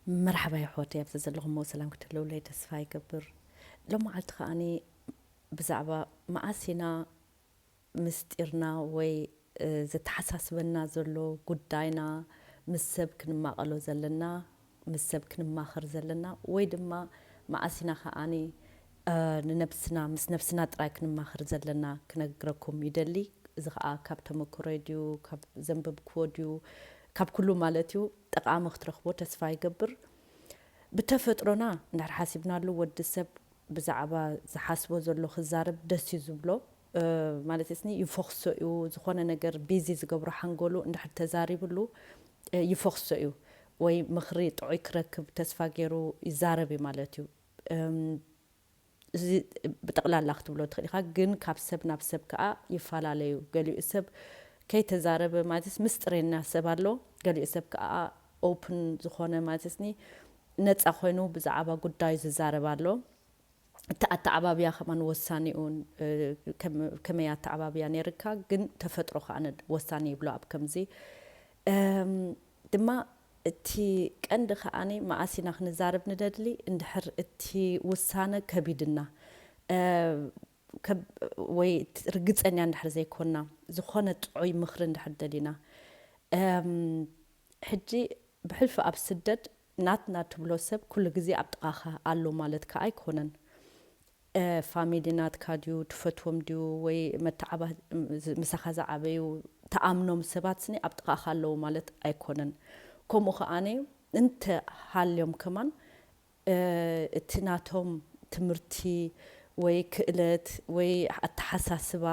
መርሓባ የሕዋተይ፣ ኣብዚ ዘለኹሞ ሰላም ክትህልውለይ ተስፋ ይገብር። ሎም መዓልቲ ከኣኒ ብዛዕባ መኣስ ኢና ምስጢርና ወይ ዘተሓሳስበና ዘሎ ጉዳይና ምስ ሰብ ክንማቐሎ ዘለና፣ ምስ ሰብ ክንማኸር ዘለና፣ ወይ ድማ መኣስ ኢና ከኣኒ ንነብስና፣ ምስ ነብስና ጥራይ ክንማኸር ዘለና ክነግረኩም ይደሊ። እዚ ኸኣ ካብ ተመክሮይ ድዩ፣ ካብ ዘንበብክዎ ድዩ፣ ካብ ኩሉ ማለት እዩ፣ ጠቓሚ ክትረኽቦ ተስፋ ይገብር። ብተፈጥሮና እንድሕር ሓሲብናሉ፣ ወዲ ሰብ ብዛዕባ ዝሓስቦ ዘሎ ክዛረብ ደስ እዩ ዝብሎ። ማለት ስኒ ይፈኽሶ እዩ፣ ዝኾነ ነገር ቢዚ ዝገብሮ ሓንጎሉ እንድሕር ተዛሪብሉ ይፈኽሶ እዩ፣ ወይ ምኽሪ ጥዑይ ክረክብ ተስፋ ገይሩ ይዛረብ እዩ ማለት እዩ። እዚ ብጠቕላላ ክትብሎ ትኽእል ኢኻ፣ ግን ካብ ሰብ ናብ ሰብ ከዓ ይፈላለዩ። ገሊኡ ሰብ ከይተዛረበ ማለትስ ምስጢረኛ ሰብ ኣሎ፣ ገሊኡ ሰብ ከዓ ኦፕን ዝኾነ ማለትስኒ ነፃ ኮይኑ ብዛዕባ ጉዳዩ ዝዛረብ ኣሎ። እቲ ኣተዓባብያ ከማን ወሳኒኡን ከመይ ኣተዓባብያ ነይርካ፣ ግን ተፈጥሮ ከዓ ወሳኒ ይብሎ ኣብ ከምዚ ድማ እቲ ቀንዲ ከኣኒ መኣስ ኢና ክንዛረብ ንደሊ፣ እንድሕር እቲ ውሳነ ከቢድና ወይ ርግፀኛ እንድሕር ዘይኮና፣ ዝኾነ ጥዑይ ምኽሪ እንድሕር ደሊና። ሕጂ ብሕልፊ ኣብ ስደት ናትና ትብሎ ሰብ ኩሉ ግዜ ኣብ ጥቓኻ ኣሎ ማለት ከኣ ኣይኮነን። ፋሚሊ ናትካ ድዩ፣ ትፈትዎም ድዩ፣ ወይ መተዓባ ምሳኻ ዝዓበዩ ተኣምኖም ሰባት ስኒ ኣብ ጥቓኻ ኣለዉ ማለት ኣይኮነን። ከምኡ ከኣኒ እንተ ሃልዮም ከማን እቲ ናቶም ትምህርቲ ወይ ክእለት ወይ ኣተሓሳስባ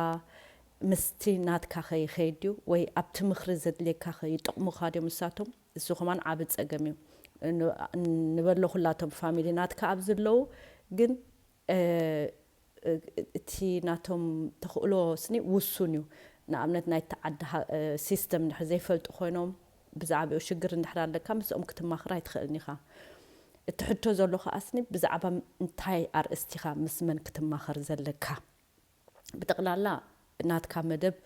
ምስቲ ናትካ ከይኸይድ ድዩ፣ ወይ ኣብቲ ምኽሪ ዘድልየካ ከይጠቕሙኻ ድዮም ንሳቶም? እሱ ከማን ዓቢ ጸገም እዩ። ንበሎ ኩላቶም ፋሚሊ ናትካ ኣብ ዘለዉ ግን እቲ ናቶም ተኽእሎ ስኒ ውሱን እዩ። ንኣብነት ናይቲ ዓዲ ሲስተም እንድሕር ዘይፈልጡ ኮይኖም ብዛዕባኡ ሽግር እንድሕር ኣለካ ምስኦም ክትማኽር ኣይትኽእልን ኢኻ። እቲ ሕቶ ዘሎ ከዓ ስኒ ብዛዕባ እንታይ ኣርእስቲ ኢኻ ምስ መን ክትማኸር ዘለካ? ብጠቕላላ ናትካ መደብ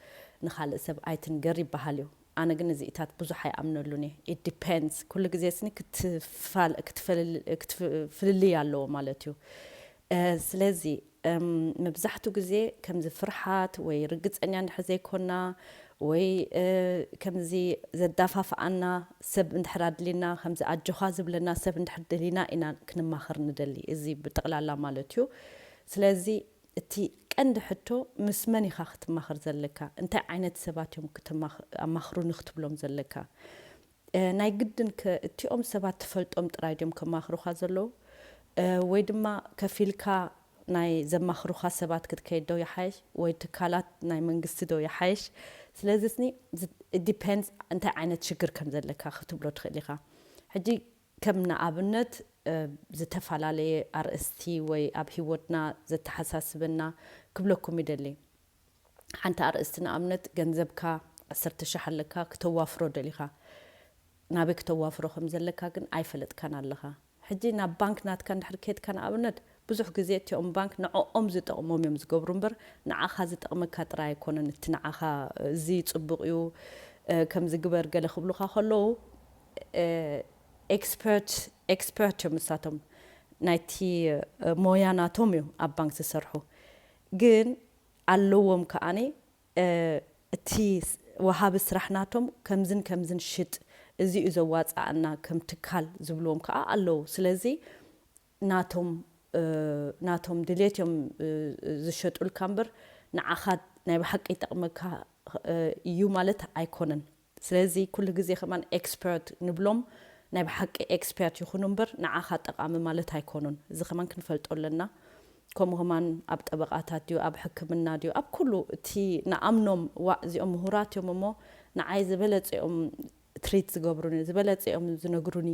ንኻልእ ሰብ ኣይትንገር ይበሃል እዩ። ኣነ ግን እዚኢታት ብዙሕ ኣይኣምነሉን እየ። It depends። ኩሉ ግዜ ስኒ ክትፋል- ክትፈልል- ክትፍ- ፍልልይ ኣለዎ ማለት እዩ። ስለዚ መብዛሕትኡ ግዜ ከምዚ ፍርሓት ወይ ርግፀኛ እንድሕር ዘይኮና ወይ ከምዚ ዘዳፋፍኣና ሰብ እንድሕር ኣድሊና፣ ከምዚ ኣጆኻ ዝብለና ሰብ እንድሕር ደሊና ኢና ክንማኸር ንደሊ። እዚ ብጠቕላላ ማለት እዩ። ስለዚ እቲ ቀንዲ ሕቶ ምስ መን ኢኻ ክትማኸር ዘለካ? እንታይ ዓይነት ሰባት እዮም ኣማኽሩኒ ክትብሎም ዘለካ? ናይ ግድን ከ እቲኦም ሰባት ትፈልጦም ጥራይ ድዮም ከማኽሩኻ ዘለዉ? ወይ ድማ ከፊልካ ናይ ዘማኽሩኻ ሰባት ክትከይድ ዶ ይሓይሽ? ወይ ትካላት ናይ መንግስቲ ዶ ይሓይሽ? ስለዚ ስኒ ዲፔንድስ እንታይ ዓይነት ሽግር ከም ዘለካ ክትብሎ ትኽእል ኢኻ። ሕጂ ከም ንኣብነት ዝተፈላለየ ኣርእስቲ ወይ ኣብ ህይወትና ዘተሓሳስበና ክብለኩም ይደሊ። ሓንቲ ኣርእስቲ ንኣብነት ገንዘብካ ዓሰርተ ሽሕ ኣለካ፣ ክተዋፍሮ ደሊኻ። ናበይ ክተዋፍሮ ከም ዘለካ ግን ኣይፈለጥካን ኣለኻ። ሕጂ ናብ ባንክ ናትካ እንድሕር ከድካ ንኣብነት ብዙሕ ግዜ እቲኦም ባንክ ንዕኦም ዝጠቕሞም እዮም ዝገብሩ እምበር ንዓኻ ዝጠቕመካ ጥራይ ኣይኮነን። እቲ ንዓኻ እዚ ጽቡቕ እዩ ከምዚ ግበር ገለ ክብሉኻ ከለዉ ኤክስፐርት ኤክስፐርት እዮም ንሳቶም። ናይቲ ሞያ ናቶም እዩ ኣብ ባንክ ዝሰርሑ። ግን ኣለዎም ከኣኒ እቲ ወሃቢ ስራሕ ናቶም ከምዝን ከምዝን ሽጥ፣ እዚ እዩ ዘዋፅኣና ከም ትካል ዝብልዎም ከዓ ኣለዉ። ስለዚ ናቶም ናቶም ድሌት እዮም ዝሸጡልካ እምበር ንዓኻ ናይ ብሓቂ ይጠቕመካ እዩ ማለት ኣይኮነን። ስለዚ ኩሉ ግዜ ከማን ኤክስፐርት ንብሎም ናይ ብሓቂ ኤክስፐርት ይኹኑ እምበር ንዓኻ ጠቓሚ ማለት ኣይኮኑን። እዚ ከማን ክንፈልጦ ኣለና። ከምኡ ከማን ኣብ ጠበቓታት ድዩ፣ ኣብ ሕክምና ድዩ፣ ኣብ ኩሉ እቲ ንኣምኖም ዋእ እዚኦም ምሁራት እዮም እሞ ንዓይ ዝበለጸ እዮም ትሪት ዝገብሩኒ፣ ዝበለጸ እዮም ዝነግሩኒ፣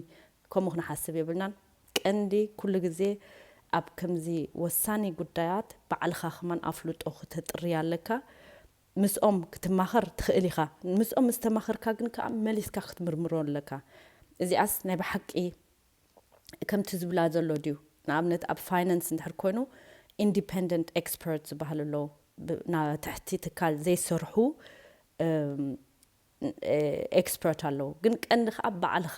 ከምኡ ክንሓስብ የብልናን። ቀንዲ ኩሉ ግዜ ኣብ ከምዚ ወሳኒ ጉዳያት ባዕልኻ ከማን ኣፍልጦ ክተጥሪ ኣለካ። ምስኦም ክትማኸር ትኽእል ኢኻ። ምስኦም ምስ ተማኸርካ ግን ከኣ መሊስካ ክትምርምሮ ኣለካ። እዚኣስ ናይ ብሓቂ ከምቲ ዝብላ ዘሎ ድዩ? ንኣብነት ኣብ ፋይናንስ እንድሕር ኮይኑ ኢንዲፐንደንት ኤክስፐርት ዝበሃሉ ኣለዉ። ናብ ትሕቲ ትካል ዘይሰርሑ ኤክስፐርት ኣለዉ። ግን ቀንዲ ከኣ ባዕልኻ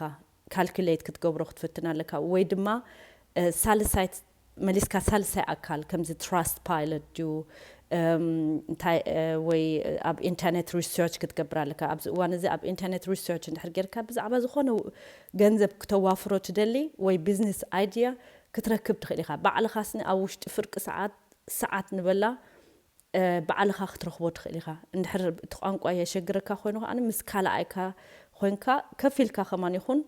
ካልኩሌት ክትገብሮ ክትፍትን ኣለካ። ወይ ድማ ሳልሳይ፣ መሊስካ ሳልሳይ ኣካል፣ ከምዚ ትራስት ፓይለት ድዩ እንታይ፣ ወይ ኣብ ኢንተርኔት ሪሰርች ክትገብር ኣለካ። ኣብዚ እዋን እዚ ኣብ ኢንተርኔት ሪሰርች እንድሕር ጌርካ፣ ብዛዕባ ዝኾነ ገንዘብ ክተዋፍሮ ትደሊ ወይ ቢዝነስ ኣይድያ ክትረክብ ትኽእል ኢኻ። ባዕልኻ ስኒ ኣብ ውሽጢ ፍርቂ ሰዓት፣ ሰዓት ንበላ ባዕልኻ ክትረኽቦ ትኽእል ኢኻ። እንድሕር እቲ ቋንቋ የሸግረካ ኮይኑ ከኣ፣ ምስ ካልኣይካ ኮይንካ፣ ከፊልካ ከማን ይኹን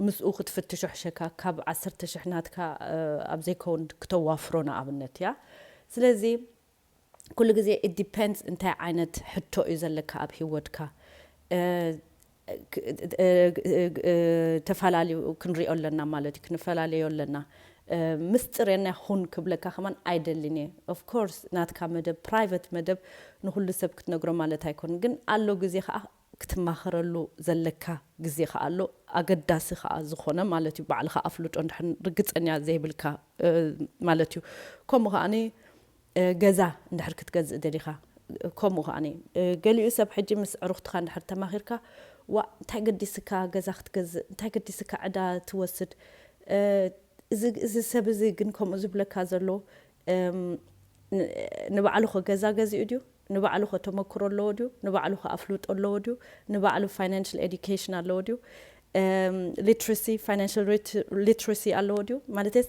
ምስኡ ክትፍትሾ ሕሸካ፣ ካብ ዓሰርተ ሽሕ ናትካ ኣብ ዘይከውን ክተዋፍሮ ንኣብነት እያ። ስለዚ ኩሉ ግዜ it depends እንታይ ዓይነት ሕቶ እዩ ዘለካ ኣብ ህይወትካ። ተፈላለዩ ክንሪኦ ኣለና ማለት እዩ፣ ክንፈላለዮ ኣለና። ምስጢር የና ሁን ክብለካ ከማን ኣይደልን እየ። Of course ናትካ መደብ፣ ፕራይቨት መደብ ንኩሉ ሰብ ክትነግሮ ማለት ኣይኮን፣ ግን ኣሎ ግዜ ከዓ ክትማኸረሉ ዘለካ ግዜ ከዓ ኣሎ፣ ኣገዳሲ ከዓ ዝኾነ ማለት እዩ። ባዕልካ ኣፍልጦ እንድሕር ርግፀኛ ዘይብልካ ማለት እዩ። ከምኡ ከዓኒ ገዛ እንድሕር ክትገዝእ ደሊኻ፣ ከምኡ ከዓኒ ገሊኡ ሰብ ሕጂ ምስ ዕሩኽትኻ እንድሕር ተማኺርካ፣ ዋ እንታይ ገዲስካ ገዛ ክትገዝእ፣ እንታይ ገዲስካ ዕዳ ትወስድ፣ እዚ ሰብ እዚ ግን ከምኡ ዝብለካ ዘሎ ንባዕሉ ኸ ገዛ ገዚኡ ድዩ? ንባዕሉ ኸ ተመክሮ ኣለዎ ድዩ? ንባዕሉ ኸ ኣፍልጦ ኣለዎ ድዩ? ንባዕሉ ፋይናንሽል ኤዱኬሽን ኣለዎ ድዩ? ሊትረሲ፣ ፋይናንሽል ሊትረሲ ኣለዎ ድዩ? ማለትስ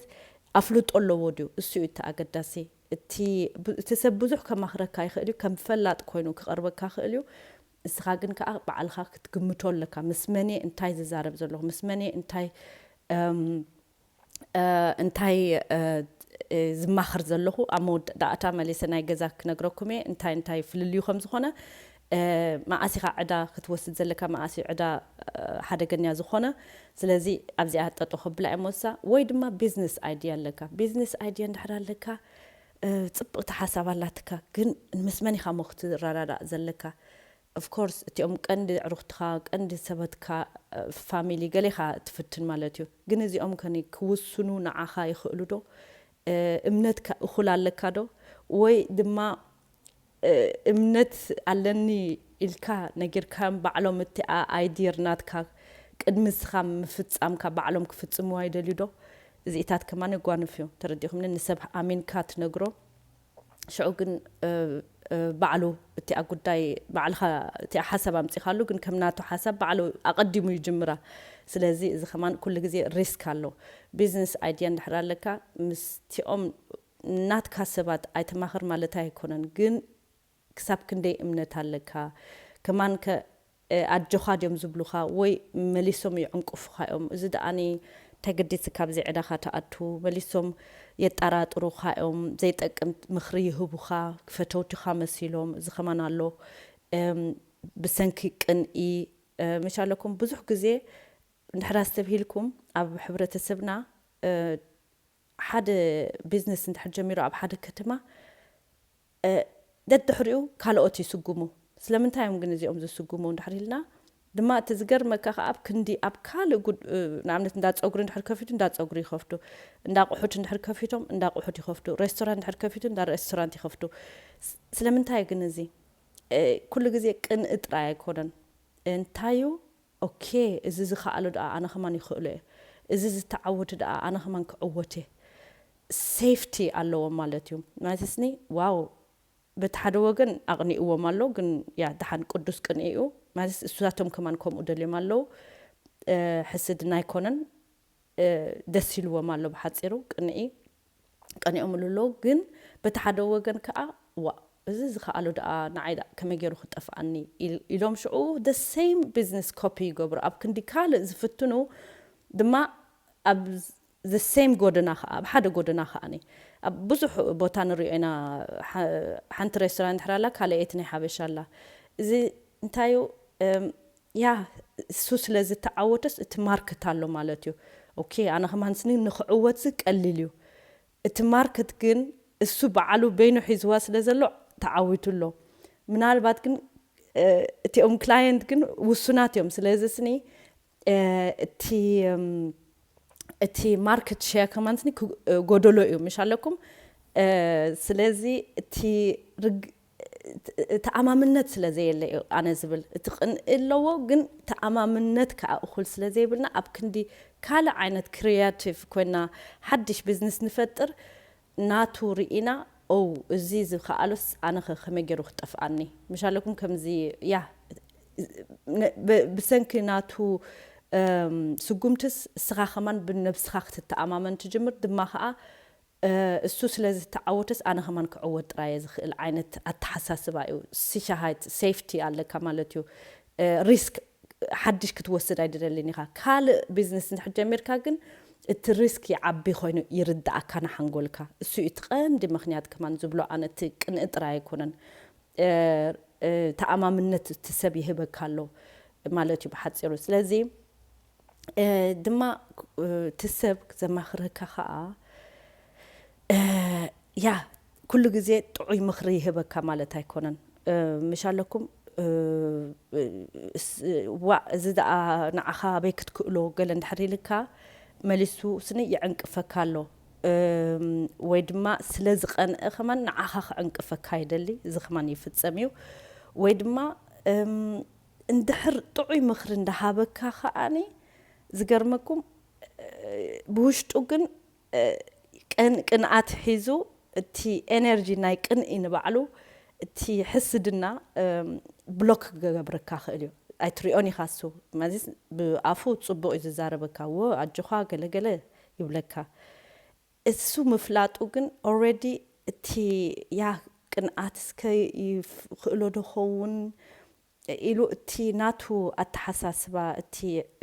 ኣፍልጦ ኣለዎ ድዩ? እሱ እዩ እቲ ኣገዳሲ። እቲ ሰብ ብዙሕ ከማኽረካ ይኽእል እዩ፣ ከም ፈላጥ ኮይኑ ክቐርበካ ይኽእል እዩ። ንስኻ ግን ከዓ ባዕልኻ ክትግምቶ ኣለካ። ምስ መን እየ እንታይ ዝዛረብ ዘለኹ? ምስ መን እየ እንታይ እንታይ ዝማኽር ዘለኹ? ኣብ መወዳእታ መሊሰ ናይ ገዛ ክነግረኩም እየ እንታይ እንታይ ፍልልዩ ከም ዝኾነ። መኣስ ኢኻ ዕዳ ክትወስድ ዘለካ፣ መኣስ እዩ ዕዳ ሓደገኛ ዝኾነ። ስለዚ ኣብዚኣ ጠጠው ከብላ እየ መወሳ። ወይ ድማ ቢዝነስ ኣይድያ ኣለካ። ቢዝነስ ኣይድያ እንድሕር ኣለካ፣ ፅብቕቲ ሓሳብ ኣላትካ፣ ግን ምስ መን ኢኻ ሞ ክትረዳዳእ ዘለካ? Of course እቲኦም ቀንዲ ዕሩኽትኻ፣ ቀንዲ ሰበትካ፣ ፋሚሊ ገሌኻ ትፍትን ማለት እዩ። ግን እዚኦም ከኒ ክውስኑ ንዓኻ ይኽእሉ ዶ? እምነትካ እኹል ኣለካ ዶ? ወይ ድማ እምነት ኣለኒ ኢልካ ነጊርካዮም፣ ባዕሎም እቲ ኣይድየር ናትካ ቅድሚ እስኻ ምፍጻምካ ባዕሎም ክፍጽምዋ ይደልዩ ዶ? እዚኢታት ከማን የጓንፍ እዩ። ተረዲኹምኒ? ንሰብ ኣሚንካ ትነግሮ፣ ሽዑ ግን ባዕሉ እቲኣ ጉዳይ ባዕልኻ እቲኣ ሓሳብ ኣምጺኻሉ፣ ግን ከም ናቱ ሓሳብ ባዕሉ ኣቐዲሙ ይጅምራ። ስለዚ እዚ ከማን ኩሉ ግዜ ሪስክ ኣሎ። ቢዝነስ ኣይድያ እንድሕር ኣለካ፣ ምስቲኦም ናትካ ሰባት ኣይተማኽር ማለት ኣይኮነን፣ ግን ክሳብ ክንደይ እምነት ኣለካ? ከማን ከ ኣጆኻ ድዮም ዝብሉኻ ወይ መሊሶም ይዕንቅፉኻ እዮም? እዚ ደኣኒ እንታይ ገዲስካ ኣብዚ ዕዳኻ ትኣቱ? መሊሶም የጠራጥሩኻ እዮም፣ ዘይጠቅም ምኽሪ ይህቡኻ፣ ፈተውትኻ መሲሎም። እዚ ከማን ኣሎ። ብሰንኪ ቅንኢ ምሽ ኣለኩም። ብዙሕ ግዜ እንድሕር ኣስተብሂልኩም ኣብ ሕብረተሰብና ሓደ ቢዝነስ እንድሕር ጀሚሩ ኣብ ሓደ ከተማ ደድሕሪኡ ካልኦት ይስጉሙ። ስለምንታይ እዮም ግን እዚኦም ዝስጉሙ እንድሕር ኢልና ድማ፣ እቲ ዝገርመካ ከኣ ኣብ ክንዲ ኣብ ካልእ ንኣብነት እንዳ ፀጉሪ እንድሕር ከፊቱ እንዳ ፀጉሪ ይኸፍቱ፣ እንዳ ኣቑሑት እንድሕር ከፊቶም እንዳ ኣቑሑት ይኸፍቱ፣ ሬስቶራንት እንድሕር ከፊቱ እንዳ ሬስቶራንት ይኸፍቱ። ስለምንታይ ግን እዚ ኩሉ ግዜ ቅንኢ ጥራይ ኣይኮነን። እንታይ እዩ ኦኬ፣ እዚ ዝኸኣሎ ደኣ ኣነ ከማን ይኽእሎ እየ፣ እዚ ዝተዓወተ ደኣ ኣነ ከማን ክዕወት እየ። ሴፍቲ ኣለዎም ማለት እዩ። ማለትስኒ ዋው፣ በቲ ሓደ ወገን ኣቕኒእዎም ኣሎ፣ ግን ያ ደሓን ቅዱስ ቅንኢ እዩ። ማለት እሱሳቶም ከማን ከምኡ ደልዮም ኣለዉ። ሕስድና ኣይኮነን፣ ደስ ኢልዎም ኣሎ። ብሓፂሩ ቅንኢ ቀኒኦምሉ ኣለዉ። ግን በቲ ሓደ ወገን ከዓ ዋ፣ እዚ ዝኸኣሎ ደኣ ንዓይ ደኣ ከመይ ገይሩ ክጠፍኣኒ ኢሎም ሽዑ the same business copy ይገብሩ። ኣብ ክንዲ ካልእ ዝፍትኑ ድማ ኣብ the same ጎደና ከዓ፣ ኣብ ሓደ ጎደና ከዓ ኣብ ብዙሕ ቦታ ንሪኦ ኢና። ሓንቲ ሬስቶራንት ድሕር ኣላ፣ ካልኣይቲ ናይ ሓበሻ ኣላ። እዚ እንታዩ ያ እሱ ስለ ዝተዓወተስ እቲ ማርክት ኣሎ ማለት እዩ። ኦኬ፣ ኣነ ከማን ስኒ ንክዕወት ዚ ቀሊል እዩ። እቲ ማርክት ግን እሱ በዓሉ በይኑ ሒዝዋ ስለ ዘሎ ተዓዊቱ ኣሎ። ምናልባት ግን እቲኦም ክላየንት ግን ውሱናት እዮም። ስለዚ ስኒ እቲ እቲ ማርክት ሸር ከማን ስኒ ጎደሎ እዩ ምሽ ኣለኩም። ስለዚ እቲ ተኣማምነት ስለ ዘየለ እዩ ኣነ ዝብል። እቲ ቅንኢ ኣለዎ፣ ግን ተኣማምነት ከዓ እኹል ስለ ዘይብልና፣ ኣብ ክንዲ ካልእ ዓይነት ክሪያቲቭ ኮይና ሓድሽ ቢዝነስ ንፈጥር፣ ናቱ ርኢና፣ ኦ፣ እዚ ዝኸኣሎስ ኣነ ኸ ከመይ ገይሩ ክጠፍኣኒ? ምሻለኩም ከምዚ፣ ያ፣ ነ- ብ- ብሰንኪ ናቱ እም፣ ስጉምትስ እስኻ ከማን ብነብስኻ ክትተኣማመን ትጅምር፣ ድማ ኸዓ እ፣ እሱ ስለ ዝተዓወተስ ኣነ ከማን ክዕወት ጥራየ ዝኽእል ዓይነት ኣተሓሳስባ እዩ። ሲሻሃይት ሴፍቲ ኣለካ ማለት እዩ። እ፣ ሪስክ ሓድሽ ክትወስድ ኣይደለልን ኢኻ። ካልእ ቢዝነስ እንድሕር ጀሚርካ ግን እቲ ሪስክ ይዓቢ ኮይኑ ይርዳኣካ ንሓንጎልካ። እሱ እዩ እቲ ቀንዲ ምኽንያት ከማን ዝብሎ ኣነ፣ እቲ ቅንኢ ጥራይ ኣይኮነን። እ፣ እ፣ ተኣማምነት እቲ ሰብ ይህበካ ኣሎ ማለት እዩ ብሓፂሩ። ስለዚ እ፣ ድማ እ፣ እቲ ሰብ ዘማኽረካ ከዓ እ፣ ያ ኩሉ ግዜ ጥዑይ ምኽሪ ይህበካ ማለት ኣይኮነን። እ፣ ምሽ ኣለኩም እ፣ እ፣ ስ- ዋእ፣ እዚ ደኣ ንዓኻ ኣበይ ክትክእሎ ገለ እንድሕር ኢልካ፣ መሊሱ ስኒ ይዕንቅፈካ ኣሎ። እም፣ ወይ ድማ ስለ ዝቐንአ ከማን ንዓኻ ክዕንቅፈካ ይደሊ፣ እዚ ከማን ይፍጸም እዩ። ወይ ድማ እም፣ እንድሕር ጥዑይ ምኽሪ እንዳሃበካ ከኣኒ፣ ዝገርመኩም እ፣ ብውሽጡ ግን እ፣ ቅን ቅንኣት ሒዙ፣ እቲ ኤነርጂ ናይ ቅንኢ ንባዕሉ፣ እቲ ሕስድና እም፣ ብሎክ ክገብረካ ክእል እዩ። ኣይትሪኦን ኢኻ እሱ ማለት፣ ብኣፉ ጽቡቕ እዩ ዝዛረበካ፣ ወ ኣጆኻ ገለገለ ይብለካ። እሱ ምፍላጡ ግን ኦልሬዲ እቲ፣ ያ፣ ቅንኣት እስከ ይፍ- ክእሎ ዶ ኸውን ኢሉ፣ እቲ ናቱ ኣተሓሳስባ፣ እቲ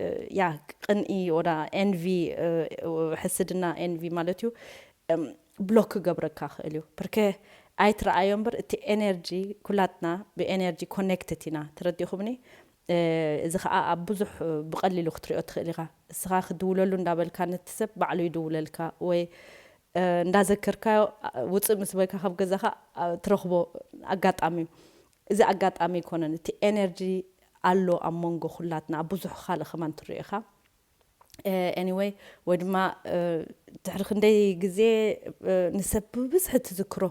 እ፣ ያ፣ ቅንኢ ወዳ ኤንቪ፣ እ፣ ሕስድና፣ ኤንቪ ማለት እዩ፣ እም፣ ብሎክ ክገብረካ ክእል እዩ። ብርከ ኣይትረኣዮ እምበር፣ እቲ ኤነርጂ፣ ኩላትና ብኤነርጂ ኮኔክትድ ኢና። ተረዲኹምኒ? እ፣ እዚ ከዓ ኣብ ብዙሕ እ፣ ብቐሊሉ ክትሪኦ ትኽእል ኢኻ። እስኻ ክድውለሉ እንዳበልካ፣ ነቲ ሰብ ባዕሉ ይድውለልካ፣ ወይ እ፣ እንዳዘከርካዮ እ፣ ውፅእ ምስ በልካ ካብ ገዛኻ እ፣ ትረኽቦ ኣጋጣሚ እዩ። እዚ ኣጋጣሚ ኣይኮነን፣ እቲ ኤነርጂ ኣሎ ኣብ መንጎ ኩላትና፣ ኣብ ብዙሕ ካልእ ከማን ትሪኦ ኢኻ። ኤኒወይ፣ ወይ ድማ እ፣ ድሕሪ ክንደይ ግዜ እ፣ ንሰብ ብብዝሒ ትዝክሮ፣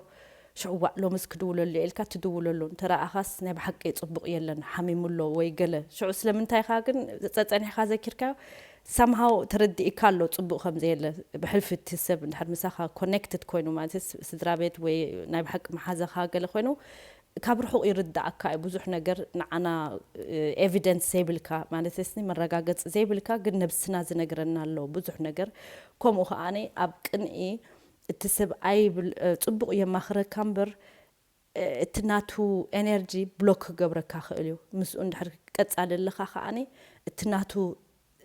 ሽዑ ዋእ ሎምስ ክድውለሉ እየ ኢልካ ትድውለሉ፣ እንተረኣኻስ ናይ ብሓቂ ጽቡቕ የለን፣ ሓሚሙ ኣሎ ወይ ገለ። ሽዑ ስለምንታይ ኢኻ ግን ጸጸኒሕካ ዘኪርካዮ? ሳምሃው ተረዲእካ ኣሎ ጽቡቕ ከም ዘየለ። ብሕልፊ እቲ ሰብ እንድሕር ምሳኻ ኮኔክትድ ኮይኑ፣ ማለት ስ- ስድራ ቤት ወይ ናይ ብሓቂ መሓዛኻ ገለ ኮይኑ፣ ካብ ርሑቕ ይርዳእካ እዩ ብዙሕ ነገር። ንዓና ኤቪደንስ ዘይብልካ፣ ማለት ስኒ መረጋገፂ ዘይብልካ፣ ግን ነብስና ዝነግረና ኣሎ ብዙሕ ነገር። ከምኡ ከዓኒ ኣብ ቅንኢ እቲ ሰብ ኣይብል እ፣ ጽቡቕ የማኽረካ እምበር እ፣ እቲ ናቱ ኤነርጂ ብሎክ ክገብረካ ክእል እዩ። ምስኡ እንድሕር ቀጻሊ ኣለኻ ከዓኒ፣ እቲ ናቱ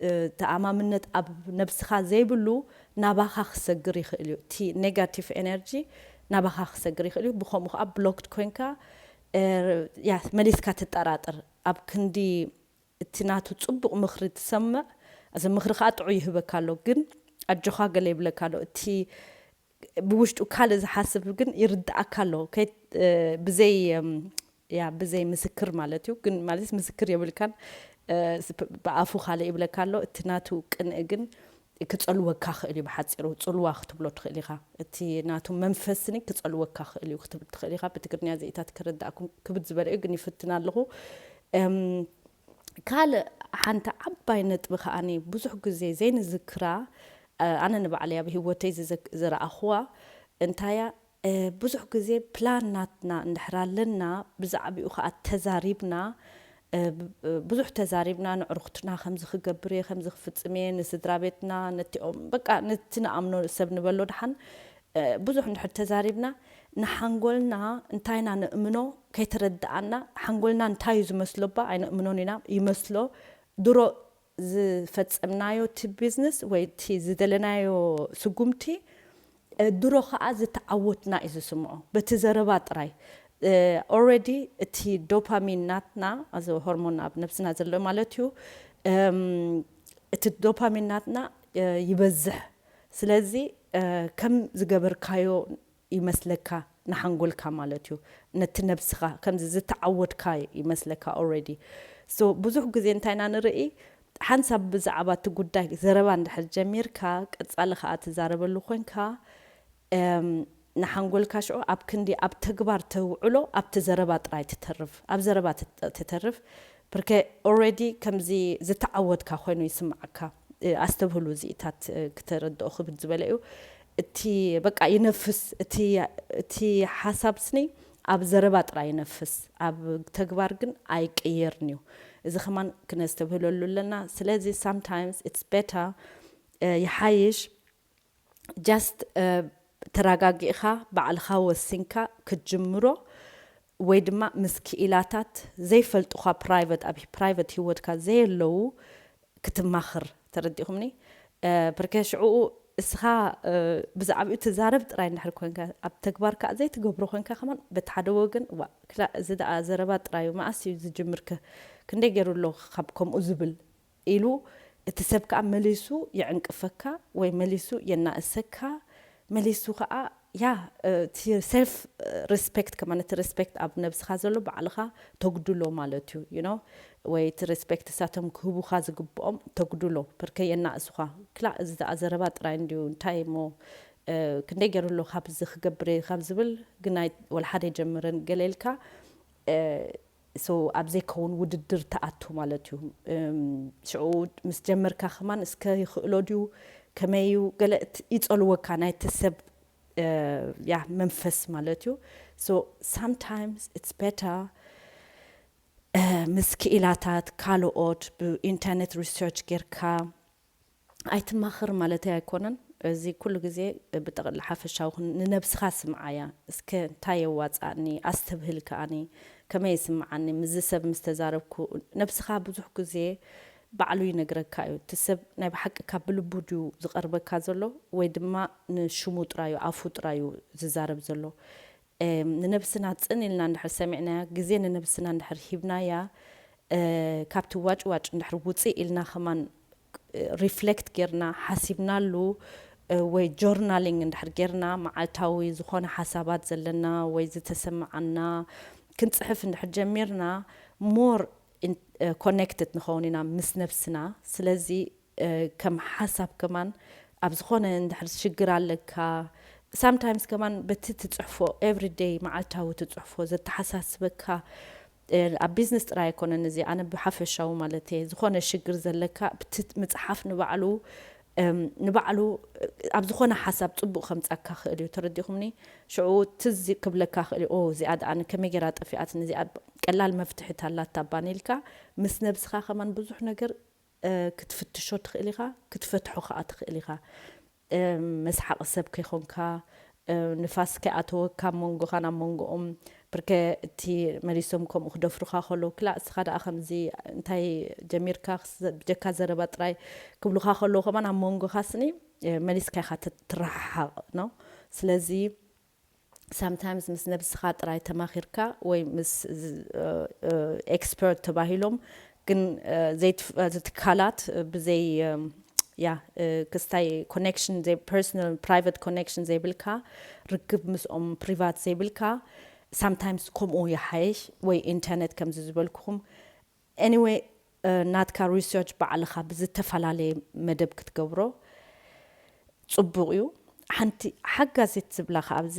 እ፣ ተኣማምነት ኣብ ነብስኻ ዘይብሉ ናባኻ ክሰግር ይኽእል እዩ። እቲ ኔጋቲቭ ኤነርጂ ናባኻ ክሰግር ይኽእል እዩ። ብኸምኡ ከዓ ብሎክድ ኮይንካ እ፣ ያ መሊስካ ትጠራጠር። ኣብ ክንዲ እቲ ናቱ ጽቡቕ ምኽሪ ትሰምዕ፣ እዚ ምኽሪ ከዓ ጥዑይ ይህበካ ኣሎ፣ ግን ኣጆኻ ገለ ይብለካ ኣሎ። እቲ ብውሽጡ ካልእ ዝሓስብ ግን ይርድኣካ ኣሎ። ከይ- እ፣ ብዘይ እም፣ ያ ብዘይ ምስክር ማለት እዩ። ግን ማለት ምስክር የብልካን፣ እ፣ ስ- ብ- ብኣፉ ካልእ ይብለካ ኣሎ። እቲ ናቱ ቅንኢ ግን ክጸልወካ ክእል እዩ። ብሓጺሩ ጽልዋ ክትብሎ ትኽእል ኢኻ። እቲ ናቱ መንፈስኒ ክጸልወካ ክእል እዩ ክትብል ትኽእል ኢኻ። ብትግርኛ ዘኢታት ክርዳእኩም ክብድ ዝበለ እዩ፣ ግን ይፍትን ኣለኹ። እም፣ ካልእ ሓንቲ ዓባይ ነጥቢ ከዓኒ ብዙሕ ግዜ ዘይንዝክራ፣ እ፣ ኣነ ንባዕለይ ኣብ ህይወተይ ዝዘክ- ዝረኣኽዋ እንታያ፣ እ፣ ብዙሕ ግዜ ፕላን ናትና እንድሕር ኣለና፣ ብዛዕባኡ ከኣ ተዛሪብና፣ እ፣ ብ- እ፣ ብዙሕ ተዛሪብና፣ ንዕሩኽትና ከምዚ ክገብር እየ፣ ከምዚ ክፍጽም እየ፣ ንስድራ ቤትና፣ ነቲኦም፣ በቃ ነቲ ንኣምኖ ሰብ ንበሎ ደሓን፣ እ፣ ብዙሕ እንድሕር ተዛሪብና፣ ንሓንጎልና እንታይ ኢና ነእምኖ ከይተረድኣና፣ ሓንጎልና እንታይ እዩ ዝመስሎ እባ ኣይነእምኖን ኢና፣ ይመስሎ። ድሮ ዝፈጸምናዮ እቲ ቢዝነስ ወይ እቲ ዝደለናዮ ስጉምቲ፣ እ፣ ድሮ ኸኣ ዝተዓወትና እዩ ዝስምዖ። በቲ ዘረባ ጥራይ። እ፣ ኦልሬዲ እቲ ዶፓሚን ናትና፣ እዚ ሆርሞን ኣብ ነብስና ዘሎ ማለት እዩ፣ እም፣ እቲ ዶፓሚን ናትና፣ እ፣ ይበዝሕ። ስለዚ፣ እ፣ ከም ዝገበርካዮ ይመስለካ፣ ንሓንጎልካ ማለት እዩ፣ ነቲ ነብስኻ ከምዚ ዝተዓወትካ ይመስለካ ኦልሬዲ። ሶ ብዙሕ ግዜ እንታይ ኢና ንርኢ፣ ሓንሳብ ብዛዕባ እቲ ጉዳይ ዘረባ እንድሕር ጀሚርካ፣ ቀጻሊ ከኣ ትዛረበሉ ኮንካ፣ እም፣ ንሓንጎልካ ሽዑ ኣብ ክንዲ ኣብ ተግባር ተውዕሎ ኣብቲ ዘረባ ጥራይ ትተርፍ፣ ኣብ ዘረባ ትተ- ትተርፍ። ብርከ ኦልሬዲ ከምዚ ዝተዓወትካ ኮይኑ ይስምዓካ። እ፣ ኣስተብህሉ እዚኢታት፣ እ፣ ክተረድኦ ክብድ ዝበለ እዩ። እቲ በቃ ይነፍስ፣ እቲ እቲ ሓሳብ ስኒ ኣብ ዘረባ ጥራይ ይነፍስ፣ ኣብ ተግባር ግን ኣይቅየርን እዩ። እዚ ከማን ክነስተብህለሉ ኣለና። ስለዚ sometimes it's better፣ እ፣ ይሓይሽ just፣ እ፣ ተረጋጊእኻ ባዕልኻ ወሲንካ ክትጅምሮ፣ ወይ ድማ ምስ ክኢላታት ዘይፈልጡኻ፣ ፕራይቨት ኣብ ፕራይቨት ህይወትካ ዘየለዉ ክትማኽር። ተረዲኹምኒ? እ፣ ብርከ ሽዕኡ እስኻ፣ እ፣ ብዛዕባኡ ትዛረብ ጥራይ እንድሕር ኮንካ፣ ኣብ ተግባር ከኣ ዘይትገብሮ ኮንካ ከማን በቲ ሓደ ወገን ዋ ክላ እዚ ደኣ ዘረባ ጥራይ እዩ፣ መኣስ እዩ ዝጅምርከ፣ ክንደይ ገይሩ ኣሎ ካብ ከምኡ ዝብል ኢሉ እቲ ሰብ ከኣ መሊሱ ይዕንቅፈካ ወይ መሊሱ የናእሰካ፣ መሊሱ ከኣ ያ፣ እ፣ እቲ ሰልፍ ሪስፔክት ከማን፣ እቲ ሪስፔክት ኣብ ነብስኻ ዘሎ ባዕልኻ ተጉድሎ ማለት እዩ። You know፣ ወይ እቲ ሪስፔክት እሳቶም ክህቡኻ ዝግብኦም ተጉድሎ፣ ብርከ የናእሱኻ። ክላ እዚ ደኣ ዘረባ ጥራይ እንድዩ፣ እንታይ እሞ፣ እ፣ ክንደይ ገይሩ ኣሎ ካብዚ ክገብር እየ ካብ ዝብል ግን ኣይ- ወላ ሓደ ይጀምርን ገለ ኢልካ፣ እ፣ so ኣብ ዘይከውን ውድድር ትኣቱ ማለት እዩ። እም፣ ሽዑ ምስ ጀመርካ ከማን እስከ ይኽእሎ ድዩ፣ ከመይ እዩ፣ ገለ ት- ይጸልወካ ናይቲ ሰብ፣ እ፣ ያ መንፈስ ማለት እዩ። So sometimes it's better፣ እ፣ ምስ ክኢላታት ካልኦት ብኢንተርኔት ሪሰርች ጌርካ ኣይትማኽር ማለተይ ኣይኮነን። እዚ ኩሉ ግዜ ብጠቕላላ ሓፈሻዊ ክን- ንነብስኻ ስምዓያ። እስከ እንታይ የዋጽኣኒ፣ ኣስተብህል ከኣኒ፣ ከመይ ይስምዓኒ፣ ምስዚ ሰብ ምስ ተዛረብኩ፣ ነብስኻ ብዙሕ ግዜ ባዕሉ ይነግረካ እዩ። እቲ ሰብ ናይ ብሓቂ ካብ ብልቡ ድዩ ዝቐርበካ ዘሎ ወይ ድማ ንሽሙ ጥራዩ፣ ኣፉ ጥራዩ ዝዛረብ ዘሎ? እም፣ ንነብስና ጽን ኢልና እንድሕር ሰሚዕናያ፣ ግዜ ንነብስና እንድሕር ሂብናያ፣ እ፣ ካብቲ ዋጭ ዋጭ እንድሕር ውጽእ ኢልና ከማን፣ እ፣ ሪፍሌክት ጌርና ሓሲብናሉ፣ እ፣ ወይ ጆርናሊንግ እንድሕር ጌርና፣ መዓልታዊ ዝኾነ ሓሳባት ዘለና ወይ ዝተሰማዓና ክንጽሕፍ እንድሕር ጀሚርና፣ ሞር ኢን- እ፣ ኮኔክትድ ንኸውን ኢና ምስ ነብስና። ስለዚ እ፣ ከም ሓሳብ ከማን ኣብ ዝኾነ እንድሕር ሽግር ኣለካ፣ ሳምታይምስ ከማን በቲ ትጽሕፎ ኤቭሪደይ፣ መዓልታዊ ትጽሕፎ ዘተሓሳስበካ፣ እ፣ ኣብ ቢዝነስ ጥራይ ኣይኮነን እዚ፣ ኣነ ብሓፈሻዊ ማለት እየ፣ ዝኾነ ሽግር ዘለካ ብቲ ምጽሓፍ ንባዕሉ፣ እም፣ ንባዕሉ፣ እ፣ ኣብ ዝኾነ ሓሳብ ጽቡቕ ከምጻካ ክእል እዩ። ተረዲኹምኒ? ሽዑ ትዝ ክብለካ ክእል እዩ፣ ኦ፣ እዚኣ ደኣ ከመይ ገይራ ጠፊኣትኒ፣ እዚኣ ቀላል መፍትሒ ታላታ ባን ኢልካ ምስ ነብስኻ ከማን ብዙሕ ነገር እ፣ ክትፍትሾ ትኽእል ኢኻ፣ ክትፈትሖ ከኣ ትኽእል ኢኻ። እ፣ መስሓቒ ሰብ ከይኮንካ፣ እ፣ ንፋስ ከይኣተወካ ኣብ መንጎኻን ኣብ መንጎኦም፣ ብርከ እቲ መሊሶም ከምኡ ክደፍሩኻ ከለዉ፣ ክላ እስኻ ደኣ ከምዚ እንታይ ጀሚርካ፣ ክስ- ብጀካ ዘረባ ጥራይ ክብሉኻ ከለዉ፣ ከማን ኣብ መንጎኻ ስኒ፣ እ፣ መሊስካ ኢኻ ት- ትረሓሓቕ ነው። ስለዚ ሳምታይምስ ምስ ነብስኻ ጥራይ ተማኺርካ ወይ ምስ ዝ- እ- እ- ኤክስፐርት ተባሂሎም ግን እ፣ ዘይትፍ- እ፣ ትካላት እ፣ ብዘይ እ፣ ያ እ፣ ክስታይ ኮኔክሽን ዘይ ፐርሶናል ፕራይቨት ኮኔክሽን ዘይብልካ ርክብ ምስኦም ፕሪቫት ዘይብልካ ሳምታይምስ ከምኡ ይሓይሽ ወይ ኢንተርኔት ከምዚ ዝበልኩኹም ኤኒወይ ናትካ ሪሰርች ባዕልኻ ብዝተፈላለየ መደብ ክትገብሮ ጽቡቕ እዩ። ሓንቲ ሓጋዚት ዝብላ ከኣ ኣብዚ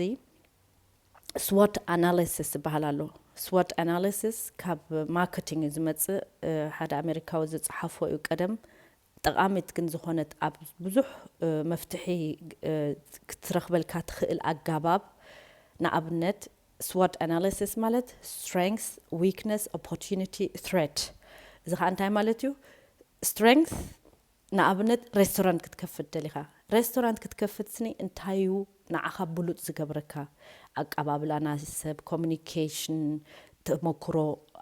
ስዎት ኣናሊሲስ ዝበሃል ኣሎ። ስዎት ኣናሊሲስ ካብ ማርኬቲንግ እዩ ዝመጽእ። ሓደ ኣሜሪካዊ ዝጸሓፎ እዩ ቀደም። ጠቓሚት ግን ዝኾነት ኣብ ብዙሕ መፍትሒ ክትረኽበልካ ትኽእል ኣጋባብ፣ ንኣብነት ስዎት ኣናሊሲስ ማለት ስትሬንግስ፣ ዊክነስ፣ ኦፖርቹኒቲ፣ ትሬት። እዚ ከዓ እንታይ ማለት እዩ? ስትሬንግስ ንኣብነት ሬስቶራንት ክትከፍት ደሊኻ፣ ሬስቶራንት ክትከፍት ስኒ እንታይ እዩ ንዓኻ ብሉፅ ዝገብረካ? ኣቀባብላ ናይ ሰብ፣ ኮሚኒኬሽን፣ ተመክሮ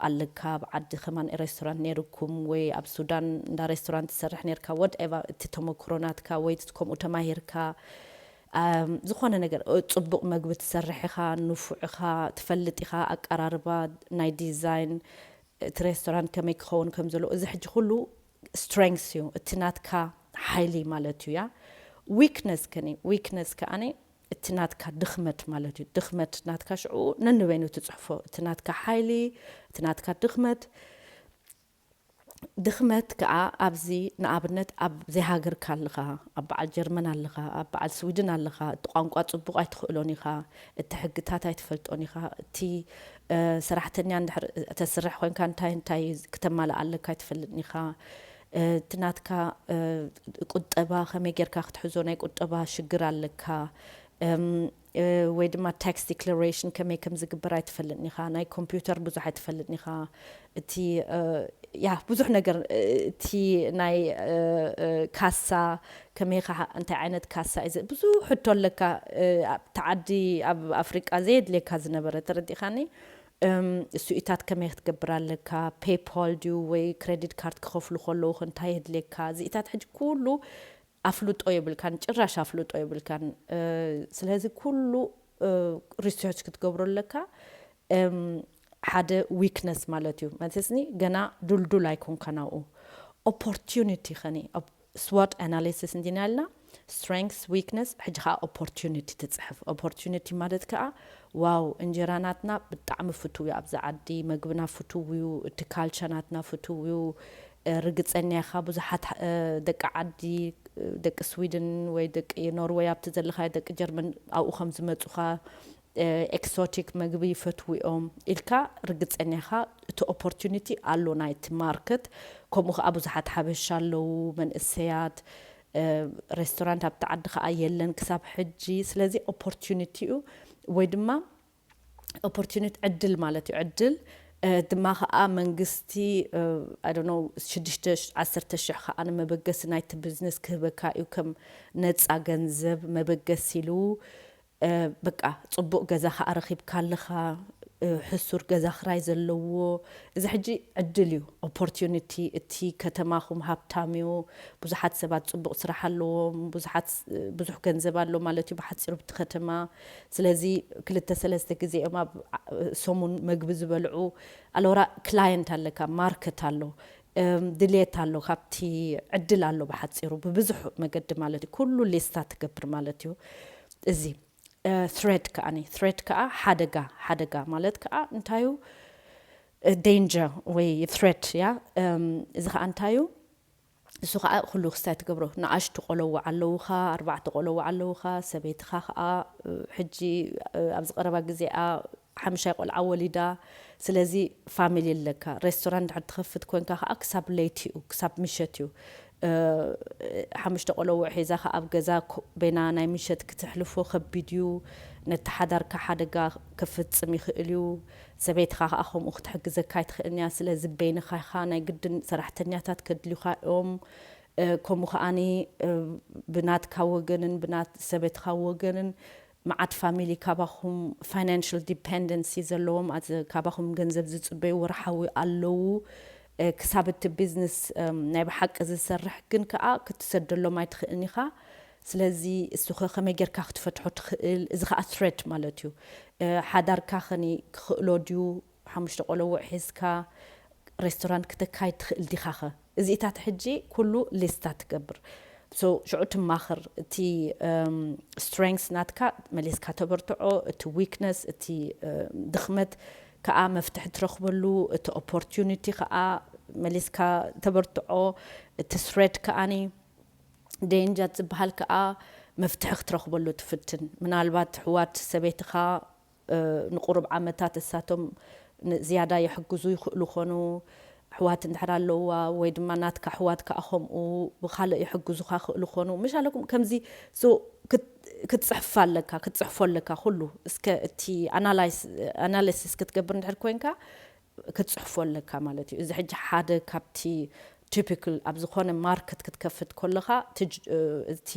ኣለካ፣ ኣብ ዓዲ ከማን ሬስቶራንት ነይርኩም ወይ ኣብ ሱዳን እንዳ ሬስቶራንት ትሰርሕ ነይርካ፣ ወድኤቨር እቲ ተመክሮ ናትካ ወይ ከምኡ ተማሂርካ ዝኾነ ነገር ፅቡቕ መግቢ ትሰርሕ ኢኻ፣ ንፉዕ ኢኻ፣ ትፈልጥ ኢኻ፣ ኣቀራርባ ናይ ዲዛይን እቲ ሬስቶራንት ከመይ ክኸውን ከም ዘለዎ፣ እዚ ሕጂ ኩሉ ስትሬንግስ እዩ፣ እቲ ናትካ ሓይሊ ማለት እዩ። ያ ዊክነስ ከኒ ዊክነስ ከኣኒ እቲ ናትካ ድኽመት ማለት እዩ። ድኽመት ናትካ ሽዑ ነንበይኑ ትጽሕፎ፣ እቲ ናትካ ሓይሊ፣ እቲ ናትካ ድኽመት። ድኽመት ከኣ ኣብዚ ንኣብነት ኣብ ዘይሃገርካ ኣለኻ፣ ኣብ በዓል ጀርመን ኣለኻ፣ ኣብ በዓል ስዊድን ኣለኻ፣ እቲ ቋንቋ ጽቡቕ ኣይትኽእሎን ኢኻ፣ እቲ ሕግታት ኣይትፈልጦን ኢኻ፣ እቲ ሰራሕተኛ እንድሕር ተስርሕ ኮንካ እንታይ እንታይ ክተማልእ ኣለካ ኣይትፈልጥን ኢኻ፣ እቲ ናትካ ቁጠባ ከመይ ጌርካ ክትሕዞ ናይ ቁጠባ ሽግር ኣለካ። ወይ ድማ tax declaration ከመይ ከም ዝግበር ኣይትፈልጥን ኢኻ፣ ናይ ኮምፒውተር ብዙሕ ኣይትፈልጥን ኢኻ። እቲ ያ ብዙሕ ነገር እቲ ናይ ካሳ ከመይ ከዓ እንታይ ዓይነት ካሳ እዩ ብዙሕ ሕቶ ኣለካ። ኣብቲ ዓዲ ኣብ ኣፍሪቃ ዘየድልየካ ዝነበረ ተረዲእካኒ። እሱኢታት ከመይ ክትገብር ኣለካ፣ ፔፓል ድዩ ወይ ክሬዲት ካርድ ክኸፍሉ ከለዉ እንታይ የድልየካ፣ እዚኢታት ሕጂ ኩሉ ኣፍልጦ የብልካን፣ ጭራሽ ኣፍልጦ የብልካን። ስለዚ ኩሉ ሪሰርች ክትገብሮ ኣለካ። ሓደ ዊክነስ ማለት እዩ። ማለትስኒ ገና ዱልዱል ኣይኮንካ ናብኡ። ኦፖርቲዩኒቲ ኸኒ ስዋት ኣናሊሲስ እንዲና ኢልና፣ ስትሬንግስ፣ ዊክነስ፣ ሕጂ ከዓ ኦፖርቲዩኒቲ ትፅሕፍ። ኦፖርቲዩኒቲ ማለት ከዓ ዋው እንጀራ ናትና ብጣዕሚ ፍቱው እዩ ኣብዚ ዓዲ፣ መግብና ፍቱው እዩ፣ እቲ ካልቸር ናትና ፍቱው እዩ። ርግፀኛ ኢኻ ብዙሓት ደቂ ዓዲ፣ ደቂ ስዊድን ወይ ደቂ ኖርወይ ኣብቲ ዘለኻ ደቂ ጀርመን ኣብኡ ከም ዝመፁኻ ኤክሶቲክ መግቢ ይፈትዉ እዮም ኢልካ ርግፀኛ ኢኻ። እቲ ኦፖርቲዩኒቲ ኣሎ ናይቲ ማርኬት። ከምኡ ከዓ ብዙሓት ሓበሻ ኣለዉ፣ መንእሰያት። ሬስቶራንት ኣብቲ ዓዲ ከዓ የለን ክሳብ ሕጂ። ስለዚ ኦፖርቲዩኒቲ እዩ ወይ ድማ ኦፖርቲዩኒቲ ዕድል ማለት እዩ። ዕድል ድማ ከዓ መንግስቲ ኣይ ዶንት ኖ ሽዱሽተ ዓሰርተ ሽሕ ከዓ ንመበገሲ ናይቲ ቢዝነስ ክህበካ እዩ ከም ነፃ ገንዘብ መበገሲ ኢሉ። በቃ ፅቡቕ ገዛ ከዓ ረኺብካ ኣለኻ። ሕሱር ገዛ ክራይ ዘለዎ እዚ ሕጂ ዕድል እዩ። ኦፖርቲዩኒቲ እቲ ከተማኹም ሃብታም እዩ። ብዙሓት ሰባት ፅቡቕ ስራሕ ኣለዎም። ብዙሓት ብዙሕ ገንዘብ ኣሎ ማለት እዩ ብሓፂሩ ብቲ ከተማ። ስለዚ ክልተ ሰለስተ ግዜ እዮም ኣብ ሰሙን መግቢ ዝበልዑ። ኣለወራ ክላየንት ኣለካ፣ ማርኬት ኣሎ፣ ድሌት ኣሎ፣ ካብቲ ዕድል ኣሎ ብሓፂሩ ብብዙሕ መገዲ ማለት እዩ። ኩሉ ሊስታ ትገብር ማለት እዩ። እዚ ትሬት ከዓኒ ትሬት ከዓ ሓደጋ ሓደጋ ማለት ከዓ እንታዩ ዴንጀር ወይ ትሬት እያ። እዚ ከዓ እንታዩ እሱ ከዓ ኩሉ ክስታይ ትገብሮ። ንኣሽቱ ቆለዎ ኣለውኻ፣ ኣርባዕተ ቆለዎ ኣለውኻ፣ ሰበይትኻ ከዓ ሕጂ ኣብዚ ቀረባ ግዜኣ ሓምሻይ ቆልዓ ወሊዳ። ስለዚ ፋሚሊ ኣለካ። ሬስቶራንት ድሕር ትኸፍት ኮንካ ከዓ ክሳብ ለይቲ እዩ፣ ክሳብ ምሸት እዩ። ሓሙሽተ ቆለዎ ሒዛ ከዓ ኣብ ገዛ በይና ናይ ምሸት ክትሕልፎ ከቢድ እዩ። ነቲ ሓዳርካ ሓደጋ ክፍፅም ይኽእል እዩ። ሰበይትኻ ከዓ ከምኡ ክትሕግዘካ ኣይትኽእልን እያ። ስለዚ በይንኻ ኢኻ፣ ናይ ግድን ሰራሕተኛታት ከድልዩኻ እዮም። ከምኡ ከዓኒ ብናትካ ወገንን ብናት ሰበይትኻ ወገንን መዓት ፋሚሊ ካባኹም ፋይናንሽል ዲፐንደንሲ ዘለዎም፣ ካባኹም ገንዘብ ዝፅበዩ ወርሓዊ ኣለዉ። ክሳብ እቲ ቢዝነስ ናይ ብሓቂ ዝሰርሕ ግን ከዓ ክትሰደሎም ኣይትኽእልን ኢኻ። ስለዚ እሱኸ ከመይ ጌርካ ክትፈትሖ ትኽእል? እዚ ከዓ ትሬት ማለት እዩ። ሓዳርካ ኸኒ ክኽእሎ ድዩ? ሓሙሽተ ቆለዎ ሒዝካ ሬስቶራንት ክተካይድ ትኽእል ዲኻኸ? እዚኢታት ሕጂ ኩሉ ሊስታ ትገብር። ሽዑ ትማኽር። እቲ ስትሬንግስ ናትካ መሊስካ ተበርትዖ፣ እቲ ዊክነስ፣ እቲ ድኽመት ከዓ መፍትሒ ትረኽበሉ፣ እቲ ኦፖርቲዩኒቲ ከዓ መሊስካ ተበርትዖ፣ እቲ ስሬት ከዓኒ ዴንጃ ዝበሃል ከዓ መፍትሒ ክትረኽበሉ ትፍትን። ምናልባት ሕዋት ሰበይትኻ ንቁሩብ ዓመታት እሳቶም ዝያዳ የሕግዙ ይኽእሉ ኾኑ። ኣሕዋት እንድሕር ኣለዋ ወይ ድማ ናትካ ኣሕዋት ከኣ ከምኡ ብኻልእ ይሕግዙኻ ይኽእሉ ኾኑ። ምሽ ኣለኩም ከምዚ ክትጽሕፍ ኣለካ ክትጽሕፎ ኣለካ ኩሉ እስከ እቲ ኣናላይሲስ ክትገብር እንድሕር ኮይንካ ክትጽሕፎ ኣለካ ማለት እዩ። እዚ ሕጂ ሓደ ካብቲ ቲፒካል ኣብ ዝኾነ ማርኬት ክትከፍት ከለኻ እቲ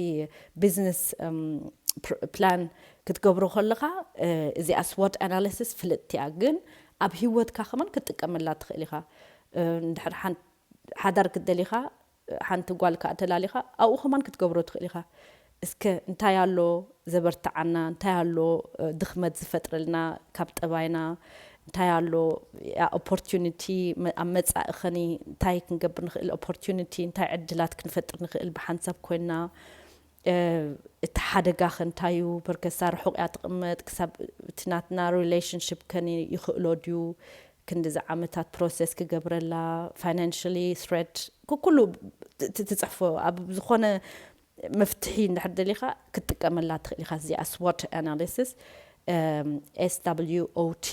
ቢዝነስ ፕላን ክትገብሮ ከለኻ እዚኣ ስዎት ኣናሊሲስ ፍልጥቲ እያ፣ ግን ኣብ ሂወትካ ከማን ክትጥቀመላ ትኽእል ኢኻ። እንድሕር ሓዳር ክትደሊኻ ሓንቲ ጓል ከዓ ተላሊኻ ኣብኡ ከማን ክትገብሮ ትኽእል ኢኻ። እስከ እንታይ ኣሎ ዘበርትዓና፣ እንታይ ኣሎ ድኽመት ዝፈጥረልና ካብ ጠባይና፣ እንታይ ኣሎ ኦፖርቱኒቲ ኣብ መፃኢ ኸኒ እንታይ ክንገብር ንኽእል፣ ኦፖርቱኒቲ እንታይ ዕድላት ክንፈጥር ንኽእል ብሓንሳብ ኮይንና፣ እቲ ሓደጋ ኸ እንታይ እዩ፣ በርከሳ ርሑቕ እያ ትቕመጥ፣ ክሳብ እቲ ናትና ሪሌሽንሽፕ ከኒ ይኽእሎ ድዩ፣ ክንዲዚ ዓመታት ፕሮሰስ ክገብረላ፣ ፋይናንሽሊ ትሬት፣ ኩሉ ትፅሕፎ ኣብ ዝኾነ መፍትሒ እንድሕር ደሊኻ ክትጥቀመላ ትኽእል ኢኻ። እዚኣ ስዎት ኣናሊሲስ፣ SWOT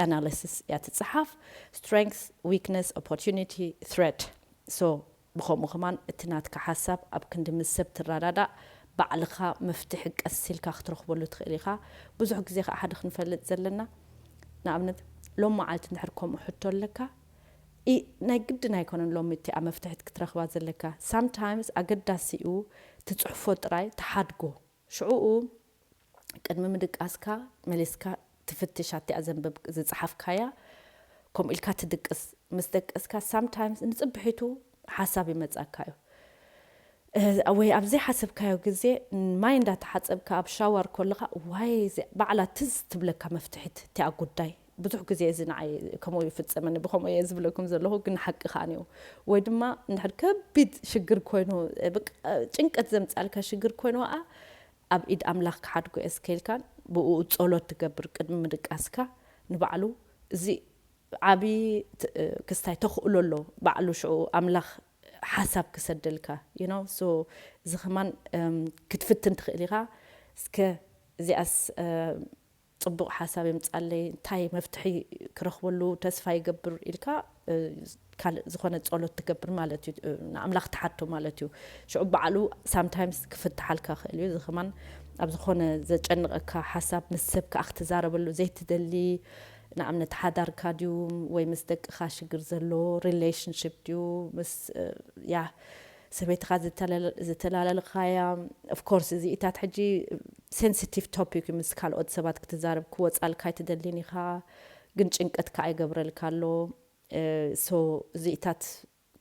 ኣናሊሲስ እያ ትፅሓፍ። ስትሬንግስ፣ ዊክነስ፣ ኦፖርቹኒቲ፣ ትሬት። ሶ ብኸምኡ ከማን እቲ ናትካ ሓሳብ ኣብ ክንዲ ምስ ሰብ ትረዳዳእ፣ ባዕልኻ መፍትሒ ቀስ ኢልካ ክትረኽበሉ ትኽእል ኢኻ። ብዙሕ ግዜ ከዓ ሓደ ክንፈልጥ ዘለና፣ ንኣብነት ሎም መዓልቲ እንድሕር ከምኡ ሕቶ ኣለካ፣ ናይ ግድን ኣይኮነን ሎሚ እቲኣ መፍትሕት ክትረኽባ ዘለካ። ሳምታይምስ ኣገዳሲኡ ትፅሕፎ ጥራይ ትሓድጎ። ሽዕኡ ቅድሚ ምድቃስካ መሊስካ ትፍትሽ። ኣቲኣ ዘንበብ ዝፀሓፍካያ ከምኡ ኢልካ ትድቅስ። ምስ ደቀስካ ሳምታይምስ ንፅብሒቱ ሓሳብ ይመፃካ እዩ። ወይ ኣብ ዘይሓሰብካዮ ግዜ ማይ እንዳተሓፀብካ ኣብ ሻዋር ከለኻ ዋይ ባዕላ ትዝ ትብለካ መፍትሒት እቲኣ ጉዳይ። ብዙሕ ግዜ እዚ ንዓይ ከምኡ ይፍፀመኒ፣ ብከምኡ እየ ዝብለኩም ዘለኹ፣ ግን ሓቂ ከዓ እዩ። ወይ ድማ እንድሕር ከቢድ ሽግር ኮይኑ፣ ጭንቀት ዘምፃልካ ሽግር ኮይኑ ኣ ኣብ ኢድ ኣምላኽ ክሓድጎ እየ ስከ ኢልካን ብኡ ጸሎት ትገብር ቅድሚ ምድቃስካ። ንባዕሉ እዚ ዓቢ ክስታይ ተኽእሎ ኣሎ። ባዕሉ ሽዑ ኣምላኽ ሓሳብ ክሰደልካ። So እዚ ከማን ክትፍትን ትኽእል ኢኻ። እስከ እዚኣስ ጽቡቕ ሓሳብ የምጻለይ፣ እንታይ መፍትሒ ክረኽበሉ ተስፋ ይገብር ኢልካ ካልእ ዝኾነ ጸሎት ትገብር ማለት እዩ። ንኣምላኽ ትሓቶ ማለት እዩ። ሽዑ ባዕሉ ሳምታይምስ ክፍትሓልካ ክእል እዩ። እዚ ከማን ኣብ ዝኾነ ዘጨንቐካ ሓሳብ ምስ ሰብ ከኣ ክትዛረበሉ ዘይትደሊ፣ ንኣብነት ሓዳርካ ድዩ ወይ ምስ ደቅኻ ሽግር ዘሎ ሪሌሽንሽፕ ድዩ ምስ ያ ሰበይትኻ ዝተላለልካያ። ኦፍኮርስ እዚኢታት ሕጂ ሴንሲቲቭ ቶፒክ ምስ ካልኦት ሰባት ክትዛረብ ክወፃልካ ኣይትደልን ኢኻ፣ ግን ጭንቀትካ ኣይገብረልካ ኣሎ። ሶ እዚኢታት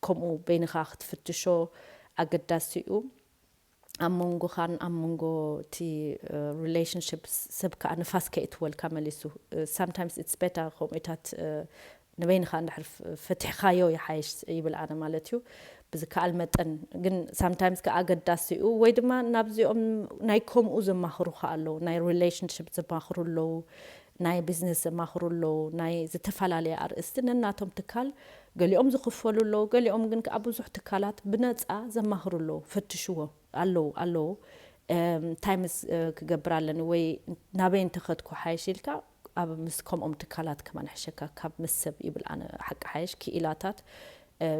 ከምኡ በይንኻ ክትፍትሾ ኣገዳሲ እዩ። ኣብ መንጎኻን ኣብ መንጎ እቲ ሪሌሽንሽፕ ሰብ ከዓ ንፋስ ከይእትወልካ መሊሱ። ሳምታይምስ ኢትስ ቤተር ከምኡታት ንበይንኻ እንድሕር ፈቲሕኻዮ ይሓይሽ ይብል ኣነ ማለት እዩ። ብዝከኣል መጠን ግን ሳምታይምስ ከዓ ኣገዳሲ እዩ። ወይ ድማ ናብዚኦም ናይ ከምኡ ዘማኽሩ ከዓ ኣለዉ፣ ናይ ሪሌሽንሽፕ ዘማኽሩ ኣለዉ፣ ናይ ቢዝነስ ዘማኽሩ ኣለዉ፣ ናይ ዝተፈላለየ ኣርእስቲ ነናቶም ትካል ገሊኦም ዝኽፈሉ ኣለዉ፣ ገሊኦም ግን ከዓ ብዙሕ ትካላት ብነፃ ዘማኽሩ ኣለዉ። ፈትሽዎ ኣለዉ ኣለዉ እንታይ ምስ ክገብር ኣለኒ ወይ ናበይ እንተኸድኩ ሓይሽ ኢልካ ኣብ ምስ ከምኦም ትካላት ከማን ሕሸካ ካብ ምስ ሰብ ይብል ኣነ ሓቂ ሓይሽ ክኢላታት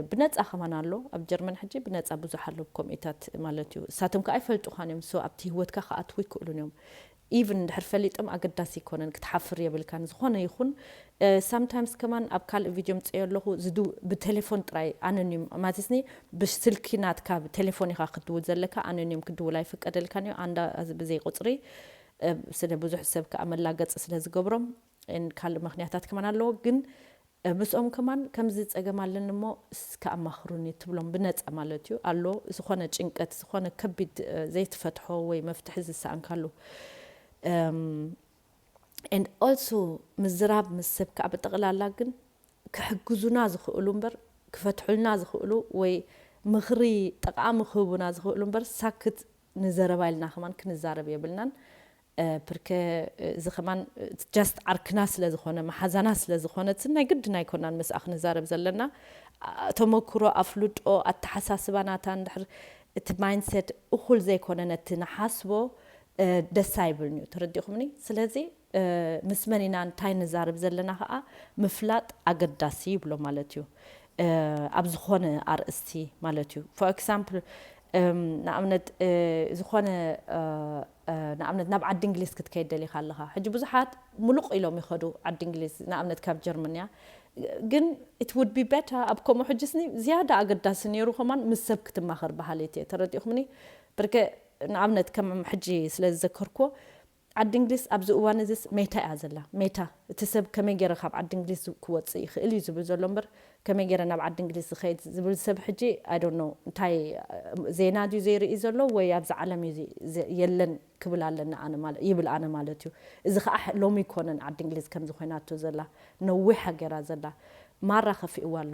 ብነፃ ከማን ኣሎ። ኣብ ጀርመን ሕጂ ብነፃ ብዙሕ ኣሎ ከምኢታት ማለት እዩ። እሳቶም ከዓ ኣይፈልጡኻን እዮም። ሶ ኣብቲ ህይወትካ ክኣትዉ ይክእሉን እዮም። ኢቭን እንድሕር ፈሊጦም ኣገዳሲ ይኮነን፣ ክትሓፍር የብልካን። ዝኾነ ይኹን ሳምታይምስ ከማን ኣብ ካልእ ቪድዮ ምፅዮ ኣለኹ። ብቴሌፎን ጥራይ ኣነኒም ማለትስኒ ብስልኪ ናትካ ብቴሌፎን ኢኻ ክትድውል ዘለካ። ኣነኒም ክድውል ኣይፍቀደልካን እዩ። ኣንዳ ብዘይ ቁፅሪ ስለ ብዙሕ ሰብ ከዓ መላገፂ ስለ ዝገብሮም ካልእ ምክንያታት ከማን ኣለዎ። ግን ምስኦም ከማን ከምዚ ፀገም ኣለኒ እሞ እስከ ኣማኽሩኒ ትብሎም ብነፃ ማለት እዩ። ኣሎ ዝኾነ ጭንቀት፣ ዝኾነ ከቢድ ዘይትፈትሖ ወይ መፍትሒ ዝሰኣንካሉ። And also ምዝራብ ምስ ሰብ ከዓ ብጠቕላላ ግን ክሕግዙና ዝኽእሉ እምበር ክፈትሑልና ዝኽእሉ ወይ ምኽሪ ጠቓሚ ክህቡና ዝኽእሉ እምበር ሳክት ንዘረባ ኢልና ከማን ክንዛረብ የብልናን። ብርከ እዚ ከማን ጃስት ዓርክና ስለ ዝኾነ መሓዛና ስለ ዝኾነት ናይ ግድን ኣይኮናን ምስኣ ክንዛረብ ዘለና። ተመክሮ ኣፍልጦ ኣተሓሳስባ ናታ እንድሕር እቲ ማይንድሴት እኹል ዘይኮነ ነቲ ንሓስቦ ደስ ኣይብልን እዩ። ተረዲኹምኒ? ስለዚ ምስ መን ኢና እንታይ ንዛረብ ዘለና ከዓ ምፍላጥ ኣገዳሲ ይብሎ ማለት እዩ። ኣብ ዝኾነ ኣርእስቲ ማለት እዩ። ፎር ኤግዛምፕል ንኣብነት ዝኾነ ንኣብነት ናብ ዓዲ እንግሊዝ ክትከይድ ደሊኻ ኣለኻ። ሕጂ ብዙሓት ሙሉቕ ኢሎም ይኸዱ ዓዲ እንግሊዝ፣ ንኣብነት ካብ ጀርመንያ። ግን it would be better ኣብ ከምኡ ሕጂ ስኒ ዝያዳ ኣገዳሲ ነይሩ ከማን ምስ ሰብ ክትማኸር በሃሊት እየ። ተረዲእኹምኒ? ብርከ ንኣብነት ከም ሕጂ ስለ ዝዘከርኩዎ ዓዲ እንግሊዝ ኣብዚ እዋን እዚስ ሜታ እያ ዘላ። ሜታ እቲ ሰብ ከመይ ገይረ ካብ ዓዲ እንግሊዝ ክወፅእ ይኽእል እዩ ዝብል ዘሎ እምበር ከመይ ገይረ ናብ ዓዲ እንግሊዝ ዝኸይድ ዝብል ሰብ ሕጂ I don't know እንታይ ዜና ድዩ ዘይርኢ ዘሎ ወይ ኣብዚ ዓለም እዩ የለን ክብል ኣለና ኣነ ማለት ይብል ኣነ ማለት እዩ። እዚ ከዓ ሎሚ ይኮነን ዓዲ እንግሊዝ ከምዚ ኮይናቶ ዘላ ነዊሕ ሃገራ ዘላ ማራ ከፊእዋ ኣሎ።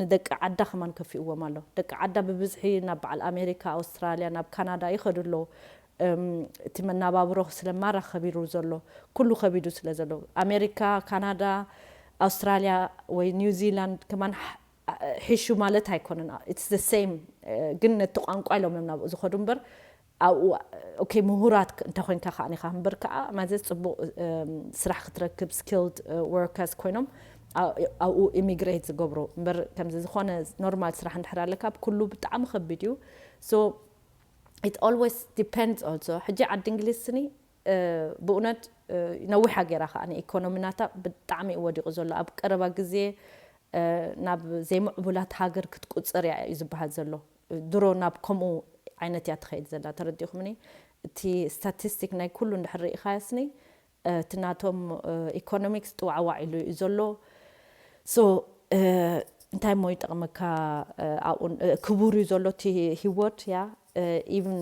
ንደቂ ዓዳ ከማን ከፊእዎም ኣሎ። ደቂ ዓዳ ብብዝሒ ናብ በዓል ኣሜሪካ፣ ኣውስትራልያ፣ ናብ ካናዳ ይኸዱ ኣለዉ። እቲ መናባብሮ ስለ ማራ ከቢሩ ዘሎ ኩሉ ከቢዱ ስለ ዘሎ ኣሜሪካ፣ ካናዳ፣ ኣውስትራልያ ወይ ኒውዚላንድ ከማን ሒሹ ማለት ኣይኮነን። It's the same፣ ግን ነቲ ቋንቋ ኢሎም እዮም ናብኡ ዝኸዱ እምበር ኣብኡ okay ምሁራት እንተኮይንካ ከዓ ኒካ እምበር ከዓ ማለት ፅቡቅ ስራሕ ክትረክብ skilled workers ኮይኖም ኣብኡ immigrate ዝገብሩ እምበር ከምዚ ዝኾነ ኖርማል ስራሕ እንድሕር ኣለካ ኣብ ኩሉ ብጣዕሚ ከቢድ እዩ። So it always depends also። ሕጂ ዓዲ እንግሊዝ ስኒ ብእውነት ነዊሓ ገይራ ከዓ ንኢኮኖሚ ናታ ብጣዕሚ እዩ ወዲቑ ዘሎ። ኣብ ቀረባ ግዜ ናብ ዘይምዕቡላት ሃገር ክትቁፅር እያ እዩ ዝበሃል ዘሎ። ድሮ ናብ ከምኡ ዓይነት እያ ትኸይድ ዘላ። ተረዲእኹምኒ? እቲ ስታቲስቲክ ናይ ኩሉ እንድሕር ርኢኻዮ ስኒ እቲ ናቶም ኢኮኖሚክስ ጥዋዕዋዕ ኢሉ እዩ ዘሎ። So እንታይ እሞ ይጠቕመካ? ኣብኡ ክቡር እዩ ዘሎ እቲ ሂወት እያ። Even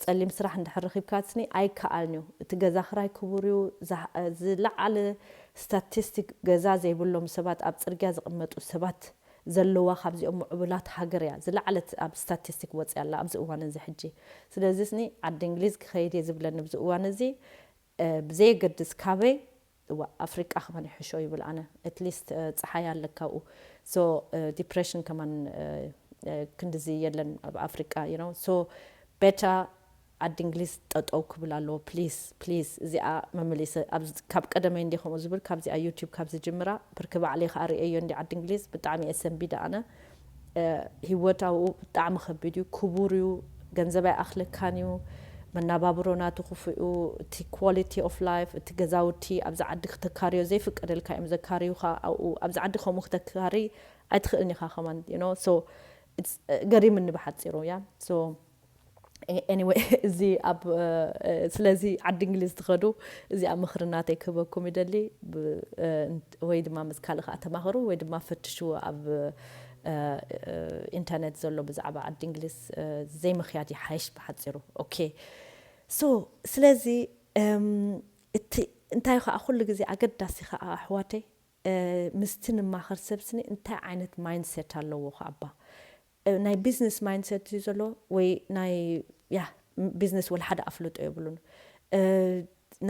ፀሊም ስራሕ እንድሕር ረኺብካ ስኒ ኣይከኣልን እዩ። እቲ ገዛ ክራይ ክቡር እዩ። ዝለዓለ ስታቲስቲክ ገዛ ዘይብሎም ሰባት ኣብ ፅርግያ ዝቕመጡ ሰባት ዘለዋ ካብዚኦም ምዕቡላት ሃገር እያ ዝለዓለት ኣብ ስታቲስቲክ ወፂኣ ኣላ ኣብዚ እዋን እዚ ሕጂ። ስለዚ ስኒ ዓዲ እንግሊዝ ክኸይድ እየ ዝብለኒ ኣብዚ እዋን እዚ ብዘየገድስ ካበይ እዋ ኣፍሪቃ ከማን ይሕሾ ይብል ኣነ። At least ፀሓይ ኣለካ ኣብኡ። So ዲፕሬሽን ከማን ክንድዚ የለን ኣብ ኣፍሪቃ you know። So ቤታ ዓዲ እንግሊዝ ጠጠው ክብል ኣለዎ please please። እዚኣ መመሊሰ ካብ ቀደመይ እንዲ ከምኡ ዝብል ካብዚኣ ዩቲዩብ ካብ ዝጅምራ ብርክ ባዕለይ ከዓ ርእየዮ እንዲ ዓዲ እንግሊዝ ብጣዕሚ እየ ሰንቢደ ኣነ። ሂወት ኣብኡ ብጣዕሚ ከቢድ እዩ። ክቡር እዩ። ገንዘብ ኣይኣኽለካን እዩ። መናባብሮ ናቱ ክፉእ እዩ። እቲ quality of life እቲ ገዛውቲ ኣብዚ ዓዲ ክተካርዮ ዘይፍቀደልካ እዮም ዘካርዩኻ ኣብኡ ኣብዚ ዓዲ ከምኡ ክተካሪ ኣይትኽእልን ኢኻ ከማን you know። So ገሪምኒ ብሓፂሩ እያ። So anyway እዚ ኣብ ስለዚ ዓዲ እንግሊዝ ትኸዱ እዚኣ ምኽሪ ናተይ ክህበኩም ይደሊ። ወይ ድማ ምስ ካልእ ከዓ ተማኸሩ ወይ ድማ ፈትሽዎ ኣብ ኢንተርኔት ዘሎ ብዛዕባ ዓዲ እንግሊዝ ዘይምኽያድ ይሓይሽ ብሓፂሩ። Okay so ስለዚ እቲ እንታይ ከዓ ኩሉ ግዜ ኣገዳሲ ከዓ ኣሕዋተይ ምስቲ ንማኸር ሰብ ስኒ እንታይ ዓይነት ማይንድሴት ኣለዎ ከኣባ ናይ ቢዝነስ ማይንድሰት ድዩ ዘለዎ ወይ ናይ ያ ቢዝነስ ወላ ሓደ ኣፍልጦ የብሉን።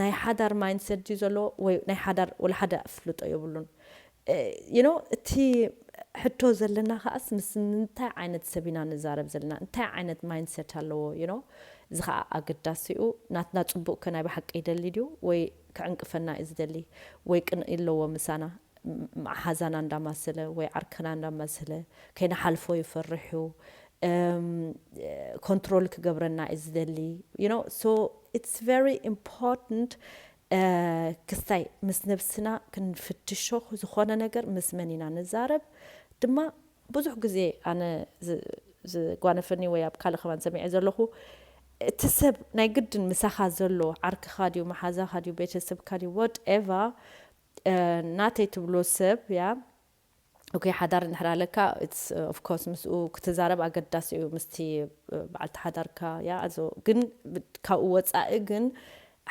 ናይ ሓዳር ማይንድሰት ድዩ ዘለዎ ወይ ናይ ሓዳር ወላ ሓደ ኣፍልጦ የብሉን። You know እቲ ሕቶ ዘለና ከዓስ ምስ እንታይ ዓይነት ሰብ ኢና ንዛረብ ዘለና እንታይ ዓይነት ማይንድሰት ኣለዎ you know። እዚ ከዓ ኣገዳሲኡ ናትና ፅቡቅ ከ ናይ ብሓቂ ይደሊ ድዩ ወይ ክዕንቅፈና እዩ ዝደሊ ወይ ቅንኢ ኣለዎ ምሳና መሓዛና እንዳማሰለ ወይ ዓርክና እንዳማሰለ ከይንሓልፎ ይፈርሕ እዩ። ኮንትሮል ክገብረና እዩ ዝደሊ you know። So it's very important ክስታይ ምስ ነብስና ክንፍትሾ ዝኾነ ነገር ምስ መን ኢና ንዛረብ ድማ ብዙሕ ግዜ ኣነ ዝጓነፈኒ ወይ ኣብ ካልእ ከማን ሰሚዐ ዘለኹ እቲ ሰብ ናይ ግድን ምሳኻ ዘሎ ዓርክኻ ድዩ መሓዛኻ ድዩ ቤተሰብካ ድዩ whatever ናተይ ትብሎ ሰብ ያ okay ሓዳር እንድሕር ኣለካ of course ምስኡ ክትዛረብ ኣገዳሲ እዩ ምስቲ በዓልቲ ሓዳርካ ያ ኣዞ ግን ካብኡ ወፃኢ ግን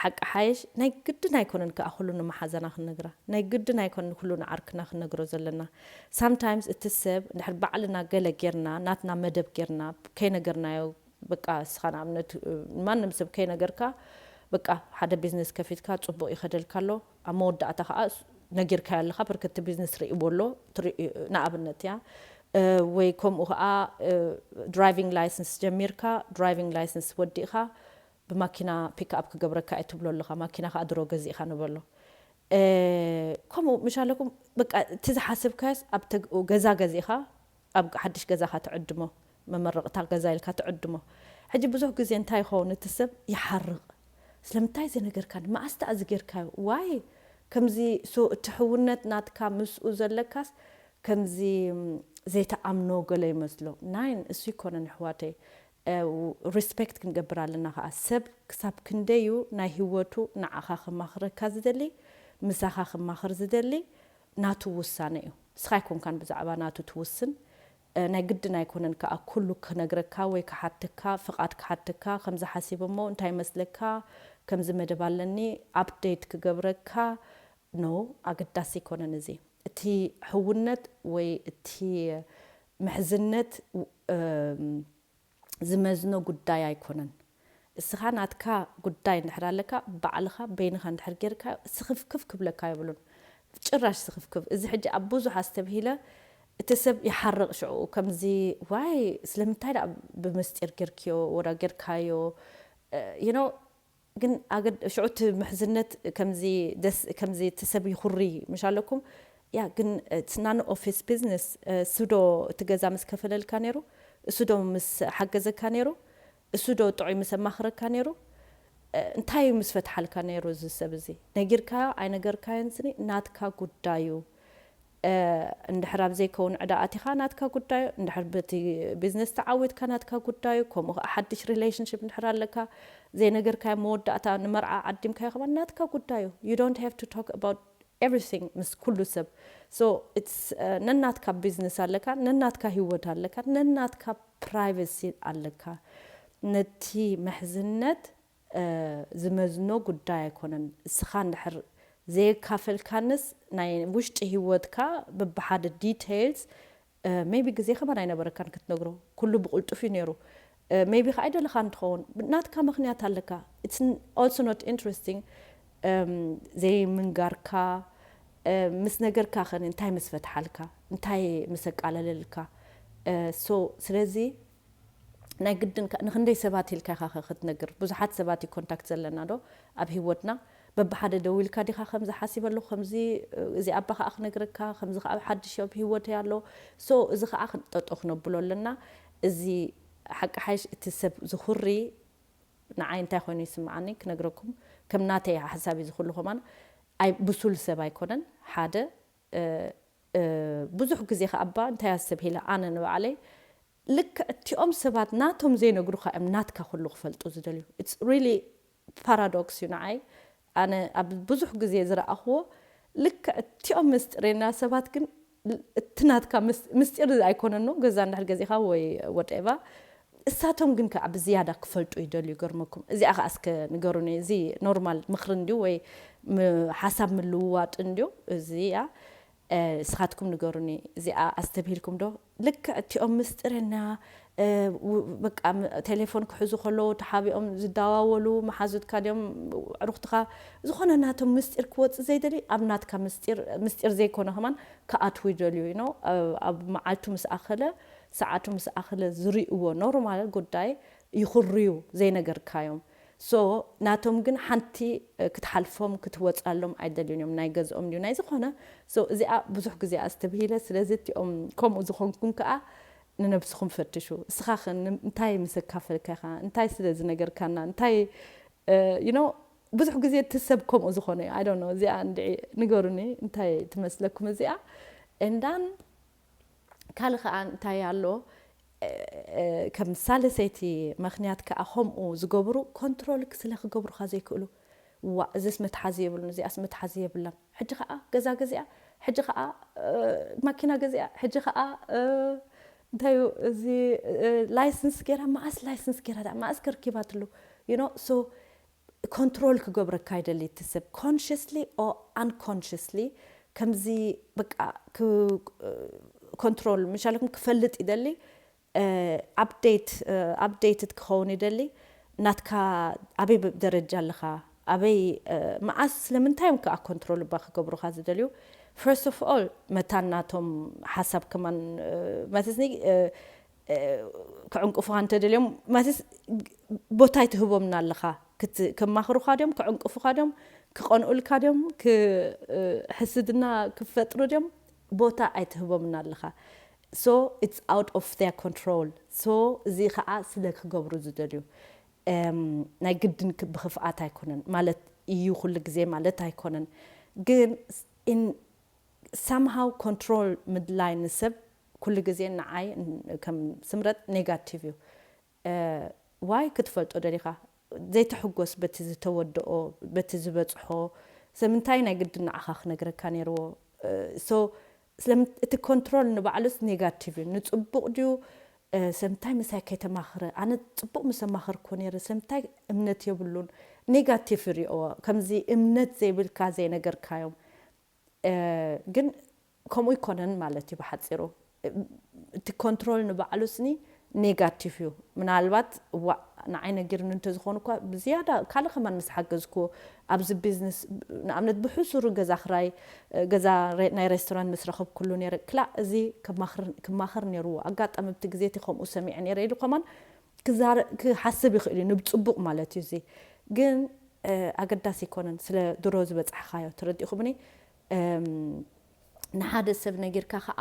ሓቂ ሓይሽ ናይ ግድን ኣይኮነን ከዓ ኩሉ ንመሓዘና ክንነግራ ናይ ግድን ኣይኮነን ኩሉ ንዓርክና ክንነግሮ ዘለና። Sometimes እቲ ሰብ እንድሕር ባዕልና ገለ ጌርና ናትና መደብ ጌርና ከይነገርናዮ በቃ እስኻ ንኣብነት ማንም ሰብ ከይነገርካ በቃ ሓደ ቢዝነስ ከፊትካ ፅቡቅ ይኸደልካ ኣሎ ኣብ መወዳእታ ከዓ ነጊርካዮ ኣለካ ብርክቲ ቢዝነስ ርእይዎ ኣሎ ንኣብነት እያ ወይ ከምኡ ከዓ ድራይቪንግ ላይሰንስ ጀሚርካ ድራይቪንግ ላይሰንስ ወዲእካ ብማኪና ፒክኣፕ ክገብረካ እየ ትብሎ ኣለካ ማኪና ከዓ ድሮ ገዚእካ ንበሎ ከምኡ ምሽ ኣለኩም በቃ እቲ ዝሓሰብካዮስ ኣብ ገዛ ገዚእካ ኣብ ሓድሽ ገዛኻ ትዕድሞ መመረቕታ ገዛ ኢልካ ትዕድሞ ሕጂ ብዙሕ ግዜ እንታይ ይኸውን እቲ ሰብ ይሓርቕ ስለምንታይ ዘነገርካ መኣስታ እዚ ጌርካዮ ዋይ ከምዚ so እቲ ሕውነት ናትካ ምስኡ ዘለካስ ከምዚ ዘይተኣምኖ ገለ ይመስሎ ናይን እሱ ይኮነን ኣሕዋተይ ሪስፔክት ክንገብር ኣለና ከዓ ሰብ ክሳብ ክንደዩ ናይ ህይወቱ ንዓኻ ክማኽረካ ዝደሊ ምሳኻ ክማኽር ዝደሊ ናቱ ውሳነ እዩ እስኻ ኣይኮንካን ብዛዕባ ናቱ ትውስን ናይ ግድን ኣይኮነን ከዓ ኩሉ ክነግረካ ወይ ክሓተካ ፍቓድ ክሓተካ ከምዚ ሓሲበ እሞ እንታይ መስለካ ከምዚ መደብ ኣለኒ ኣፕዴት ክገብረካ no ኣገዳሲ ኣይኮነን እዚ እቲ ሕውነት ወይ እቲ ምሕዝነት ዝመዝኖ ጉዳይ ኣይኮነን እስኻ ናትካ ጉዳይ እንድሕር ኣለካ ባዕልኻ በይንኻ እንድሕር ጌርካ ስኽፍክፍ ክብለካ የብሉን ጭራሽ ዝኽፍክፍ። እዚ ሕጂ ኣብ ብዙሕ ኣስተብሂለ፣ እቲ ሰብ ይሓርቕ ሽዑ። ከምዚ ዋይ ስለምንታይ ደኣ ብምስጢር ጌርክዮ ወዳ ጌርካዮ? You know፣ ግን ኣገድ ሽዑ እቲ ምሕዝነት ከምዚ ደስ ከምዚ እቲ ሰብ ይኹሪ ምሽ ኣለኩም። ያ ግን it's none of his business። እሱ ዶ እቲ ገዛ ምስ ከፈለልካ ነይሩ? እሱ ዶ ምስ ሓገዘካ ነይሩ? እሱ ዶ ጥዑይ ምስ ኣማኽረካ ነይሩ? እንታይ እዩ ምስ ፈትሓልካ ነይሩ እዚ ሰብ እዚ? ነጊርካዮ ኣይነገርካዮን ስኒ ናትካ ጉዳዩ። እንድሕር ኣብ ዘይከውን ዕዳ ኣቲኻ ናትካ ጉዳዩ፣ እንድሕር በቲ ቢዝነስ ተዓዊትካ ናትካ ጉዳዩ። ከምኡ ከዓ ሓድሽ ሪሌሽንሽፕ እንድሕር ኣለካ ዘይነገርካዮ መወዳእታ ንመርዓ ዓዲምካዮ ከማን ናትካ ጉዳዩ። You don't have to talk about everything ምስ ኩሉ ሰብ። So it's ነናትካ ቢዝነስ ኣለካ፣ ነናትካ ህይወት ኣለካ፣ ነናትካ ፕራይቨሲ ኣለካ። ነቲ ምሕዝነት ዝመዝኖ ጉዳይ ኣይኮነን። እስኻ እንድሕር ዘየካፈልካንስ ናይ ውሽጢ ህይወትካ በብሓደ ዲቴይልስ ሜቢ ግዜ ከማን ኣይነበረካን ክትነግሮ። ኩሉ ብቕልጡፍ እዩ ነይሩ። ሜቢ ከዓ ኣይደለኻን ትኸውን። ናትካ ምኽንያት ኣለካ። It's also not interesting ዘይምንጋርካ። ምስ ነገርካ ኸን እንታይ ምስ ፈትሓልካ እንታይ ምስ ኣቃለለልካ? ሶ ስለዚ ናይ ግድን ንክንደይ ሰባት ኢልካ ኢኻ ክትነግር? ብዙሓት ሰባት እዩ ኮንታክት ዘለና ዶ ኣብ ህይወትና? በብሓደ ደው ኢልካ ዲኻ ከምዚ ሓሲበ ኣለኹ ከምዚ እዚ ኣባ ከዓ ክነግረካ ከምዚ ከዓ ሓድሽ ኣብ ህይወት ኣሎ። ሶ እዚ ከዓ ጠጦ ክነብሎ ኣለና። እዚ ሓቂ ሓይሽ እቲ ሰብ ዝኹሪ ንዓይ እንታይ ኮይኑ ይስምዓኒ ክነግረኩም። ከም ናተይ ሓሳብ እዩ ዝኽሉ ከማን ኣይ ብሱል ሰብ ኣይኮነን ሓደ። ብዙሕ ግዜ ከ ኣባ እንታይ ኣስተብሂለ ኣነ ንባዕለይ ልክዕ እቲኦም ሰባት ናቶም ዘይነግሩኻ እዮም ናትካ ኩሉ ክፈልጡ ዝደልዩ። It's really ፓራዶክስ እዩ ንዓይ። ኣነ ኣብ ብዙሕ ግዜ ዝረኣኽዎ ልክዕ እቲኦም ምስጢረኛ ሰባት ግን እቲ ናትካ ምስጢር ኣይኮነኖ ገዛ እንድሕር ገዚኻ ወይ ወደኤቫ እሳቶም ግን ከዓ ብዝያዳ ክፈልጡ ይደልዩ። ገርመኩም እዚኣ ከዓ እስከ ንገሩኒ። እዚ ኖርማል ምኽሪ እንድዩ ወይ ሓሳብ ምልውዋጥ እንድዩ እዚኣ። እስኻትኩም ንገሩኒ እዚኣ ኣስተብሂልኩም ዶ? ልክዕ እቲኦም ምስጢረኛ በቃ ቴሌፎን ክሕዙ ከለዉ ተሓቢኦም ዝዳዋወሉ መሓዙትካ ድዮም ዕሩኽትኻ ዝኾነ ናቶም ምስጢር ክወፅእ ዘይደሊ ኣብ ናትካ ምስጢር ምስጢር ዘይኮነ ከማን ክኣትዉ ይደልዩ ኢኖ ኣብ መዓልቱ ምስ ኣኸለ ሰዓቱ ምስ ኣኸለ ዝርእዎ ኖርማል ጉዳይ ይኹርዩ ዘይነገርካዮም። ሶ ናቶም ግን ሓንቲ ክትሓልፎም ክትወፃሎም ኣይደልዩን እዮም ናይ ገዝኦም ድዩ ናይ ዝኾነ። ሶ እዚኣ ብዙሕ ግዜ ኣስተብሂለ ስለዚ እቲኦም ከምኡ ዝኾንኩም ከዓ ንነብስኹም ፈትሹ። እስኻ ኸ እንታይ ምስ ኣካፈልካ ኢኻ እንታይ ስለ ዝነገርካና እንታይ you know ብዙሕ ግዜ እቲ ሰብ ከምኡ ዝኾነ እዩ። I don't know እዚኣ እንድዒ ንገሩኒ እንታይ ትመስለኩም እዚኣ? And then ካልእ ከዓ እንታይ ኣሎ? ከም ሳልሰይቲ ምኽንያት ከዓ ከምኡ ዝገብሩ ኮንትሮል ስለ ክገብሩኻ ዘይክእሉ። ዋ እዚስ መትሓዚ የብሉን እዚኣስ መትሓዚ የብላን። ሕጂ ከዓ ገዛ ገዚኣ፣ ሕጂ ከዓ ማኪና ገዚኣ፣ ሕጂ ከዓ እንታይ እዩ እዚ ላይሰንስ ገይራ፣ መኣስ ላይሰንስ ገይራ ደኣ መኣስ ከርኪባትሉ you know so ኮንትሮል ክገብረካ ይደሊ እቲ ሰብ consciously or unconsciously ከምዚ በቃ ኮንትሮል ምሻለኩም ክፈልጥ ይደሊ። ኣፕዴት ኣፕዴትድ ክኸውን ይደሊ ናትካ ኣበይ ደረጃ ኣለኻ ኣበይ መዓስ ስለምንታይ እዮም ከዓ ኮንትሮል እባ ክገብሩኻ ዝደልዩ? First of all መታን ናቶም ሓሳብ ከማን ማለትኒ ክዕንቅፉኻ እንተደልዮም ማለትስ ቦታ ኣይትህቦምና ኣለኻ። ከማኽሩኻ ድዮም ክዕንቅፉኻ ድዮም ክቐንኡልካ ድዮም ሕስድና ክፈጥሩ ድዮም ቦታ ኣይትህቦምና ኣለኻ። So it's out of their control። So እዚ ከዓ ስለ ክገብሩ ዝደልዩ ናይ ግድን ብክፍኣት ኣይኮነን ማለት እዩ ኩሉ ግዜ ማለት ኣይኮነን። ግን somehow ኮንትሮል ምድላይ ንሰብ ኩሉ ግዜ ንዓይ ከም ስምረጥ ኔጋቲቭ እዩ። ዋይ ክትፈልጦ ደሊኻ ዘይትሕጎስ በቲ ዝተወደኦ በቲ ዝበፅሖ ሰብ እንታይ ናይ ግድን ንዓኻ ክነግረካ ነይርዎ። So እቲ ኮንትሮል ንባዕሉስ ኔጋቲቭ እዩ። ንፅቡቕ ድዩ ሰምታይ ምሳይ ከይተማኽረ ኣነ ፅቡቕ ምስ ኣማኸርኩ ነይረ ሰምታይ እምነት የብሉን። ኔጋቲቭ ይሪኦ ከምዚ እምነት ዘይብልካ ዘይነገርካዮም። ግን ከምኡ ይኮነን ማለት እዩ ብሓፂሩ። እቲ ኮንትሮል ንባዕሉ ስኒ ኔጋቲቭ እዩ። ምናልባት ዋ ንዓይ ነጊርኒ እንተዝኾኑ እኳ ብዝያዳ ካልእ ከማን ምስ ሓገዝኩ ኣብዚ ቢዝነስ ንኣብነት ብሕሱሩ ገዛ ክራይ ገዛ ናይ ሬስቶራንት ምስ ረኸብኩሉ ነይረ ክላእ እዚ ክማኽር ነይርዎ ኣጋጣሚ ኣብቲ ግዜ እቲ ከምኡ ሰሚዐ ነይረ ኢሉ ከማን ክሓስብ ይኽእል እዩ ንብፅቡቕ ማለት እዩ እዚ ግን ኣገዳሲ ኣይኮነን ስለ ድሮ ዝበፃሕኻዮ ተረዲእኹምኒ ንሓደ ሰብ ነጊርካ ከዓ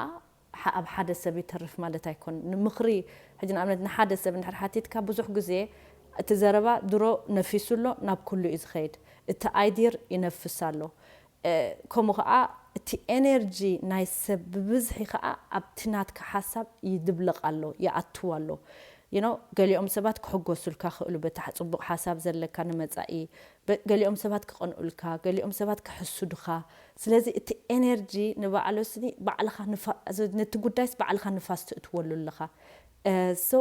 ኣብ ሓደ ሰብ ይተርፍ ማለት ኣይኮን ንምኽሪ ሕጂ ንኣብነት ንሓደ ሰብ እንድሕር ሓቲትካ ብዙሕ ግዜ እቲ ዘረባ ድሮ ነፊሱ ኣሎ ናብ ኩሉ እዩ ዝኸይድ እቲ ኣይዲር ይነፍስ ኣሎ ከምኡ ከዓ እቲ ኤነርጂ ናይ ሰብ ብብዝሒ ከዓ ኣብቲ ናትካ ሓሳብ ይድብለቕ ኣሎ ይኣትው ኣሎ you know ገሊኦም ሰባት ክሕጎሱልካ ክእሉ በታ ጽቡቕ ሓሳብ ዘለካ ንመጻኢ ገሊኦም ሰባት ክቐንኡልካ ገሊኦም ሰባት ክሕስዱኻ ስለዚ እቲ ኤነርጂ ንባዕሉ ስኒ ባዕልኻ ነቲ ጉዳይስ ባዕልኻ ንፋስ ትእትወሉ ኣለኻ so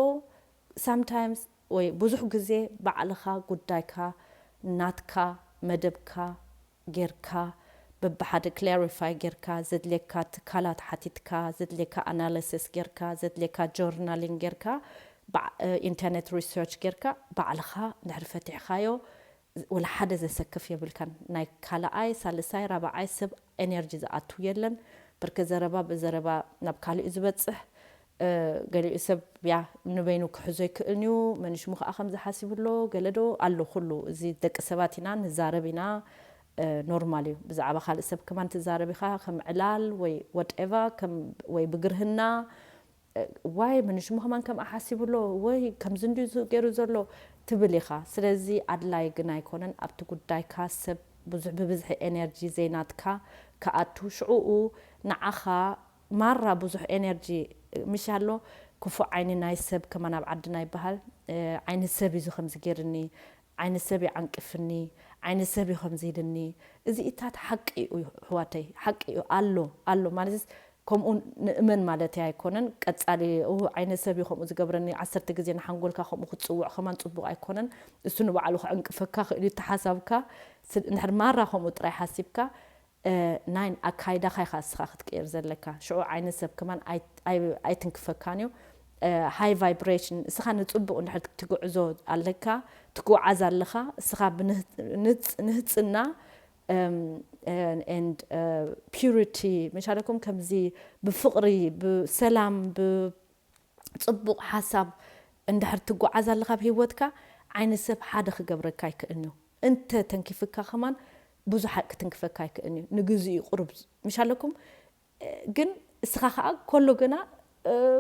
sometimes ወይ ብዙሕ ግዜ ባዕልኻ ጉዳይካ ናትካ መደብካ ጌርካ በብሓደ clarify ጌርካ ዘድልየካ ትካላት ሓቲትካ ዘድልየካ analysis ጌርካ ዘድልየካ journaling ጌርካ internet research ጌርካ ባዕልኻ እንድሕር ፈቲሕኻዮ ወላ ሓደ ዘሰክፍ የብልካን ናይ ካልኣይ ሳልሳይ ራብዓይ ሰብ energy ዝኣቱ የለን ብርክ ዘረባ ብዘረባ ናብ ካሊኡ ዝበፅሕ ገሊኡ ሰብ ያ ንበይኑ ክሕዞ ይክእልን እዩ መንሽሙ ከዓ ከምዚ ሓሲቡ ኣሎ ገለዶ ኣሎ ኩሉ እዚ ደቂ ሰባት ኢና ንዛረብ ኢና ኖርማል እዩ ብዛዕባ ካልእ ሰብ ከማን ትዛረብ ኢኻ ከም ዕላል ወይ whatever ወይ ብግርህና ዋይ መንሽሙ ከማን ከምኣ ሓሲቡ ኣሎ ወይ ከምዚ እንድዩ ገይሩ ዘሎ ትብል ኢኻ ስለዚ ኣድላይ ግን ኣይኮነን ኣብቲ ጉዳይካ ሰብ ብዙሕ ብብዝሒ energy ዘይናትካ ክኣቱ ሽዕኡ ንዓኻ ማራ ብዙሕ energy ምሽ ኣሎ ክፉእ ዓይኒ ናይ ሰብ ከማን ኣብ ዓድና ይበሃል ዓይኒ ሰብ እዩ ከምዚ ገይርኒ ዓይኒ ሰብ ይዓንቅፍኒ ዓይኒ ሰብ እዩ ከምዚ ኢልኒ እዚኢታት ሓቂ እዩ ኣሕዋተይ ሓቂ እዩ ኣሎ ኣሎ ማለት ከምኡ ንእመን ማለት ኣይኮነን ቀፃሊ ዓይነ ሰብ እዩ ከምኡ ዝገብረኒ ዓሰርተ ግዜ ንሓንጎልካ ከምኡ ክትፅውዕ ከማን ፅቡቅ ኣይኮነን እሱ ንባዕሉ ክዕንቅፈካ ክእል እዩ ተሓሳብካ እንድሕር ማራ ከምኡ ጥራይ ሓሲብካ ናይ ኣካይዳኻ ኢኻ እስኻ ክትቅየር ዘለካ ሽዑ ዓይነ ሰብ ከማን ኣይትንክፈካን እዩ high vibration እስኻ ንፅቡቅ እንድሕር ትግዕዞ ኣለካ ትጓዓዝ ኣለኻ እስኻ ንህፅና and purity መሻለኩም ከምዚ ብፍቕሪ ብሰላም ብፅቡቕ ሓሳብ እንድሕር ትጓዓዝ ኣለካ ኣብ ህይወትካ ዓይነ ሰብ ሓደ ክገብረካ ኣይክእልን እዩ እንተ ተንኪፍካ ከማን ብዙሕ ክትንክፈካ ኣይክእልን እዩ ንግዚኡ ቁሩብ ምሻለኩም ግን እስኻ ከዓ ከሎ ገና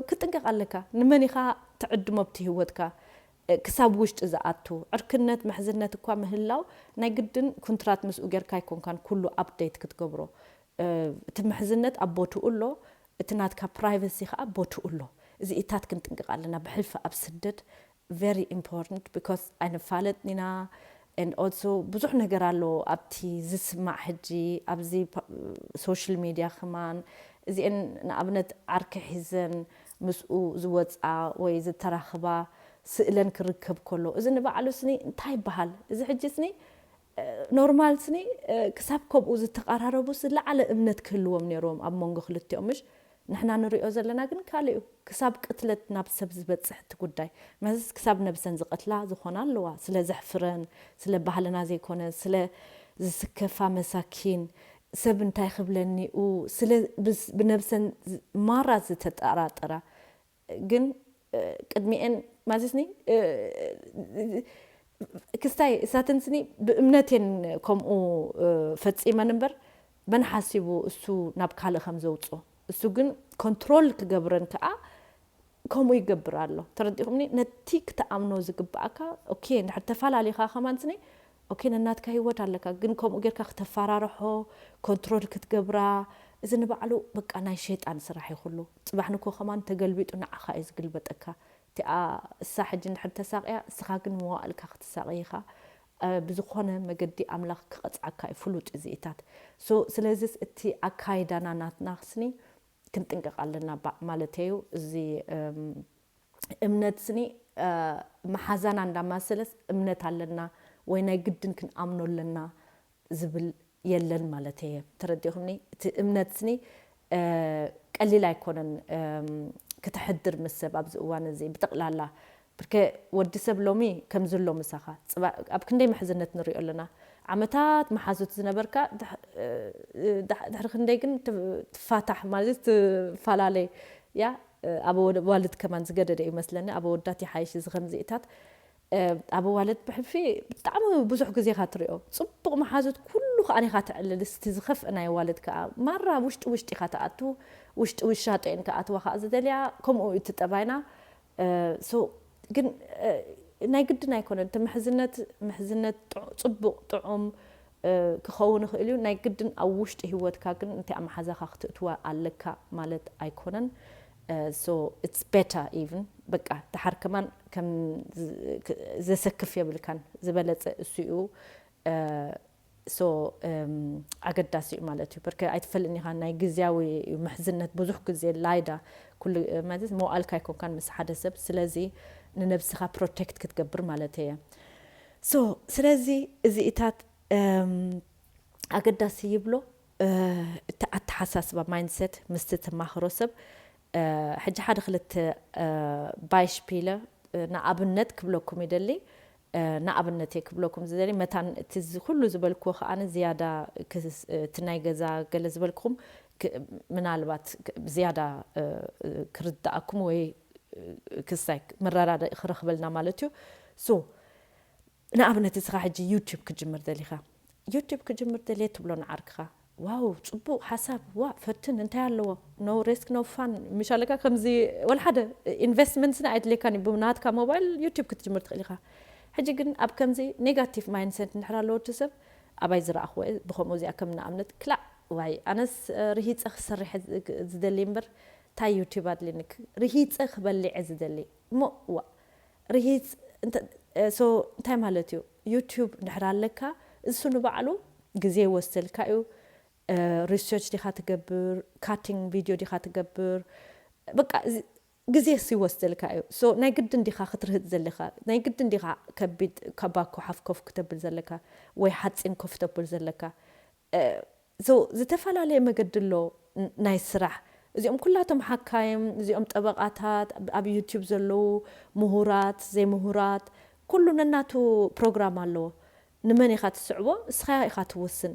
ክጥንቀቕ ኣለካ ንመን ኢኻ ትዕድሞ ኣብቲ ህይወትካ ክሳብ ውሽጢ ዝኣቱ ዕርክነት ምሕዝነት እኳ ምህላው ናይ ግድን ኩንትራት ምስኡ ጌርካ ኣይኮንካን ኩሉ update ክትገብሮ እቲ ምሕዝነት ኣብ ቦትኡ ኣሎ እቲ ናትካ privacy ከዓ ቦትኡ ኣሎ እዚኢታት ክንጥንቅቕ ኣለና ብሕልፊ ኣብ ስደት very important because ኣይንፋለጥን ኢና and also ብዙሕ ነገር ኣሎ ኣብቲ ዝስማዕ ሕጂ ኣብዚ social media ከማን እዚአን ንኣብነት ዓርኪ ሒዘን ምስኡ ዝወፃ ወይ ዝተራኽባ ስእለን ክርከብ ከሎ እዚ ንባዕሉ ስኒ እንታይ ይበሃል እዚ ሕጂ ስኒ normal ስኒ ክሳብ ከምኡ ዝተቐራረቡ ዝለዓለ እምነት ክህልዎም ነይርዎም ኣብ መንጎ ክልቲኦም ምሽ ንሕና ንሪኦ ዘለና ግን ካልእ እዩ ክሳብ ቅትለት ናብ ሰብ ዝበፅሕ እቲ ጉዳይ መስ ክሳብ ነብሰን ዝቐትላ ዝኾና ኣለዋ ስለ ዘሕፍረን ስለ ባህልና ዘይኮነ ስለ ዝስከፋ መሳኪን ሰብ እንታይ ክብለኒኡ ስለ ብነብሰን ማራ ዝተጠራጠራ ግን ቅድሚኤን ማለትኒ ክስታይ እሳተን ስኒ ብእምነቴን ከምኡ ፈፂመን እምበር መን ሓሲቡ እሱ ናብ ካልእ ከም ዘውፅኦ እሱ ግን ኮንትሮል ክገብረን ከዓ ከምኡ ይገብር ኣሎ ተረዲኹምኒ ነቲ ክትኣምኖ ዝግባኣካ ኦኬ እንድሕር ተፈላለኻ ከማን ስኒ ኦኬ ነናትካ ህይወት ኣለካ ግን ከምኡ ጌርካ ክተፈራርሖ ኮንትሮል ክትገብራ እዚ ንባዕሉ በቃ ናይ ሸይጣን ስራሕ ይኹሉ ጽባሕ ንኮ ከማን ተገልቢጡ ንዓኻ እዩ ዝግልበጠካ እቲኣ እሳ ሕጂ እንድሕር ተሳቕያ እስኻ ግን መዋእልካ ክትሳቕይኻ ብዝኾነ መገዲ ኣምላኽ ክቐጽዓካ እዩ ፍሉጥ እዚኢታት ስለዚስ እቲ ኣካይዳና ናትና ክስኒ ክንጥንቀቕ ኣለና ማለት እዩ እዚ እምነት ስኒ መሓዛና እንዳማሰለስ እምነት ኣለና ወይ ናይ ግድን ክንኣምኖ ኣለና ዝብል የለን ማለት እየ ተረዲኹምኒ እቲ እምነት ስኒ ቀሊል ኣይኮነን ክተሕድር ምስ ሰብ ኣብዚ እዋን እዚ ብጠቕላላ ብርከ ወዲ ሰብ ሎሚ ከም ዝሎ ምሳኻ ኣብ ክንደይ ምሕዝነት ንሪኦ ኣለና። ዓመታት መሓዙት ዝነበርካ ድሕሪ ክንደይ ግን ትፋታሕ ማለት ትፈላለይ። ያ ኣብ ዋልድ ከማን ዝገደደ እዩ መስለኒ። ኣብ ወዳት ይሓይሽ እዚ ከምዚኢታት ኣብ ዋልድ ብሕልፊ ብጣዕሚ ብዙሕ ግዜኻ ትሪኦ። ጽቡቕ መሓዙት ኩሉ ከኣ ኢኻ ትዕልል። እስቲ ዝኸፍእ ናይ ዋልድ ከኣ ማራ ውሽጢ ውሽጢ ኢኻ ትኣቱ። ውሽጢ ውሻጦ እየን ከኣትዋ ከኣ ዝደልያ። ከምኡ እዩ እቲ ጠባይና። ግን ናይ ግድን ኣይኮነን እቲ ምሕዝነት። ምሕዝነት ጽቡቕ ጥዑም ክኸውን ይኽእል እዩ። ናይ ግድን ኣብ ውሽጢ ህይወትካ ግን እንታይ ኣመሓዛኻ ክትእትዋ ኣለካ ማለት ኣይኮነን። So it's better even በቃ ድሓር ከማን ከም ዘሰክፍ የብልካን። ዝበለጸ እሱ እዩ። So ኣገዳሲ እዩ ማለት እዩ። በርከ ኣይትፈልጥን ኢኻ ናይ ግዝያዊ ምሕዝነት ብዙሕ ግዜ ላይዳ ኩሉ ማለት መዋእልካ ኣይኮንካን ምስ ሓደ ሰብ። ስለዚ ንነብስኻ ፕሮቴክት ክትገብር ማለት እየ። So ስለዚ እዚኢታት ኣገዳሲ ይብሎ። እቲ ኣተሓሳስባ ማይንድሰት ምስቲ ተማኽሮ ሰብ ሕጂ ሓደ ክልተ ባይሽፒለ ንኣብነት ክብለኩም ይደሊ። ንኣብነት እየ ክብለኩም ዝደሊ መታን እቲ ኩሉ ዝበልክዎ ከኣ ዝያዳ እቲ ናይ ገዛ ገለ ዝበልክኹም ምናልባት ዝያዳ ክርዳእኩም ወይ ክሳይ መረዳድእ ክረኽበልና ማለት እዩ። So ንኣብነት እስኻ ሕጂ ዩቲዩብ ክጅምር ደሊኻ ዩቲዩብ ክጅምር ደልየ ትብሎ ንዓርክኻ ዋው ጽቡቕ ሓሳብ ዋ ፈትን እንታይ ኣለዎ no risk no fun ምሽ ኣለካ ከምዚ ወላ ሓደ ኢንቨስትመንት ስና ኣይድልየካን እዩ ብናትካ ሞባይል ዩቲዩብ ክትጅምር ትኽእል ኢኻ። ሕጂ ግን ኣብ ከምዚ ኔጋቲቭ ማይንድሰት እንድሕር ኣለዎ እቲ ሰብ ኣባይ ዝረኣኽዎ እየ ብኸምኡ እዚኣ ከም ንኣብነት ክላእ ዋይ ኣነስ ርሂፀ ክሰርሐ ዝደሊ እምበር እንታይ ዩቲዩብ ኣድልኒ ርሂፀ ክበልዐ ዝደሊ እሞ ዋ ርሂፅ እንታይ ማለት እዩ? ዩቲዩብ እንድሕር ኣለካ እሱ ንባዕሉ ግዜ ይወስደልካ እዩ። ሪሰርች ዲኻ ትገብር፣ ካቲንግ ቪድዮ ዲኻ ትገብር፣ በቃ ግዜስ ይወስደልካ እዩ። So ናይ ግድን ዲኻ ክትርህፅ ዘለካ? ናይ ግድን ዲኻ ከቢድ ከባኮ ሓፍ ኮፍ ክተብል ዘለካ ወይ ሓፂን ኮፍ ተብል ዘለካ? So ዝተፈላለየ መገዲ ኣሎ ናይ ስራሕ። እዚኦም ኩላቶም ሓካይም፣ እዚኦም ጠበቓታት፣ ኣብ ዩቲዩብ ዘለዉ ምሁራት፣ ዘይምሁራት፣ ኩሉ ነናቱ ፕሮግራም ኣለዎ። ንመን ኢኻ ትስዕቦ? እስኻ ኢኻ ትውስን።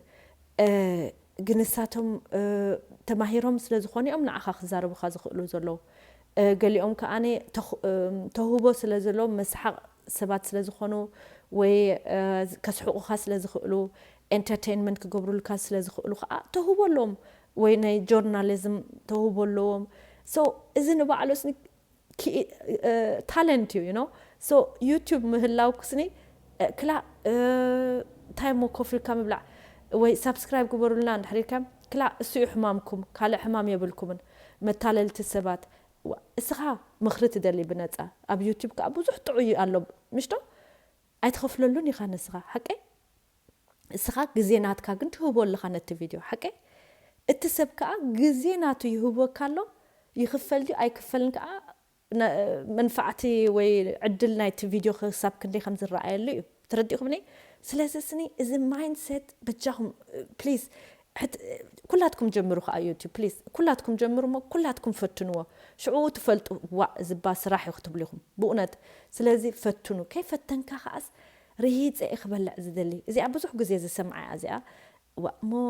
ግን ንሳቶም ተማሂሮም ስለ ዝኾኑ እዮም ንዓኻ ክዛረቡኻ ዝኽእሉ ዘለዉ። ገሊኦም ከኣ ተውህቦ ስለ ዘለዎም መስሓቕ ሰባት ስለ ዝኾኑ ወይ ከስሕቑኻ ስለ ዝኽእሉ ኤንተርቴይንመንት ክገብሩልካ ስለ ዝኽእሉ ከዓ ተውህቦ ኣለዎም ወይ ናይ ጆርናሊዝም ተውህቦ ኣለዎም። So እዚ ንባዕሉ ስኒ ታለንት እዩ you know። So ዩቲዩብ ምህላው ክስኒ ክላ እንታይ ሞ ኮፍ ኢልካ ምብላዕ ወይ ሳብስክራይብ ግበሩልና እንድሕር ኢልካ ክላ እሱ እዩ ሕማምኩም ካልእ ሕማም የብልኩምን። መታለልቲ ሰባት እስኻ ምኽሪ ትደሊ ብነፃ ኣብ ዩቲብ ከዓ ብዙሕ ጥዑይ ኣሎ ምሽቶ ኣይትኸፍለሉን ኢኻ ንስኻ ሓቀይ እስኻ ግዜ ናትካ ግን ትህቦ ኣለኻ ነቲ ቪድዮ ሓቀይ እቲ ሰብ ከዓ ግዜ ናቱ ይህቦካ ኣሎ ይኽፈል ድዩ ኣይክፈልን ከዓ መንፋዕቲ ወይ ዕድል ናይቲ ቪድዮ ክሳብ ክንደይ ከም ዝረኣየሉ እዩ ተረዲእኹምኒ ስለዚ ስኒ እዚ ማይንድሴት በጃኹም ፕሊዝ ኩላትኩም ጀምሩ ከዓ ዩቲብ ፕሊዝ ኩላትኩም ጀምሩ ሞ ኩላትኩም ፈትንዎ ሽዑ ትፈልጡ ዋእ ዝባ ስራሕ እዩ ክትብሉ ኢኹም ብእውነት ስለዚ ፈትኑ ከይፈተንካ ከዓስ ርሂፀ እየ ክበልዕ ዝደሊ እዚኣ ብዙሕ ግዜ ዝሰምዓ እያ እዚኣ ዋእ ሞ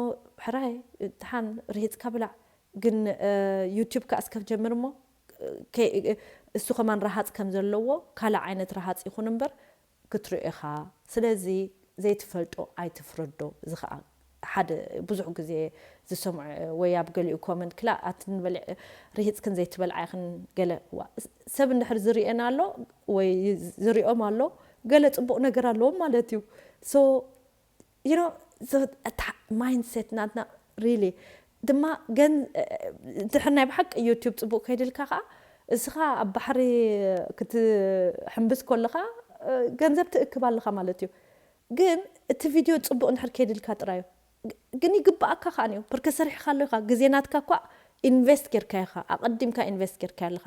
ሕራይ ድሓን ርሂፅካ ብላዕ ግን ዩቲብ ከዓ እስከ ጀምር ሞ እሱ ከማን ረሃፅ ከም ዘለዎ ካልእ ዓይነት ረሃፅ ይኹን እምበር ክትሪኦ ኢኻ ስለዚ ዘይትፈልጦ ኣይትፍረዶ እዚ ከዓ ሓደ ብዙሕ ግዜ ዝሰምዖ ወይ ኣብ ገሊኡ ኮመንት ክላ ኣትንበልዕ ርሂፅክን ዘይትበልዓ ኢኽን ገለ ሰብ እንድሕር ዝርኤን ኣሎ ወይ ዝሪኦም ኣሎ ገለ ፅቡቕ ነገር ኣለዎም ማለት እዩ so you know እታ ማይንድሴት ናትና really ድማ ገን ድሕር ናይ ብሓቂ ዩቲብ ፅቡቕ ከይድልካ ከዓ እስኻ ኣብ ባሕሪ ክትሕምብስ ከለኻ ገንዘብ ትእክብ ኣለኻ ማለት እዩ ግን እቲ ቪድዮ ፅቡቕ እንድሕር ከይድልካ ጥራዩ ግን ይግባኣካ ከዓ እዩ ብርከ ሰሪሕካ ኣሎ ኢኻ ግዜ ናትካ እኳ ኢንቨስት ጌርካ ኢኻ ኣቐዲምካ ኢንቨስት ጌርካ ኣለኻ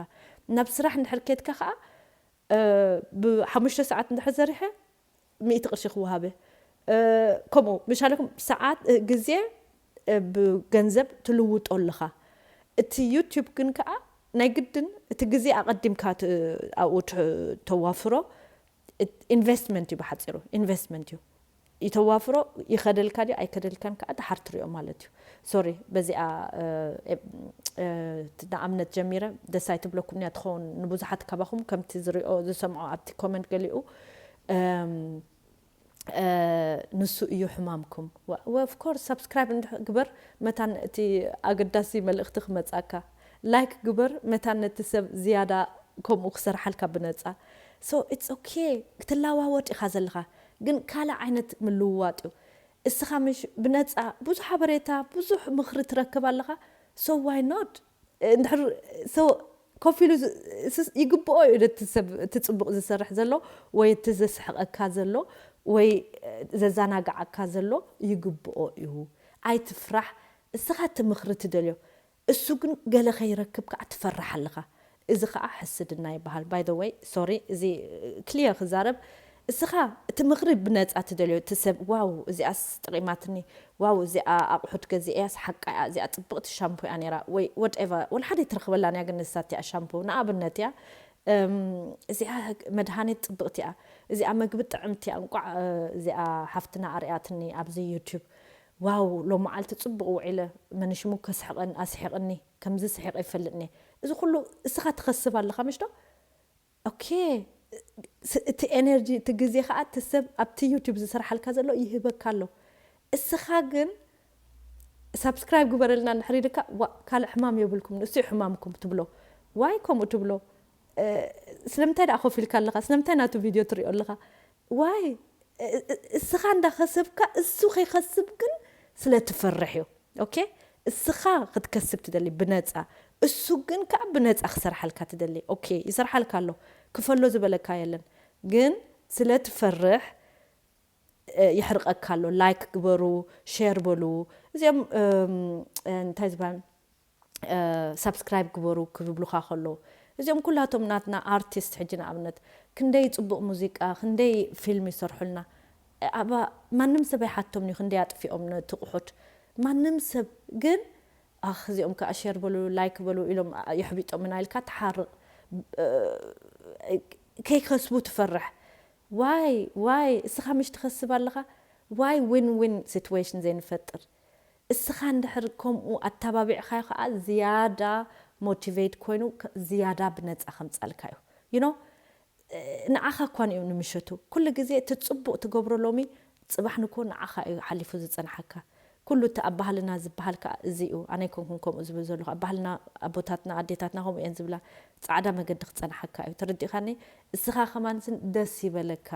ናብ ስራሕ እንድሕር ከድካ ከዓ ብሓሙሽተ ሰዓት እንድሕር ዘሪሐ ሚእቲ ቅርሺ ክወሃበ ከምኡ ምሻለኩም ሰዓት ግዜ ብገንዘብ ትልውጦ ኣለኻ እቲ ዩቲብ ግን ከዓ ናይ ግድን እቲ ግዜ ኣቐዲምካ ት- ኣብኡ ት- ተዋፍሮ። ኢንቨስትመንት እዩ ብሓፂሩ፣ ኢንቨስትመንት እዩ። ይተዋፍሮ፣ ይኸደልካ ድዩ ኣይከደልካን ከዓ ድሓር ትሪኦ ማለት እዩ። ሶሪ፣ በዚኣ ንኣብነት ጀሚረ ደስ ኣይትብለኩም እያ ትኸውን። ንብዙሓት ካባኹም ከምቲ ዝሪኦ ዝሰምዖ ኣብቲ ኮመንት ገሊኡ ንሱ እዩ ሕማምኩም። ኦፍኮርስ ሳብስክራይብ ግበር፣ መታን እቲ ኣገዳሲ መልእኽቲ ክመፃካ። ላይክ ግበር፣ መታን ነቲ ሰብ ዝያዳ ከምኡ ክሰርሓልካ ብነፃ። So it's okay፣ ክትለዋወጥ ኢኻ ዘለኻ፣ ግን ካልእ ዓይነት ምልውዋጥ እዩ። እስኻ ምሽ ብነፃ ብዙሕ ሓበሬታ፣ ብዙሕ ምኽሪ ትረክብ ኣለኻ። So why not? እንድሕር so ኮፍ ኢሉ ዝ- ስስ- ይግብኦ እዩ ነቲ ሰብ፣ እቲ ፅቡቕ ዝሰርሕ ዘሎ ወይ እቲ ዘስሕቐካ ዘሎ ወይ ዘዘናግዓካ ዘሎ ይግብኦ እዩ። ኣይትፍራሕ። እስኻ እቲ ምኽሪ ትደልዮ፣ እሱ ግን ገለ ከይረክብ ከዓ ትፈርሕ ኣለኻ። እዚ ከዓ ሕስድና ይበሃል። By the way, sorry፣ እዚ ክሊየር ክዛረብ፣ እስኻ እቲ ምኽሪ ብነፃ ትደልዮ፣ እቲ ሰብ ዋው እዚኣስ ጠቒማትኒ፣ ዋው እዚኣ ኣቑሑት ገዚኤያስ ሓቃ እያ፣ እዚኣ ፅብቕቲ ሻምፖ እያ ነይራ ወይ ወትኤቨር፣ ወላ ሓደ ይትረኽበላን እያ ግን ንሳ እቲኣ ሻምፖ ንኣብነት እያ። እዚኣ መድሃኒት ፅብቕቲ እያ፣ እዚኣ መግቢ ጥዕምቲ እያ። እንቋዕ እዚኣ ሓፍትና ኣርያትኒ ኣብዚ ዩቱብ፣ ዋው ሎም መዓልቲ ፅቡቕ ውዒለ፣ መንሽሙ ከስሕቐን ኣስሒቕኒ፣ ከምዚ ስሒቐ ይፈልጥኒ። እዚ ኩሉ እስኻ ትኸስብ ኣለኻ ምሽ ዶ? ኦኬ፣ እቲ ኤነርጂ እቲ ግዜ ከዓ እቲ ሰብ ኣብቲ ዩቱብ ዝሰርሓልካ ዘሎ ይህበካ ኣሎ። እስኻ ግን ሳብስክራይብ ግበረልና እንድሕር ኢልካ፣ ዋ ካልእ ሕማም የብልኩም፣ ንሱ እዩ ሕማምኩም ትብሎ። ዋይ ከምኡ ትብሎ? ስለምንታይ ደኣ ኮፍ ኢልካ ኣለኻ? ስለምንታይ ናቱ ቪድዮ ትሪኦ ኣለኻ? ዋይ እስኻ እንዳኸሰብካ እሱ ከይኸስብ ግን ስለ ትፈርሕ እዩ። ኦኬ፣ እስኻ ክትከስብ ትደሊ ብነፃ፣ እሱ ግን ከዓ ብነፃ ክሰርሓልካ ትደሊ። ኦኬ፣ ይሰርሓልካ ኣሎ፣ ክፈሎ ዝበለካ የለን፣ ግን ስለ ትፈርሕ የሕርቐካ ኣሎ። ላይክ ግበሩ፣ ሼር በሉ፣ እዚኦም እንታይ ዝበሃል ሳብስክራይብ ግበሩ ክብሉኻ ከለዉ፣ እዚኦም ኩላቶም ናትና ኣርቲስት ሕጂ ንኣብነት ክንደይ ፅቡቕ ሙዚቃ ክንደይ ፊልም ይሰርሑልና። ኣባ ማንም ሰብ ኣይሓቶም እዩ ክንደይ ኣጥፊኦም ነቲ ቁሑት። ማንም ሰብ ግን ኣኽ እዚኦም ከዓ ሼር በሉ ላይክ በሉ ኢሎም የሕቢጦምና ኢልካ ትሓርቕ። ከይከስቡ ትፈርሕ። ዋይ ዋይ እስኻ ምሽ ትኸስብ ኣለኻ። ዋይ ዊን ዊን ሲትዌሽን ዘይንፈጥር? እስኻ እንድሕር ከምኡ ኣተባቢዕኻዮ ከዓ ዝያዳ ሞቲቬት ኮይኑ ዝያዳ ብነፃ ከምፃልካ እዩ። You know ንዓኻ እኳን እዩ ንምሸቱ። ኩሉ ግዜ እቲ ፅቡቕ ትገብሮ ሎሚ ፅባሕ ንኮ ንዓኻ እዩ ሓሊፉ ዝፀንሓካ። ኩሉ እቲ ኣብ ባህልና ዝበሃል ከዓ እዚ እዩ። ኣነ ኣይኮንኩን ከምኡ ዝብል ዘለኹ። ኣብ ባህልና ኣቦታትና ኣዴታትና ከምኡ እየን ዝብላ። ፃዕዳ መገዲ ክፀንሓካ እዩ። ተረዲእካኒ? እስኻ ከማን ስን ደስ ይበለካ።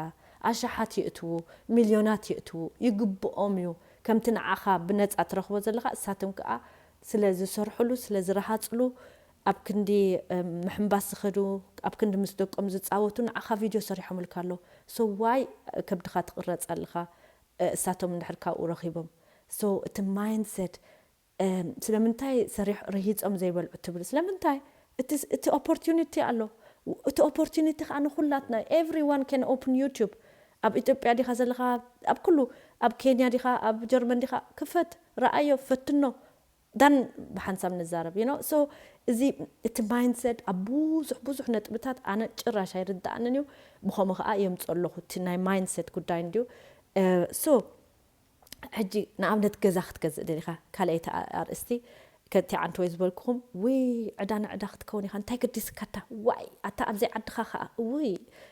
ኣሽሓት ይእትዉ፣ ሚልዮናት ይእትዉ፣ ይግብኦም እዩ። ከምቲ ንዓኻ ብነፃ ትረኽቦ ዘለኻ እሳቶም ከዓ ስለ ዝሰርሕሉ ስለ ዝረሃፅሉ ኣብ ክንዲ ምሕምባስ ዝኸዱ ኣብ ክንዲ ምስ ደቆም ዝፃወቱ ንዓኻ ቪድዮ ሰሪሖምልካ ኣሎ። So why ከብድኻ ትቕረፅ ኣለኻ? እሳቶም እንድሕር ካብኡ ረኺቦም። So እቲ ማይንድሰት ስለምንታይ ሰሪሕ ርሂፆም ዘይበልዑ ትብል ስለምንታይ? እቲ opportunity ኣሎ። እቲ opportunity ከዓ ንኩላትና everyone can open YouTube። ኣብ ኢትዮጵያ ዲኻ ዘለኻ ኣብ ኩሉ ኣብ ኬንያ ዲኻ ኣብ ጀርመን ዲኻ ክፈት ረኣዮ ፈትኖ ዳን ብሓንሳብ ንዛረብ you know so እዚ እቲ ማይንድሰት ኣብ ብዙሕ ብዙሕ ነጥብታት ኣነ ጭራሽ ኣይርድኣንን እዩ። ብኸምኡ ከዓ የምፅኦ ኣለኹ እቲ ናይ ማይንድሰት ጉዳይ እንድዩ። So ሕጂ ንኣብነት ገዛ ክትገዝእ ደሊኻ ካልኣይቲ ኣርእስቲ ከቲ ዓንተ ወይ ዝበልኩኹም ውይ ዕዳ ንዕዳ ክትከውን ኢኻ እንታይ ገዲስካታ ዋይ ኣታ ኣብዘይ ዓድኻ ከዓ ውይ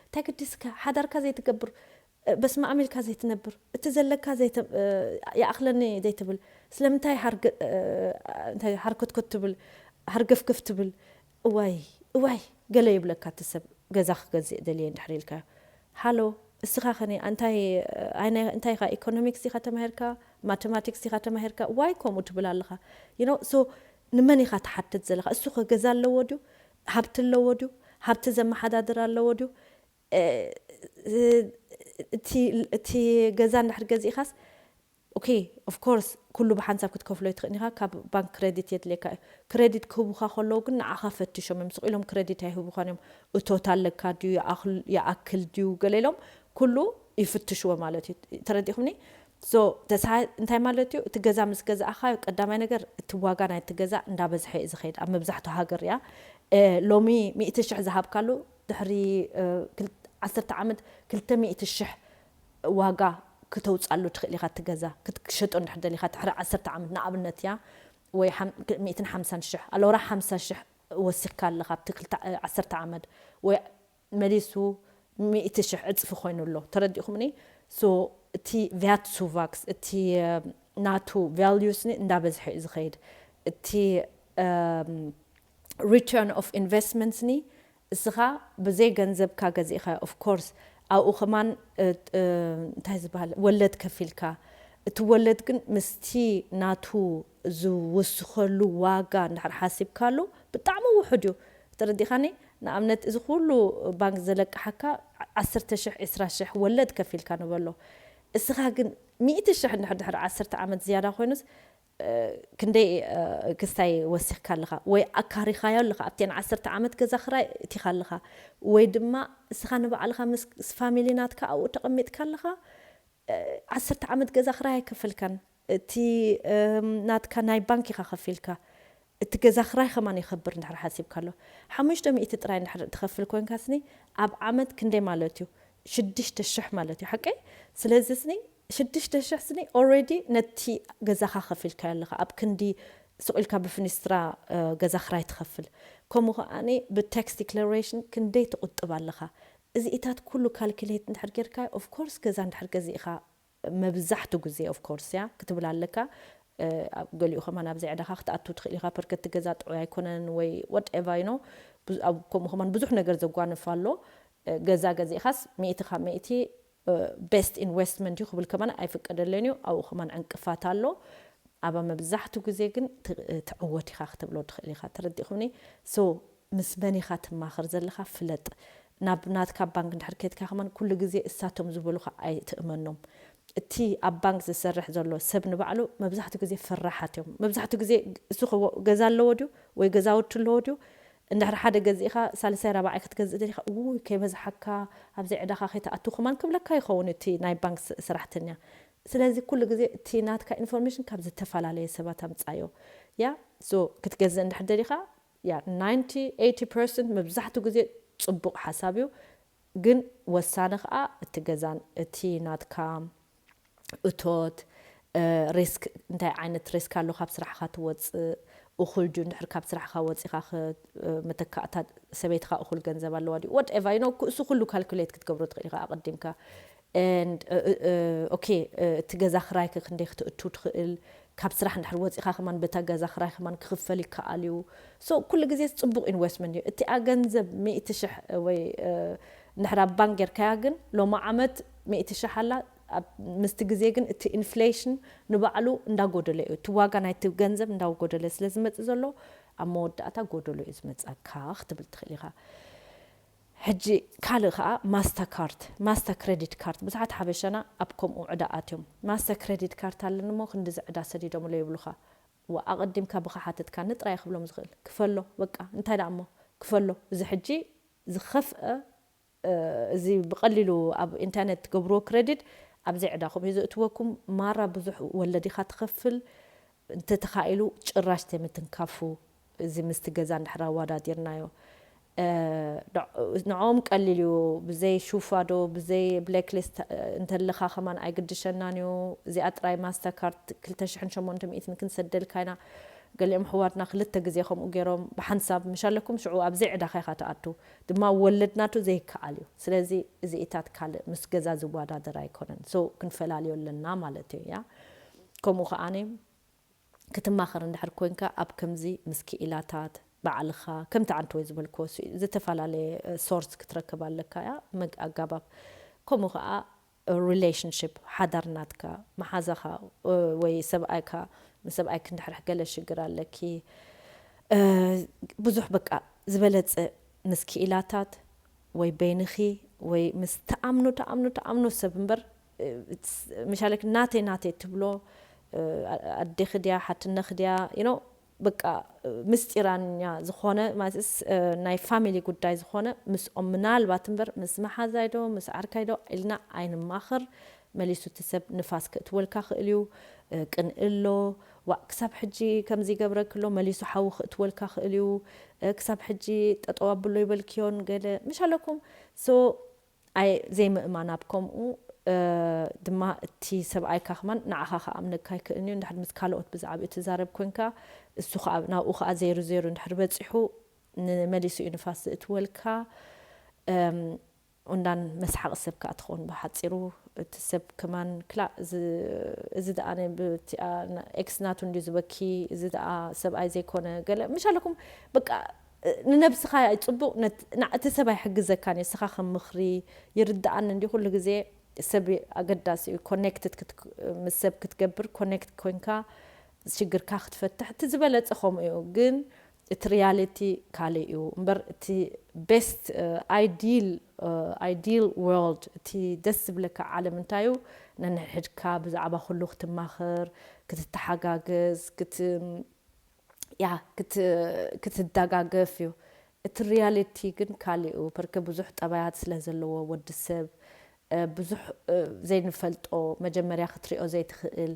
እንታይ ገዲስካ ሓዳርካ ዘይትገብር በስመኣም ኢልካ ዘይትነብር እቲ ዘለካ ይኣኽለኒ ዘይትብል ስለምንታይ ሃርኮትኮት ትብል ሃርገፍገፍ ትብል እዋይ እዋይ ገለ ይብለካ እቲ ሰብ ገዛ ክገዝእ ደልየ እንድሕር ኢልካዮ ሃሎ እስኻ ኸኒ እንታይ ኢኻ ኢኮኖሚክስ ኢኻ ተማሂርካ ማቴማቲክስ ኢኻ ተማሂርካ ዋይ ከምኡ ትብል ኣለኻ you know so ንመን ኢኻ ትሓትት ዘለኻ እሱ ኸ ገዛ ኣለዎ ድዩ ሃብቲ ኣለዎ ድዩ ሃብቲ ዘመሓዳድር ኣለዎ ድዩ እቲ ገዛ እንድሕር ገዚእኻስ okay of course ኩሉ ብሓንሳብ ክትከፍሎ ኣይትኽእልን ኢኻ ካብ ባንክ ክረዲት የድልየካ እዩ ክረዲት ክህቡኻ ከለዉ ግን ንዓኻ ፈቲሾም እዮም ስቕ ኢሎም ክረዲት ኣይህቡኻን እዮም እቶት ኣለካ ድዩ ይኣክል ድዩ ገለ ኢሎም ኩሉ ይፍትሽዎ ማለት እዩ ተረዲእኹምኒ so እንታይ ማለት እዩ እቲ ገዛ ምስ ገዛእኻ ቀዳማይ ነገር እቲ ዋጋ ናይቲ ገዛ እንዳበዝሐ እዩ ዝኸይድ ኣብ መብዛሕትኡ ሃገር እያ ሎሚ ሚእቲ ሽሕ ዝሃብካሉ ድሕሪ ዓሰርተ ዓመት ክልተ ሚእቲ ሽሕ ዋጋ ክተውፃሉ ትኽእል ኢኻ። ትገዛ ክትሸጦ እንድሕር ደሊኻ ድሕሪ ዓሰርተ ዓመት ንኣብነት እያ ወይ ሚእትን ሓምሳን ሽሕ ኣለውራ ሓምሳ ሽሕ ወሲኽካ ኣለኻ ኣብቲ ዓሰርተ ዓመት ወይ መሊሱ ሚእቲ ሽሕ ዕፅፊ ኮይኑ ኣሎ። ተረዲእኹምኒ? So እቲ ቪያትሱቫክስ እቲ ናቱ ቫልዩስኒ እንዳበዝሐ እዩ ዝኸይድ። እቲ return of investments ኒ እስኻ ብዘይ ገንዘብካ ገዚእኻ of course ኣብኡ ከማን እንታይ ዝበሃል ወለድ ከፊልካ እቲ ወለድ ግን ምስቲ ናቱ ዝውስኸሉ ዋጋ እንድሕር ሓሲብካሉ ብጣዕሚ ውሑድ እዩ። ተረዲኻኒ? ንኣብነት እዚ ኩሉ ባንክ ዘለቅሓካ ዓሰርተ ሽሕ ዕስራ ሽሕ ወለድ ከፊልካ ንበሎ። እስኻ ግን ሚእቲ ሽሕ እንድሕር ድሕሪ ዓሰርተ ዓመት ዝያዳ ኮይኑስ ክንደይ ክስታይ ወሲኽካ ኣለኻ ወይ ኣካሪኻዮ ኣለኻ ኣብተን ዓሰርተ ዓመት ገዛ ክራይ እቲኻ ኣለኻ ወይ ድማ እስኻ ንባዕልኻ ምስ ፋሚሊ ናትካ ኣብኡ ተቐሚጥካ ኣለኻ። ዓሰርተ ዓመት ገዛ ክራይ ኣይከፈልካን። እቲ ናትካ ናይ ባንክ ኢኻ ከፊልካ። እቲ ገዛ ክራይ ከማን ይኸብር እንድሕር ሓሲብካ ኣሎ። ሓሙሽተ ሚእቲ ጥራይ እንድሕር ትኸፍል ኮንካ ስኒ ኣብ ዓመት ክንደይ ማለት እዩ? ሽዱሽተ ሽሕ ማለት እዩ። ሓቀይ? ስለዚ ስኒ ሽዱሽተ ሽሕ ስኒ already ነቲ ገዛኻ ከፊልካ ኣለኻ። ኣብ ክንዲ ስቕ ኢልካ ብፍኒስትራ ገዛ ክራይ ትኸፍል። ከምኡ ከዓኒ ብታክስ ዲክላሬሽን ክንደይ ትቑጥብ ኣለኻ? እዚኢታት ኩሉ ካልኩሌት እንድሕር ጌርካ of course ገዛ እንድሕር ገዚእኻ መብዛሕቱ ግዜ of course እያ ክትብል ኣለካ። ገሊኡ ከማን ኣብዚ ዕዳኻ ክትኣቱ ትኽእል ኢኻ። ፐርከቲ ገዛ ጥዑይ ኣይኮነን ወይ whatever you know። ከምኡ ከማን ብዙሕ ነገር ዘጓንፍ ኣሎ። ገዛ ገዚእኻስ ሚእቲ ካብ ሚእቲ best investment እዩ ክብል ከማን ኣይፍቀደለን እዩ። ኣብኡ ከማን ዕንቅፋት ኣሎ። ኣብ መብዛሕቱ ግዜ ግን ትዕወት ኢኻ ክትብሎ ትኽእል ኢኻ። ተረዲእኹምኒ? So ምስ መን ኢኻ ትማኸር ዘለኻ ፍለጥ። ናብ ናትካ ባንክ እንድሕር ከድካ ከማን ኩሉ ግዜ እሳቶም ዝበሉኻ ኣይትእመኖም። እቲ ኣብ ባንክ ዝሰርሕ ዘሎ ሰብ ንባዕሉ መብዛሕትኡ ግዜ ፈራሓት እዮም። መብዛሕትኡ ግዜ እሱ ገዛ ኣለዎ ድዩ ወይ ገዛውቲ ኣለዎ ድዩ? እንድሕር ሓደ ገዚእኻ ሳልሳይ ራብዓይ ክትገዝእ ደሊኻ ውይ ከይበዝሓካ ኣብዚ ዕዳኻ ከይትኣቱ ከማን ክብለካ ይኸውን እቲ ናይ ባንክ ሰራሕተኛ። ስለዚ ኩሉ ግዜ እቲ ናትካ ኢንፎርሜሽን ካብ ዝተፈላለየ ሰባት ኣምፃዮ። ያ so ክትገዝእ እንድሕር ደሊኻ ያ ናይንቲ ኤይቲ ፐርሰንት መብዛሕትኡ ግዜ ፅቡቕ ሓሳብ እዩ። ግን ወሳኒ ከዓ እቲ ገዛን እቲ ናትካ እቶት ሪስክ እንታይ ዓይነት ሪስክ ኣሎ ካብ ስራሕካ ትወፅእ እኹል ድዩ እንድሕር ካብ ስራሕካ ወፂኻ መተካእታ ሰበይትካ እኹል ገንዘብ ኣለዋ ድዩ whatever you know እሱ ኩሉ ካልኩሌት ክትገብሮ ትኽእል ኢኻ ኣቐዲምካ and okay እቲ ገዛ ክራይክ ክንደይ ክትእቱ ትኽእል ካብ ስራሕ እንድሕር ወፂኻ ከማን በታ ገዛ ክራይ ከማን ክኽፈል ይከኣል እዩ so ኩሉ ግዜ ፅቡቕ ኢንቨስትመንት እዩ እቲኣ ገንዘብ ሚእቲ ሽሕ ወይ እንድሕር ኣብ ባንክ ጌርካያ ግን ሎሚ ዓመት ሚእቲ ሽሕ ኣላ ምስቲ ግዜ ግን እቲ ኢንፍሌሽን ንባዕሉ እንዳጎደለ እዩ እቲ ዋጋ ናይቲ ገንዘብ እንዳጎደለ ስለ ዝመፅእ ዘሎ ኣብ መወዳእታ ጎደሎ እዩ ዝመፀካ ክትብል ትኽእል ኢኻ ሕጂ ካልእ ከዓ ማስተር ካርድ ማስተር ክሬዲት ካርድ ብዙሓት ሓበሻና ኣብ ከምኡ ዕዳ ኣትዮም ማስተር ክሬዲት ካርድ ኣለኒ እሞ ክንድዚ ዕዳ ሰዲዶምሎ ይብሉኻ ኣቐዲምካ ብኻ ሓተትካኒ ጥራይ ክብሎም ዝኽእል ክፈሎ በቃ እንታይ ደኣ እሞ ክፈሎ እዚ ሕጂ ዝኸፍአ እዚ ብቐሊሉ ኣብ ኢንተርነት ትገብርዎ ክረዲት ኣብዚ ዕዳኹም እዩ ዘእትወኩም ማራ ብዙሕ ወለድ ኢኻ ትኸፍል እንተተኻኢሉ ጭራሽ ተይምትንካፉ እዚ ምስቲ ገዛ እንድሕር ኣወዳዲርናዮ ንዕኦም ቀሊል እዩ ብዘይ ሹፋ ዶ ብዘይ ብላክሊስት እንተለኻ ከማን ኣይግድሸናን እዩ እዚኣ ጥራይ ማስተርካርድ ክልተ ሽሕን ሸሞንተ ሚእትን ክንሰደልካ ኢና ገሊኦም ኣሕዋትና ክልተ ግዜ ከምኡ ገይሮም ብሓንሳብ ምሽ ኣለኩም ሽዑ ኣብ ዘይዕዳኻ ኢኻ ትኣቱ ድማ ወለድ ናቱ ዘይከኣል እዩ ስለዚ እዚኢታት ካልእ ምስ ገዛ ዝወዳደር ኣይኮነን so ክንፈላልዮ ኣለና ማለት እዩ ያ ከምኡ ከዓኒ ክትማኸር እንድሕር ኮንካ ኣብ ከምዚ ምስ ክኢላታት ባዕልኻ ከምቲ ዓንተወይ ዝበልክዎ እሱ እዩ ዝተፈላለየ ሶርስ ክትረክብ ኣለካ እያ መግ ኣጋባብ ከምኡ ከዓ relationship ሓዳር ናትካ መሓዛኻ ወይ ሰብኣይካ ምስ ሰብኣይክ እንድሕር ገለ ሽግር ኣለኪ ብዙሕ በቃ ዝበለፀ ምስ ክኢላታት ወይ በይንኺ ወይ ምስ ተኣምኖ ተኣምኖ ተኣምኖ ሰብ እምበር ምሻለክ ናተይ ናተይ ትብሎ ኣዴኺ ድያ ሓትነኺ ድያ you know በቃ ምስጢራኛ ዝኾነ ማለትስ ናይ ፋሚሊ ጉዳይ ዝኾነ ምስኦም ምናልባት እምበር ምስ መሓዛይ ዶ ምስ ዓርካይ ዶ ኢልና ኣይንማኽር መሊሱ እቲ ሰብ ንፋስ ክእትወልካ ክእል እዩ። ቅንእ ኣሎ፣ ዋእ ክሳብ ሕጂ ከምዚ ይገብረኪ ኣሎ፣ መሊሱ ሓዊ ክእትወልካ ክእል እዩ። ክሳብ ሕጂ ጠጠው ኣብሎ ይበልክዮን ገለ ምሽ ኣለኩም። So ኣይ ዘይምእማን ኣብ ከምኡ ድማ እቲ ሰብኣይካ ከማን ንዓኻ ክኣምነካ ኣይክእልን እዩ። እንድሕር ምስ ካልኦት ብዛዕባኡ ትዛረብ ኮንካ፣ እሱ ከዓ ናብኡ ከዓ ዜሩ ዜሩ እንድሕር በፂሑ ንመሊሱ እዩ ንፋስ ዝእትወልካ። እንዳን መስሓቂ ሰብ ከዓ ትኸውን። ብሓፂሩ እቲ ሰብ ከማን ክላእ እዚ ደኣ ኤክስ ናቱ እንዲ ዝበኪ፣ እዚ ደኣ ሰብኣይ ዘይኮነ ገለ ምሽ ኣለኩም። በቃ ንነብስኻ ጽቡቕ እቲ ሰብ ኣይሕግዘካን እዩ። እስኻ ከም ምኽሪ ይርድኣኒ እንዲ ኩሉ ግዜ ሰብ ኣገዳሲ እዩ። ኮኔክትድ ምስ ሰብ ክትገብር ኮኔክት ኮንካ ሽግርካ ክትፈትሕ እቲ ዝበለጸ ከምኡ እዩ። ግን እቲ ሪያሊቲ ካልእ እዩ እምበር እቲ ቤስት ኣይዲል ኣይዲል ወርልድ እቲ ደስ ዝብለካ ዓለም እንታይ እዩ? ነንሕድካ ብዛዕባ ኩሉ ክትማኸር፣ ክትተሓጋገዝ፣ ክት ያ ክትደጋገፍ እዩ። እቲ ሪያሊቲ ግን ካልእ እዩ። ፐርከ ብዙሕ ጠባያት ስለ ዘለዎ ወዲ ሰብ ብዙሕ ዘይንፈልጦ መጀመርያ ክትሪኦ ዘይትኽእል።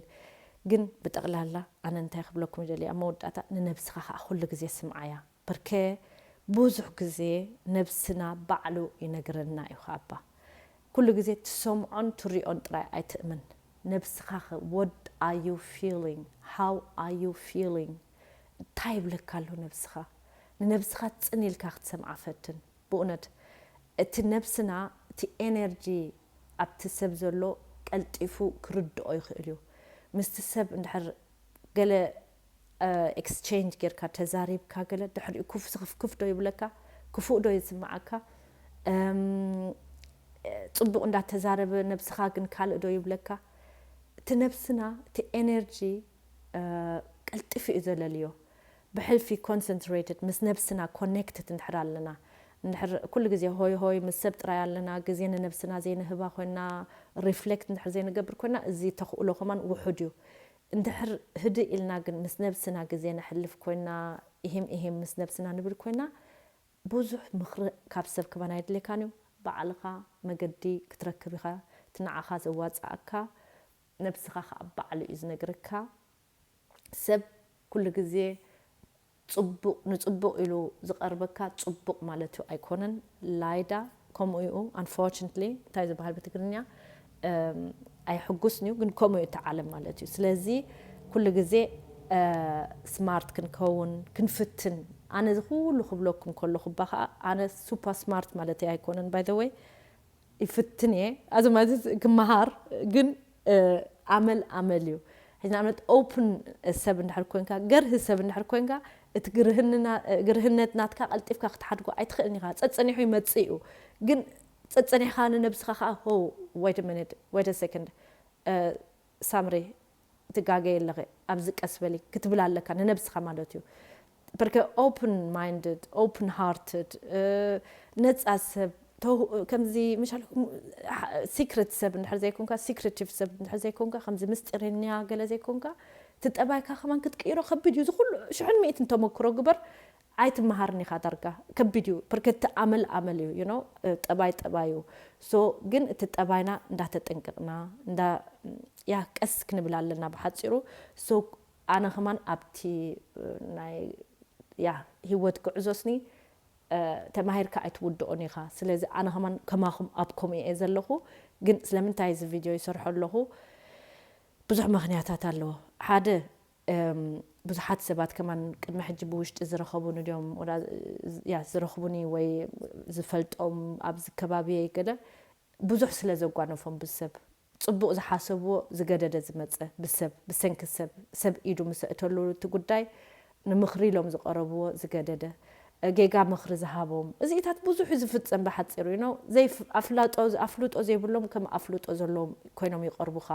ግን ብጠቕላላ ኣነ እንታይ ክብለኩም ደልየ ኣብ መወዳእታ ንነብስኻ ከዓ ኩሉ ግዜ ስምዓያ። ፐርከ ብዙሕ ግዜ ነብስና ባዕሉ ይነግረና እዩ። ከኣባ ኩሉ ግዜ ትሰምዖን ትሪኦን ጥራይ ኣይትእመን። ነብስኻ what are you feeling? How are you feeling? እንታይ ይብለካ ኣሎ ነብስኻ? ንነብስኻ ጽን ኢልካ ክትሰምዓ ፈትን። ብእውነት እቲ ነብስና እቲ ኤነርጂ ኣብቲ ሰብ ዘሎ ቀልጢፉ ክርድኦ ይኽእል እዩ። ምስቲ ሰብ እንድሕር ገለ ኤክስቼንጅ ጌርካ ተዛሪብካ ገለ ድሕሪኡ ክፍ ስኽፍክፍ ዶ ይብለካ? ክፉእ ዶ ይስምዓካ? ጽቡቕ እንዳተዛረበ ነብስኻ ግን ካልእ ዶ ይብለካ? እቲ ነብስና እቲ ኤነርጂ ቀልጢፉ እዩ ዘለልዮ። ብሕልፊ ኮንሰንትሬትድ ምስ ነብስና ኮኔክትድ እንድሕር ኣለና፣ እንድሕር ኩሉ ግዜ ሆይ ሆይ ምስ ሰብ ጥራይ ኣለና፣ ግዜ ንነብስና ዘይንህባ ኮይና፣ ሪፍሌክት እንድሕር ዘይንገብር ኮይና፣ እዚ ተኽእሎ ከማን ውሑድ እዩ። እንድሕር ህድእ ኢልና ግን ምስ ነብስና ግዜ ነሕልፍ ኮይና፣ ኢሂም ኢሂም ምስ ነብስና ንብል ኮይና፣ ብዙሕ ምኽሪ ካብ ሰብ ከማን ኣይድልየካን እዩ። ባዕልኻ መገዲ ክትረክብ ኢኻ፣ እቲ ንዓኻ ዘዋፅኣካ ነብስኻ ከዓ ባዕሉ እዩ ዝነግረካ። ሰብ ኩሉ ግዜ ፅቡቕ ንፅቡቕ ኢሉ ዝቐርበካ ፅቡቕ ማለት እዩ ኣይኮነን። ላይዳ ከምኡ እዩ። Unfortunately እንታይ ዝበሃል ብትግርኛ? ኣይሕጉስን እዩ፣ ግን ከምኡ እዩ እቲ ዓለም ማለት እዩ። ስለዚ ኩሉ ግዜ ስማርት ክንከውን ክንፍትን። ኣነ እዚ ኩሉ ክብለኩም ከለኹ እባ ከዓ ኣነ ሱፐር ስማርት ማለት ኣይኮነን። By the way ይፍትን እየ፣ ኣዚ ማለት ክመሃር። ግን ኣመል ኣመል እዩ። ሕዚ ንኣብነት ኦፕን ሰብ እንድሕር ኮንካ፣ ገርህ ሰብ እንድሕር ኮንካ፣ እቲ ግርህነት ናትካ ቀልጢፍካ ክትሓድጎ ኣይትኽእልን ኢኻ። ጸጸኒሑ ይመጽእ እዩ። ግን ጸጸኒሕካ ንነብስኻ ከዓ ሆ wait a minute, wait a second, ሳምሪ ትጋገ ኣለኺ፣ ኣብዚ ቀስ በሊ ክትብል ኣለካ ንነብስኻ ማለት እዩ። በርከ ኦፕን ማይንድድ፣ ኦፕን ሃርትድ፣ ነፃ ሰብ፣ ከምዚ ምሻል ሲክሬት ሰብ እንድሕር ዘይኮንካ፣ ሲክሬቲቭ ሰብ እንድሕር ዘይኮንካ፣ ከምዚ ምስጢረኛ ገለ ዘይኮንካ፣ እቲ ጠባይካ ከማን ክትቅይሮ ከቢድ እዩ። ዝኩሉ ሽሕን ሚእትን ተመክሮ ግበር ኣይትመሃርን ኢኻ። ዳርጋ ከቢድ እዩ። በርከ እቲ ኣመል ኣመል እዩ፣ you know፣ ጠባይ ጠባይ እዩ። So ግን እቲ ጠባይና እንዳተጠንቀቕና እንዳ ያ ቀስ ክንብል ኣለና ብሓፂሩ። So ኣነ ከማን ኣብቲ ናይ ያ ህይወት ጉዕዞስኒ ተማሂርካ ኣይትውድኦን ኢኻ። ስለዚ ኣነ ከማን ከማኹም ኣብ ከምኡ እየ ዘለኹ። ግን ስለምንታይ እዚ ቪድዮ ይሰርሖ ኣለኹ? ብዙሕ ምኽንያታት ኣለዎ። ሓደ ብዙሓት ሰባት ከማን ቅድሚ ሕጂ ብውሽጢ ዝረኸቡኒ ድዮም፣ ያ ዝረኽቡኒ ወይ ዝፈልጦም ኣብዚ ከባቢየይ ገለ ብዙሕ ስለ ዘጓነፎም ብሰብ ጽቡቕ ዝሓሰብዎ ዝገደደ ዝመጸ ብሰብ፣ ብሰንኪ ሰብ፣ ሰብ ኢዱ ምስ ኣእተሉ እቲ ጉዳይ ንምኽሪ ኢሎም ዝቐረብዎ ዝገደደ፣ ጌጋ ምኽሪ ዝሃቦም፣ እዚኢታት ብዙሕ እዩ ዝፍጸም ብሓጺሩ፣ you know፣ ኣፍልጦ ዘይብሎም ከም ኣፍልጦ ዘለዎም ኮይኖም ይቐርቡኻ፣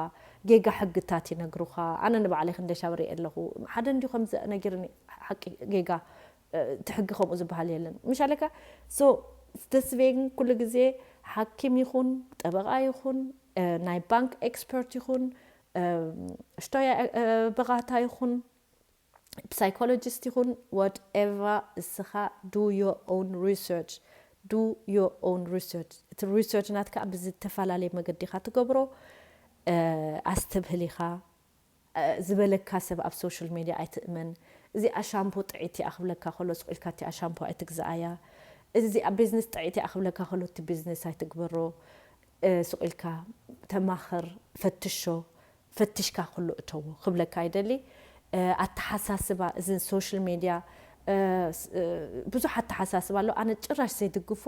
ጌጋ ሕግታት ይነግሩኻ። ኣነ ንባዕለይ ክንደይ ሻብ ርእየ ኣለኹ። ሓደ እንድዩ ከምዚ ነጊርኒ፣ ሓቂ ጌጋ፣ እቲ ሕጊ ከምኡ ዝበሃል የለን። ምሽ ኣለካ? So deswegen ኩሉ ግዜ ሓኪም ይኹን፣ ጠበቓ ይኹን፣ ናይ ባንክ ኤክስፐርት ይኹን፣ ሽቶያ በቓታ ይኹን፣ ሳይኮሎጂስት ይኹን፣ whatever፣ እስኻ do your own research፣ do your own research። እቲ ሪሰርች ናትካ ብዝተፈላለየ መገዲ ኢኻ ትገብሮ። ኣስተብህል ኢኻ። ዝበለካ ሰብ ኣብ ሶሻል ሜድያ ኣይትእመን። እዚኣ ሻምፖ ጥዕይቲ እያ ክብለካ ከሎ ስቕ ኢልካ እቲኣ ሻምፖ ኣይትግዝኣያ። እዚኣ ቢዝነስ ጥዕይቲ እያ ክብለካ ከሎ እቲ ቢዝነስ ኣይትግበሮ። ስቕ ኢልካ ተማኸር፣ ፈትሾ፣ ፈትሽካ ኩሉ እተዎ ክብለካ ይደሊ። ኣተሓሳስባ እዚ ሶሻል ሜድያ ብዙሕ ኣተሓሳስባ ኣሎ። ኣነ ጭራሽ ዘይድግፎ፣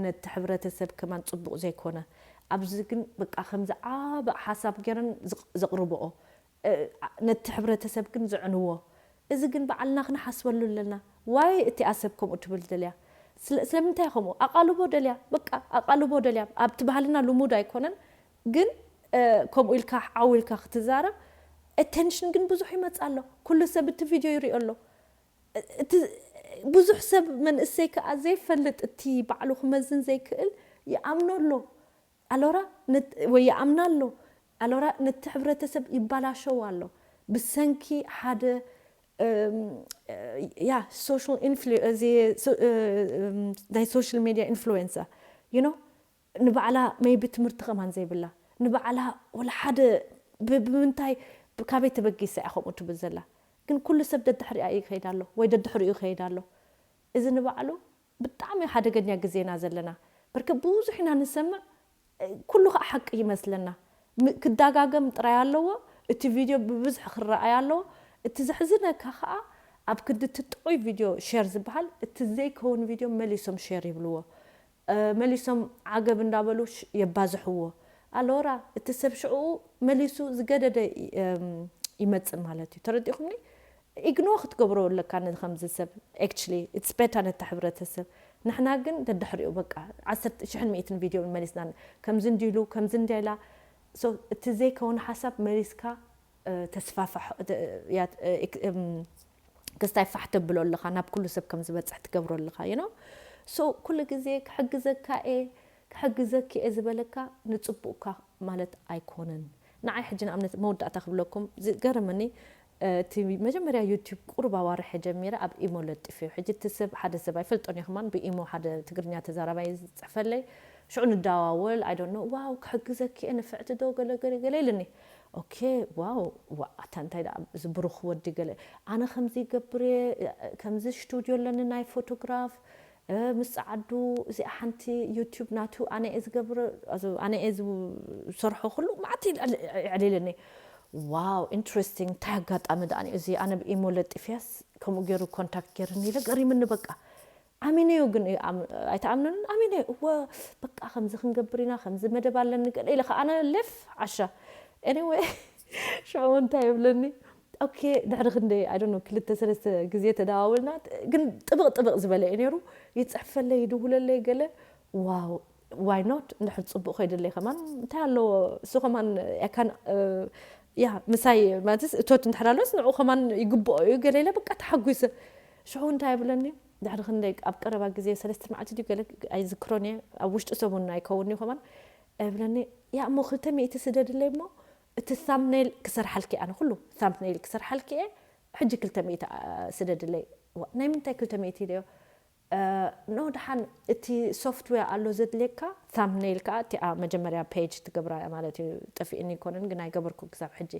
ነቲ ሕብረተሰብ ከማን ጽቡቕ ዘይኮነ። ኣብዚ ግን በቃ ከምዚ ዓቢ ሓሳብ ገይረን ዘቕርብኦ፣ ነቲ ሕብረተሰብ ግን ዘዕንዎ። እዚ ግን ባዕልና ክንሓስበሉ ኣለና። ዋይ እቲኣ ሰብ ከምኡ ትብል ደልያ? ስለምንታይ ከምኡ ኣቓልቦ ደልያ? በቃ ኣቓልቦ ደልያ። ኣብቲ ባህልና ልሙድ ኣይኮነን፣ ግን ከምኡ ኢልካ ዓው ኢልካ ክትዛረብ፣ ኣቴንሽን ግን ብዙሕ ይመጽእ ኣሎ። ኩሉ ሰብ እቲ ቪድዮ ይሪኦ ኣሎ። እቲ ብዙሕ ሰብ መንእሰይ ከኣ ዘይፈልጥ፣ እቲ ባዕሉ ክመዝን ዘይክእል ይኣምኖ ኣሎ። ኣሎራ ወይ ይኣምና ኣሎ። ኣሎራ ነቲ ሕብረተሰብ ይባላሸው ኣሎ። ብሰንኪ ሓደ ያ ሶሻል ኢንፍሉ እዚ ናይ ሶሻል ሜድያ ኢንፍሉዌንሰር ዩ ኖ ንባዕላ ሜይቢ ትምህርቲ ከማን ዘይብላ ንባዕላ ወላ ሓደ ብምንታይ ካበይ ተበጊሳ እያ ከምኡ ትብል ዘላ ግን ኩሉ ሰብ ደድሕሪኣ ይኸይድ ኣሎ ወይ ደድሕሪኡ ይኸይድ ኣሎ እዚ ንባዕሉ ብጣዕሚ ሓደገኛ ግዜና ዘለና በርከ ብዙሕ ኢና ንሰምዕ ኩሉ ከዓ ሓቂ ይመስለና ክዳጋገም ጥራይ ኣለዎ እቲ ቪድዮ ብብዝሒ ክረኣይ ኣለዎ እቲ ዘሕዝነካ ከዓ ኣብ ክንዲ እቲ ጥዑይ ቪድዮ ሸር ዝበሃል እቲ ዘይከውን ቪድዮ መሊሶም ሸር ይብልዎ መሊሶም ዓገብ እንዳበሉ የባዝሕዎ ኣሎራ እቲ ሰብ ሽዕኡ መሊሱ ዝገደደ ይመፅእ ማለት እዩ ተረዲኹምኒ ኢግኖ ክትገብሮ ኣለካ ነዚ ከምዚ ሰብ actually it's better ነታ ሕብረተሰብ ንሕና ግን ደድሕሪኡ በቃ ዓሰርተ ሽሕን ሚእትን ቪድዮ መሊስና ከምዚ እንዲሉ ከምዚ እንዲያ ኢላ so እቲ ዘይከውን ሓሳብ መሊስካ ተስፋፋሕ ክስታይ ፋሕ ተብሎ ኣለኻ ናብ ኩሉ ሰብ ከም ዝበፅሕ ትገብሮ ኣለኻ you know so ኩሉ ግዜ ክሕግዘካ እየ ክሕግዘኪ እየ ዝበለካ ንፅቡቕካ ማለት ኣይኮነን ንዓይ ሕጂ ንኣብነት መወዳእታ ክብለኩም ዝገረመኒ እቲ መጀመርያ ዩቲብ ቁሩብ ኣዋርሐ ጀሚረ ኣብ ኢሞ ለጢፈዮ ሕጂ እቲ ሰብ ሓደ ሰብ ኣይፈልጦን እየ ከማን ብኢሞ ሓደ ትግርኛ ተዛራባይ ዝፅሕፈለይ ሽዑ ንዳዋወል ኣይ ዶንት ኖ ዋው ክሕግዘኪ እየ ንፍዕቲ ዶ ገለ ገለ ገለ ኢልኒ ኦኬ ዋው ዋ ኣታ እንታይ ደኣ እዚ ብሩኽ ወዲ ገለ ኣነ ከምዚ ይገብር እየ ከምዚ ስቱድዮ ኣለኒ ናይ ፎቶግራፍ ምስ ጸዓዱ እዚኣ ሓንቲ ዩቲዩብ ናቱ ኣነ እየ ዝገብር ኣነ እየ ዝሰርሖ ኩሉ ማዕት የዕሊልኒ ዋው ኢንትረስቲንግ እንታይ ኣጋጣሚ ደኣ እዚ ኣነ ብኢሞ ለጢፍያስ ከምኡ ገይሩ ኮንታክት ገይርኒ ኢለ ገሪምኒ በቃ ኣሚነዮ ግን ኣይተኣምነንን ኣሚነዮ እወ በቃ ከምዚ ክንገብር ኢና ከምዚ መደብ ኣለኒ ገለ ኢለ ከዓነ ሌፍ ዓሻ ኤኒወይ ሽዑ እንታይ ይብለኒ ኦኬ ድሕሪ ክንደይ ኣይ ዶንት ኖ ክልተ ሰለስተ ግዜ ተደዋወልና ግን ጥብቕ ጥብቕ ዝበለ እዩ ነይሩ ይፅሕፈለይ ይድውለለይ ገለ ዋው ዋይ ኖት እንድሕር ፅቡቕ ከይደለይ ከማን እንታይ ኣለዎ እሱ ከማን ያካን ያ ምሳይ ማለትስ እቶት እንድሕር ኣሎስ ንዑ ከማን ይግብኦ እዩ ገለ ኢለ በቃ ተሓጒሰ ሽዑ እንታይ ይብለኒ ድሕሪ ክንደይ ኣብ ቀረባ ግዜ ሰለስተ መዓልቲ ድዩ ገለ ኣይዝክሮን እየ ኣብ ውሽጢ ሰሙን ኣይከውን እዩ ከማን ይብለኒ ያ እሞ ክልተ ሚእቲ ስደድለይ እሞ እቲ thumbnail ክሰርሓልኪ ኣነ ኩሉ thumbnail ክሰርሓልኪ እየ ሕጂ ክልተ ሚእቲ ስደድለይ ናይ ምንታይ ክልተ ሚእቲ ኢለዮ ኖ ደሓን እቲ ሶፍትዌር ኣሎ ዘድልየካ thumbnail ከዓ እቲኣ መጀመርያ ፔጅ ትገብራ ማለት እዩ ጠፊእኒ ይኮነን ግን ኣይገበርኩ ክሳብ ሕጂ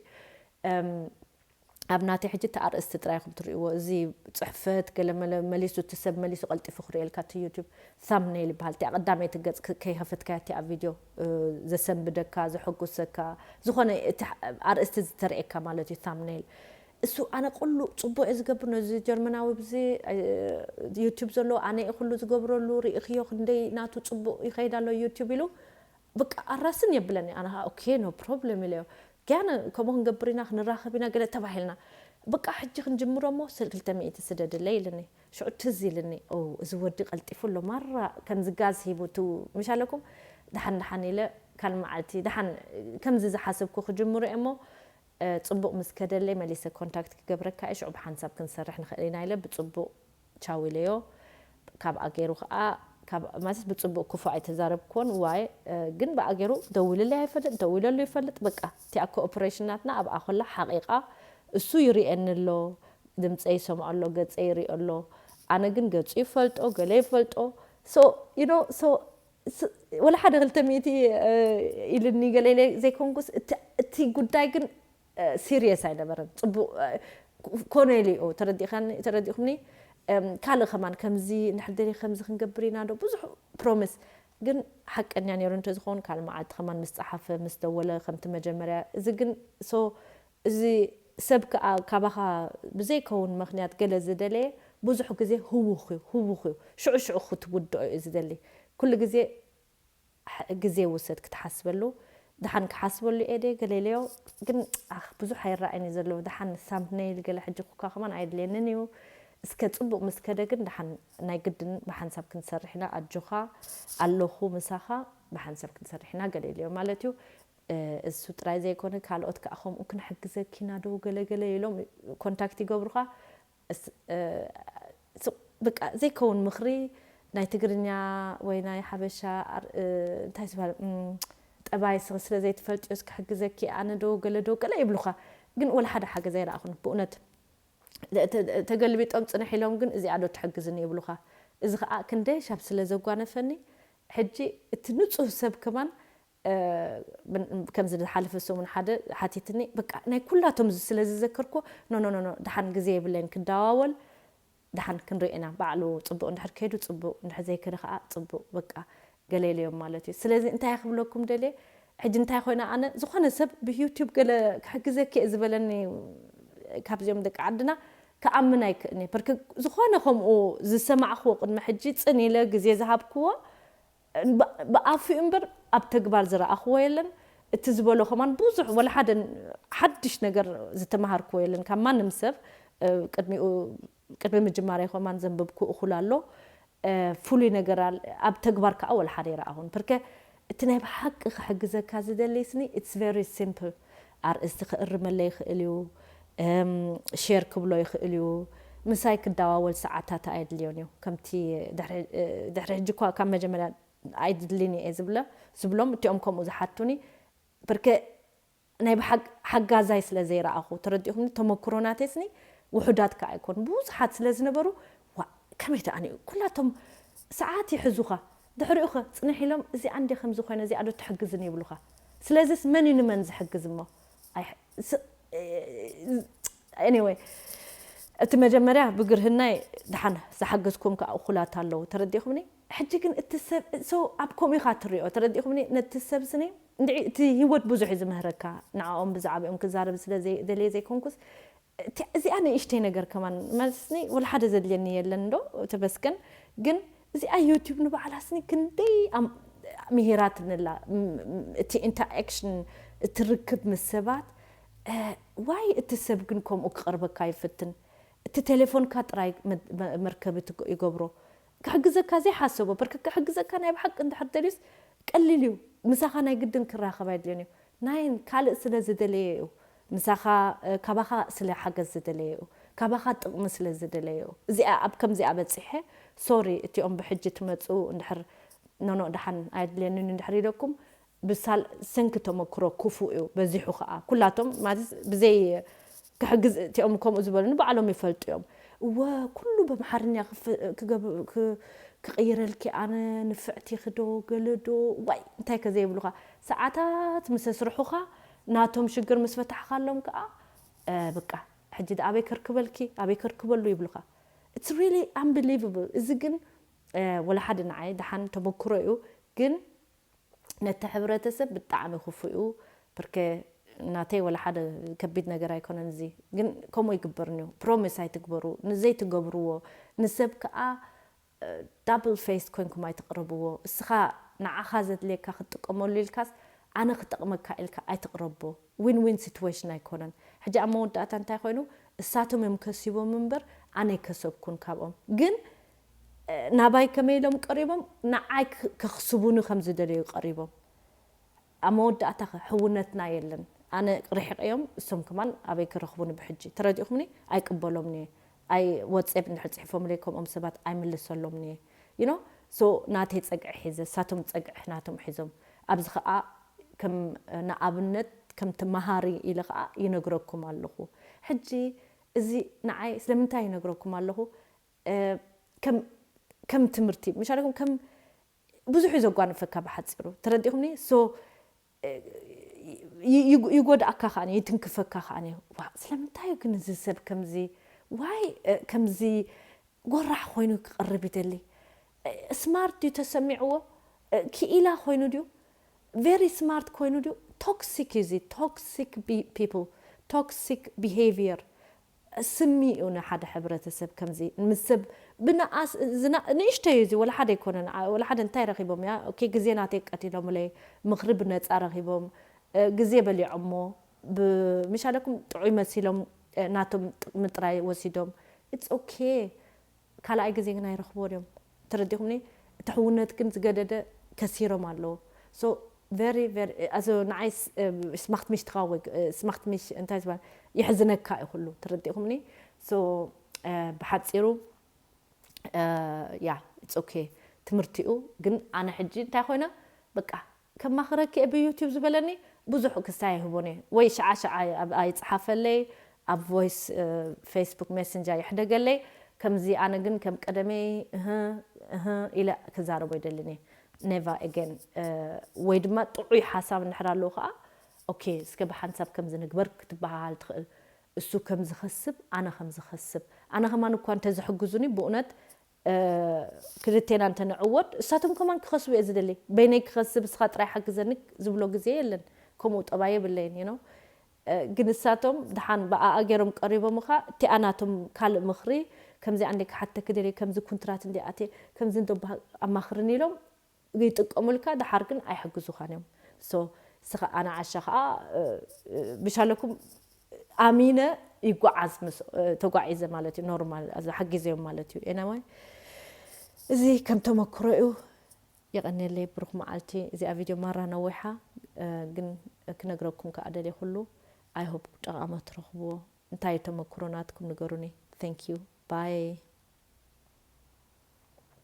ኣብ ናተይ ሕጂ እቲ ኣርእስቲ ጥራይ ኢኹም ትርእይዎ። እዚ ጽሕፈት ገለመለ መሊሱ እቲ ሰብ መሊሱ ቀልጢፉ ክርእየልካ እቲ ዩቲዩብ thumbnail ይበሃል። እቲኣ ቀዳመይቲ ገጽ ከይከፈትካያ እቲኣ ቪድዮ ዘሰንብደካ፣ ዘሐጉሰካ፣ ዝኾነ እቲ ኣርእስቲ ዝተርእየካ ማለት እዩ thumbnail። እሱ ኣነ ቁሉ ጽቡቕ እየ ዝገብር ነዚ ጀርመናዊ ብዚ ዩቲዩብ ዘሎ ኣነ እየ ኩሉ ዝገብረሉ ርኢኽዮ ክንደይ ናቱ ጽቡቕ ይኸይድ ኣሎ ዩቲዩብ ኢሉ በቃ ኣራስን የብለኒ ኣነ ኦኬ no problem ኢለዮ። ገና ከምኡ ክንገብር ኢና ክንራኸብ ኢና ገለ ተባሂልና በቃ ሕጂ ክንጅምሮ እሞ ክልተ ሚእቲ ስደድለይ ኢልኒ ሽዑ ትዝ ኢልኒ ኦ እዚ ወዲ ቀልጢፉ ኣሎ ማራ ከምዚ ጋዝ ሂቡ ቱ ምሽ ኣለኩም ደሓን ደሓን ኢለ ካልእ መዓልቲ ደሓን ከምዚ ዝሓሰብኩ ክጅምሮ እየ እሞ ፅቡቕ ምስ ከደለይ መሊሰ ኮንታክት ክገብረካ እየ ሽዑ ብሓንሳብ ክንሰርሕ ንኽእል ኢና ኢለ ብፅቡቕ ቻው ኢለዮ። ካብኣ ገይሩ ከዓ ማለት ብፅቡቅ ክፉእ ኣይተዛረብክዎን ዋይ ግን ብኣ ገይሩ ደዊልለይ ኣይፈልጥ ደዊለሉ ይፈልጥ በቃ እቲኣ ኮኦፕሬሽን ናትና ኣብኣ ኮላ ሓቂቃ እሱ ይርእየኒ ኣሎ ድምፀይ ይሰምዖ ኣሎ ገፀይ ይሪኦ ኣሎ ኣነ ግን ገፁ ይፈልጦ ገለ ይፈልጦ so you know so ስ- ወላ ሓደ ክልተ ሚእቲ ኢልኒ ገለ ኢለ ዘይኮንኩስ፣ እቲ ጉዳይ ግን ሲሪየስ ኣይነበረን። ፅቡቅ ኮነ ኢሉ እዩ። ተረዲእካኒ ተረዲእኩምኒ። ካልእ ከማን ከምዚ እንድሕር ደሊ ከምዚ ክንገብር ኢና ዶ ብዙሕ ፕሮሚስ፣ ግን ሓቀኛ ነይሩ እንተዝኸውን ካልእ መዓልቲ ከማን ምስ ፀሓፈ ምስ ደወለ ከምቲ መጀመርያ። እዚ ግን ሶ እዚ ሰብ ከዓ ካባኻ ብዘይከውን ምክንያት ገለ ዝደለየ ብዙሕ ግዜ ህውኽ እዩ፣ ህውኽ እዩ። ሽዑ ሽዑ ክትውድኦ እዩ ዝደሊ። ኩሉ ግዜ ግዜ ውሰድ ክትሓስበሉ። ደሓን ክሓስበሉ እየ ገለ ኢለዮ። ግን ኣኽ ብዙሕ ኣይረኣይን እዩ ዘሎ። ደሓን ሳምፕነይል ገለ ሕጂ ኩካ ከማን ኣየድልየንን እዩ። እስከ ፅቡቅ ምስ ከደ ግን ደሓን ናይ ግድን ብሓንሳብ ክንሰርሕ ኢና። ኣጆኻ ኣለኹ ምሳኻ ብሓንሳብ ክንሰርሕ ኢና ገለ ኢለዮ ማለት እዩ። እሱ ጥራይ ዘይኮነ ካልኦት ከዓ ከምኡ ክንሕግዘኪ ኢና ዶ ገለ ገለ ኢሎም ኮንታክት ይገብሩኻ። በቃ ዘይከውን ምኽሪ ናይ ትግርኛ ወይ ናይ ሓበሻ እንታይ ዝበሃል ጠባይ ስለ ዘይትፈልጥዮስ ክሕግዘኪ ኣነ ዶ ገለ ዶ ገለ ይብሉኻ። ግን ወላ ሓደ ሓገዝ ኣይረኣኹን ብእውነት። ተገልቢጦም ፅንሕ ኢሎም ግን እዚኣ ዶ ትሕግዝኒ ይብሉኻ። እዚ ከዓ ክንደይ ሻብ ስለ ዘጓነፈኒ ሕጂ እቲ ንፁህ ሰብ ከማን ከምዚ ዝሓለፈ ሰሙን ሓደ ሓቲትኒ። በቃ ናይ ኩላቶም ስለ ዝዘከርኩ ኖ ኖ ኖ ደሓን ግዜ የብለይን ክደዋወል። ደሓን ክንርኢ ኢና። ባዕሉ ፅቡቅ እንድሕር ከይዱ ፅቡቅ፣ እንድሕር ዘይከደ ከዓ ፅቡቅ። በቃ ገለ ኢለዮም ማለት እዩ። ስለዚ እንታይ ክብለኩም ደልየ፣ ሕጂ እንታይ ኮይነ ኣነ ዝኾነ ሰብ ብዩቱብ ገለ ክሕግዘኪ እየ ዝበለኒ ካብዚኦም ደቂ ዓድና ክኣምን ኣይክእልኒ። ብርክ ዝኾነ ከምኡ ዝሰማዕክዎ ቅድሚ ሕጂ ፅን ኢለ ግዜ ዝሃብክዎ ብኣፉ እምበር ኣብ ተግባር ዝረኣኽዎ የለን። እቲ ዝበሎ ከማን ብዙሕ ወላ ሓደ ሓድሽ ነገር ዝተማሃርክዎ የለን ካብ ማንም ሰብ። ቅድሚኡ ቅድሚ ምጅማረይ ከማን ዘንበብኩ እኹል ኣሎ። ፍሉይ ነገር ኣብ ተግባር ከዓ ወላ ሓደ ይረኣኹን። ብርከ እቲ ናይ ብሓቂ ክሕግዘካ ዝደሊ ስኒ it's very simple። ኣርእስቲ ክእርመለይ ይኽእል እዩ። ሼር ክብሎ ይኽእል እዩ። ምሳይ ክደዋወል ሰዓታት ኣየድልዮን እዩ። ከምቲ ድሕሪ ሕጂ እኳ ካብ መጀመርያ ኣይድልን እየ ዝብለ ዝብሎም እቲኦም ከምኡ ዝሓቱኒ። ብርከ ናይ ብሓጋዛይ ስለ ዘይረኣኹ ተረዲኹምኒ። ተመክሮ ናተይስኒ ውሑዳት ከ ኣይኮን ብዙሓት ስለ ዝነበሩ ዋ ከመይ ተኣኒኡ ኩላቶም ሰዓት ይሕዙኻ። ድሕሪኡ ኸ ፅንሕ ኢሎም እዚኣ እንዲ ከምዚ ኮይነ እዚኣ ዶ ትሕግዝን ይብሉኻ። ስለዚስ መን እዩ ንመን ዝሕግዝ እሞ? Anyway እቲ መጀመርያ ብግርህናይ ደሓን ዝሓገዝኩም ከዓ እኹላት ኣለዉ ተረዲኹምኒ። ሕጂ ግን እቲ ሰብ so ኣብ ከምኡ ኢኻ ትሪኦ ተረዲኹምኒ። ነቲ ሰብ ስኒ እንድዒ እቲ ህይወት ብዙሕ እዩ ዝምህረካ ንዕኦም ብዛዕባኦም ክዛረብ ስለ ደልየ ዘይኮንኩስ እዚኣ ንእሽተይ ነገር ከማን ማለትስኒ ወላ ሓደ ዘድልየኒ የለን ዶ ተመስገን። ግን እዚኣ ዩቲብ ንባዕላ ስኒ ክንደይ ምሂራትንላ። እቲ ኢንተራክሽን እቲ ርክብ ምስ ሰባት ዋይ እቲ ሰብ ግን ከምኡ ክቐርበካ ይፍትን። እቲ ቴሌፎንካ ጥራይ መርከቢ ይገብሮ። ክሕግዘካ ዘይሓሰቦ በርክ ክሕግዘካ ናይ ብሓቂ እንድሕር ደልዩስ ቀሊል እዩ። ምሳኻ ናይ ግድን ክራኸብ ኣይድልዮን እዩ። ናይን ካልእ ስለ ዝደለየ እዩ። ምሳኻ ካባኻ ስለ ሓገዝ ዝደለየ እዩ። ካባኻ ጥቕሚ ስለ ዝደለየ እዩ። እዚኣ ኣብ ከምዚኣ በፂሐ ሶሪ እቲኦም ብሕጂ ትመፁ እንድሕር ኖኖ ደሓን ኣየድልየንን እንድሕር ኢለኩም ብሳል ሰንኪ ተመክሮ ክፉእ እዩ በዚሑ ከዓ ኩላቶም ማለት ብዘይ ክሕግዝ እቲኦም ከምኡ ዝበሉኒ ባዕሎም ይፈልጡ እዮም። እወ ኩሉ በምሓርኛ ክቕይረልኪ ኣነ ንፍዕቲ ክዶ ገለዶ ዋይ እንታይ ከዘይብሉኻ ሰዓታት ምስ ኣስርሑኻ ናቶም ሽግር ምስ ፈታሕኻሎም ከዓ በቃ ሕጂ ኣበይ ከርክበልኪ ኣበይ ከርክበሉ ይብሉኻ። It's really unbelievable። እዚ ግን ወላ ሓደ ንዓይ ደሓን ተመክሮ እዩ ግን ነቲ ሕብረተሰብ ብጣዕሚ ክፉ እዩ። ብርከ ናተይ ወላ ሓደ ከቢድ ነገር ኣይኮነን እዚ ግን ከምኡ ይግበርን እዩ። ፕሮሚስ ኣይትግበሩ ንዘይትገብርዎ ንሰብ ከዓ ዳብል ፌስ ኮይንኩም ኣይትቕረብዎ። እስኻ ንዓኻ ዘድልየካ ክትጥቀመሉ ኢልካስ ኣነ ክጠቕመካ ኢልካ ኣይትቕረቦ። ዊን ዊን ሲትዌሽን ኣይኮነን። ሕጂ ኣብ መወዳእታ እንታይ ኮይኑ እሳቶም እዮም ከሲቦም እምበር ኣነ ኣይከሰብኩን ካብኦም። ግን ናባይ ከመይ ኢሎም ቀሪቦም ንዓይ ከኽስቡኒ ከም ዝደለዩ ቀሪቦም። ኣብ መወዳእታ ሕውነትና የለን። ኣነ ርሒቀዮም እሶም ከማን ኣበይ ክረኽቡኒ ብሕጂ ተረዲእኩምኒ ኣይቅበሎምኒ። ኣይ ወፅኤፕ እንድሕር ፅሒፎምለይ ከምኦም ሰባት ኣይምልሰሎምኒ። You know so ናተይ ፀግዒ ሒዘ እሳቶም ፀግዒ ናቶም ሒዞም ኣብዚ ከዓ ከም ንኣብነት ከምቲ መሃሪ ኢለ ከዓ ይነግረኩም ኣለኹ። ሕጂ እዚ ንዓይ ስለምንታይ ይነግረኩም ኣለኹ? ከም ትምህርቲ ምሻለኩም ከም ብዙሕ እዩ ዘጓንፈካ ብሓፂሩ። ተረዲኹምኒ? So ይጎድኣካ ከዓኒ ይትንክፈካ ከዓኒ። ዋ ስለምንታይ እዩ ግን እዚ ሰብ ከምዚ ዋይ ከምዚ ጎራሕ ኮይኑ ክቐርብ ይደሊ? ስማርት ድዩ ተሰሚዕዎ? ክኢላ ኮይኑ ድዩ? ቨሪ ስማርት ኮይኑ ድዩ? ቶክሲክ እዩ እዚ። ቶክሲክ ፒፕል፣ ቶክሲክ ቢሄቪየር። ስሚ እዩ ንሓደ ሕብረተሰብ ከምዚ ምስ ሰብ ብንኣስ ንእሽተይ እዩ እዚ። ወላ ሓደ ኣይኮነን። ወላ ሓደ እንታይ ረኺቦም እያ? ኦኬ ግዜ ናተይ ቀቲሎምለይ፣ ምኽሪ ብነፃ ረኺቦም፣ ግዜ በሊዖሞ፣ ምሻለኩም ጥዑይ መሲሎም ናቶም ጥቕሚ ጥራይ ወሲዶም። ኢትስ ኦኬ። ካልኣይ ግዜ ግን ኣይረኽብዎ ድዮም? ተረዲኹምኒ? እቲ ሕውነት ግን ዝገደደ ከሲሮም ኣለዉ። So very very ኣዞ ንዓይ ስማክት ሚሽ ትኻወግ ስማክት ሚሽ እንታይ ዝበሃል የሕዝነካ እዩ ኩሉ። ተረዲኹምኒ? So ብሓፂሩ ያ ኢትስ ኦኬ። ትምህርቲኡ ግን ኣነ ሕጂ እንታይ ኮይነ በቃ ከማኽረኪ እየ ብዩቲዩብ ዝበለኒ ብዙሕ ክሳይ ኣይህቦን እየ። ወይ ሽዓ ሽዓ ኣይፅሓፈለይ፣ ኣብ ቮይስ ፌስቡክ ሜሰንጀር ይሕደገለይ። ከምዚ ኣነ ግን ከም ቀደመይ እህ እህ ኢለ ክዛረቦ ይደልን እየ። ኔቨር ኣገን። ወይ ድማ ጥዑይ ሓሳብ እንድሕር ኣለዎ ከዓ ኦኬ እስከ ብሓንሳብ ከምዚ ንግበር ክትበሃሃል ትኽእል። እሱ ከም ዝኸስብ ኣነ ከም ዝኸስብ ኣነ ከማን እኳ እንተዝሕግዙኒ ብእውነት ክልቴና እንተንዕወት እሳቶም ከማን ክኸስቡ እየ ዝደሊ። በይነይ ክኸስብ እስኻ ጥራይ ሓግዘኒ ዝብሎ ግዜ የለን። ከምኡ ጠባይ የብለይን you know። ግን እሳቶም ድሓን ብኣኣ ገይሮም ቀሪቦምኻ እቲኣ ናቶም ካልእ ምኽሪ ከምዚኣ እንደ ክሓተኪ ደልየ ከምዚ ኩንትራት እንደ ኣትየ ከምዚ እንደ ኣማኽርኒ ኢሎም ይጥቀሙልካ ድሓር ግን ኣይሕግዙኻን እዮም። So እስኻ ኣነ ዓሻ ከዓ ብሻለኩም ኣሚነ ይጓዓዝ ምስ ተጓዒዘ ማለት እዩ። ኖርማል ሓጊዘዮም ማለት እዩ። ኤናዋይ እዚ ከም ተመክሮ እዩ። የቐንየለይ ብሩኽ መዓልቲ። እዚኣ ቪድዮ ማራ ነዊሓ ግን ክነግረኩም ከዓ ደልየ ኩሉ I hope ጠቓሚ ትረኽብዎ። እንታይ ተመክሮ ናትኩም ንገሩኒ። Thank you bye።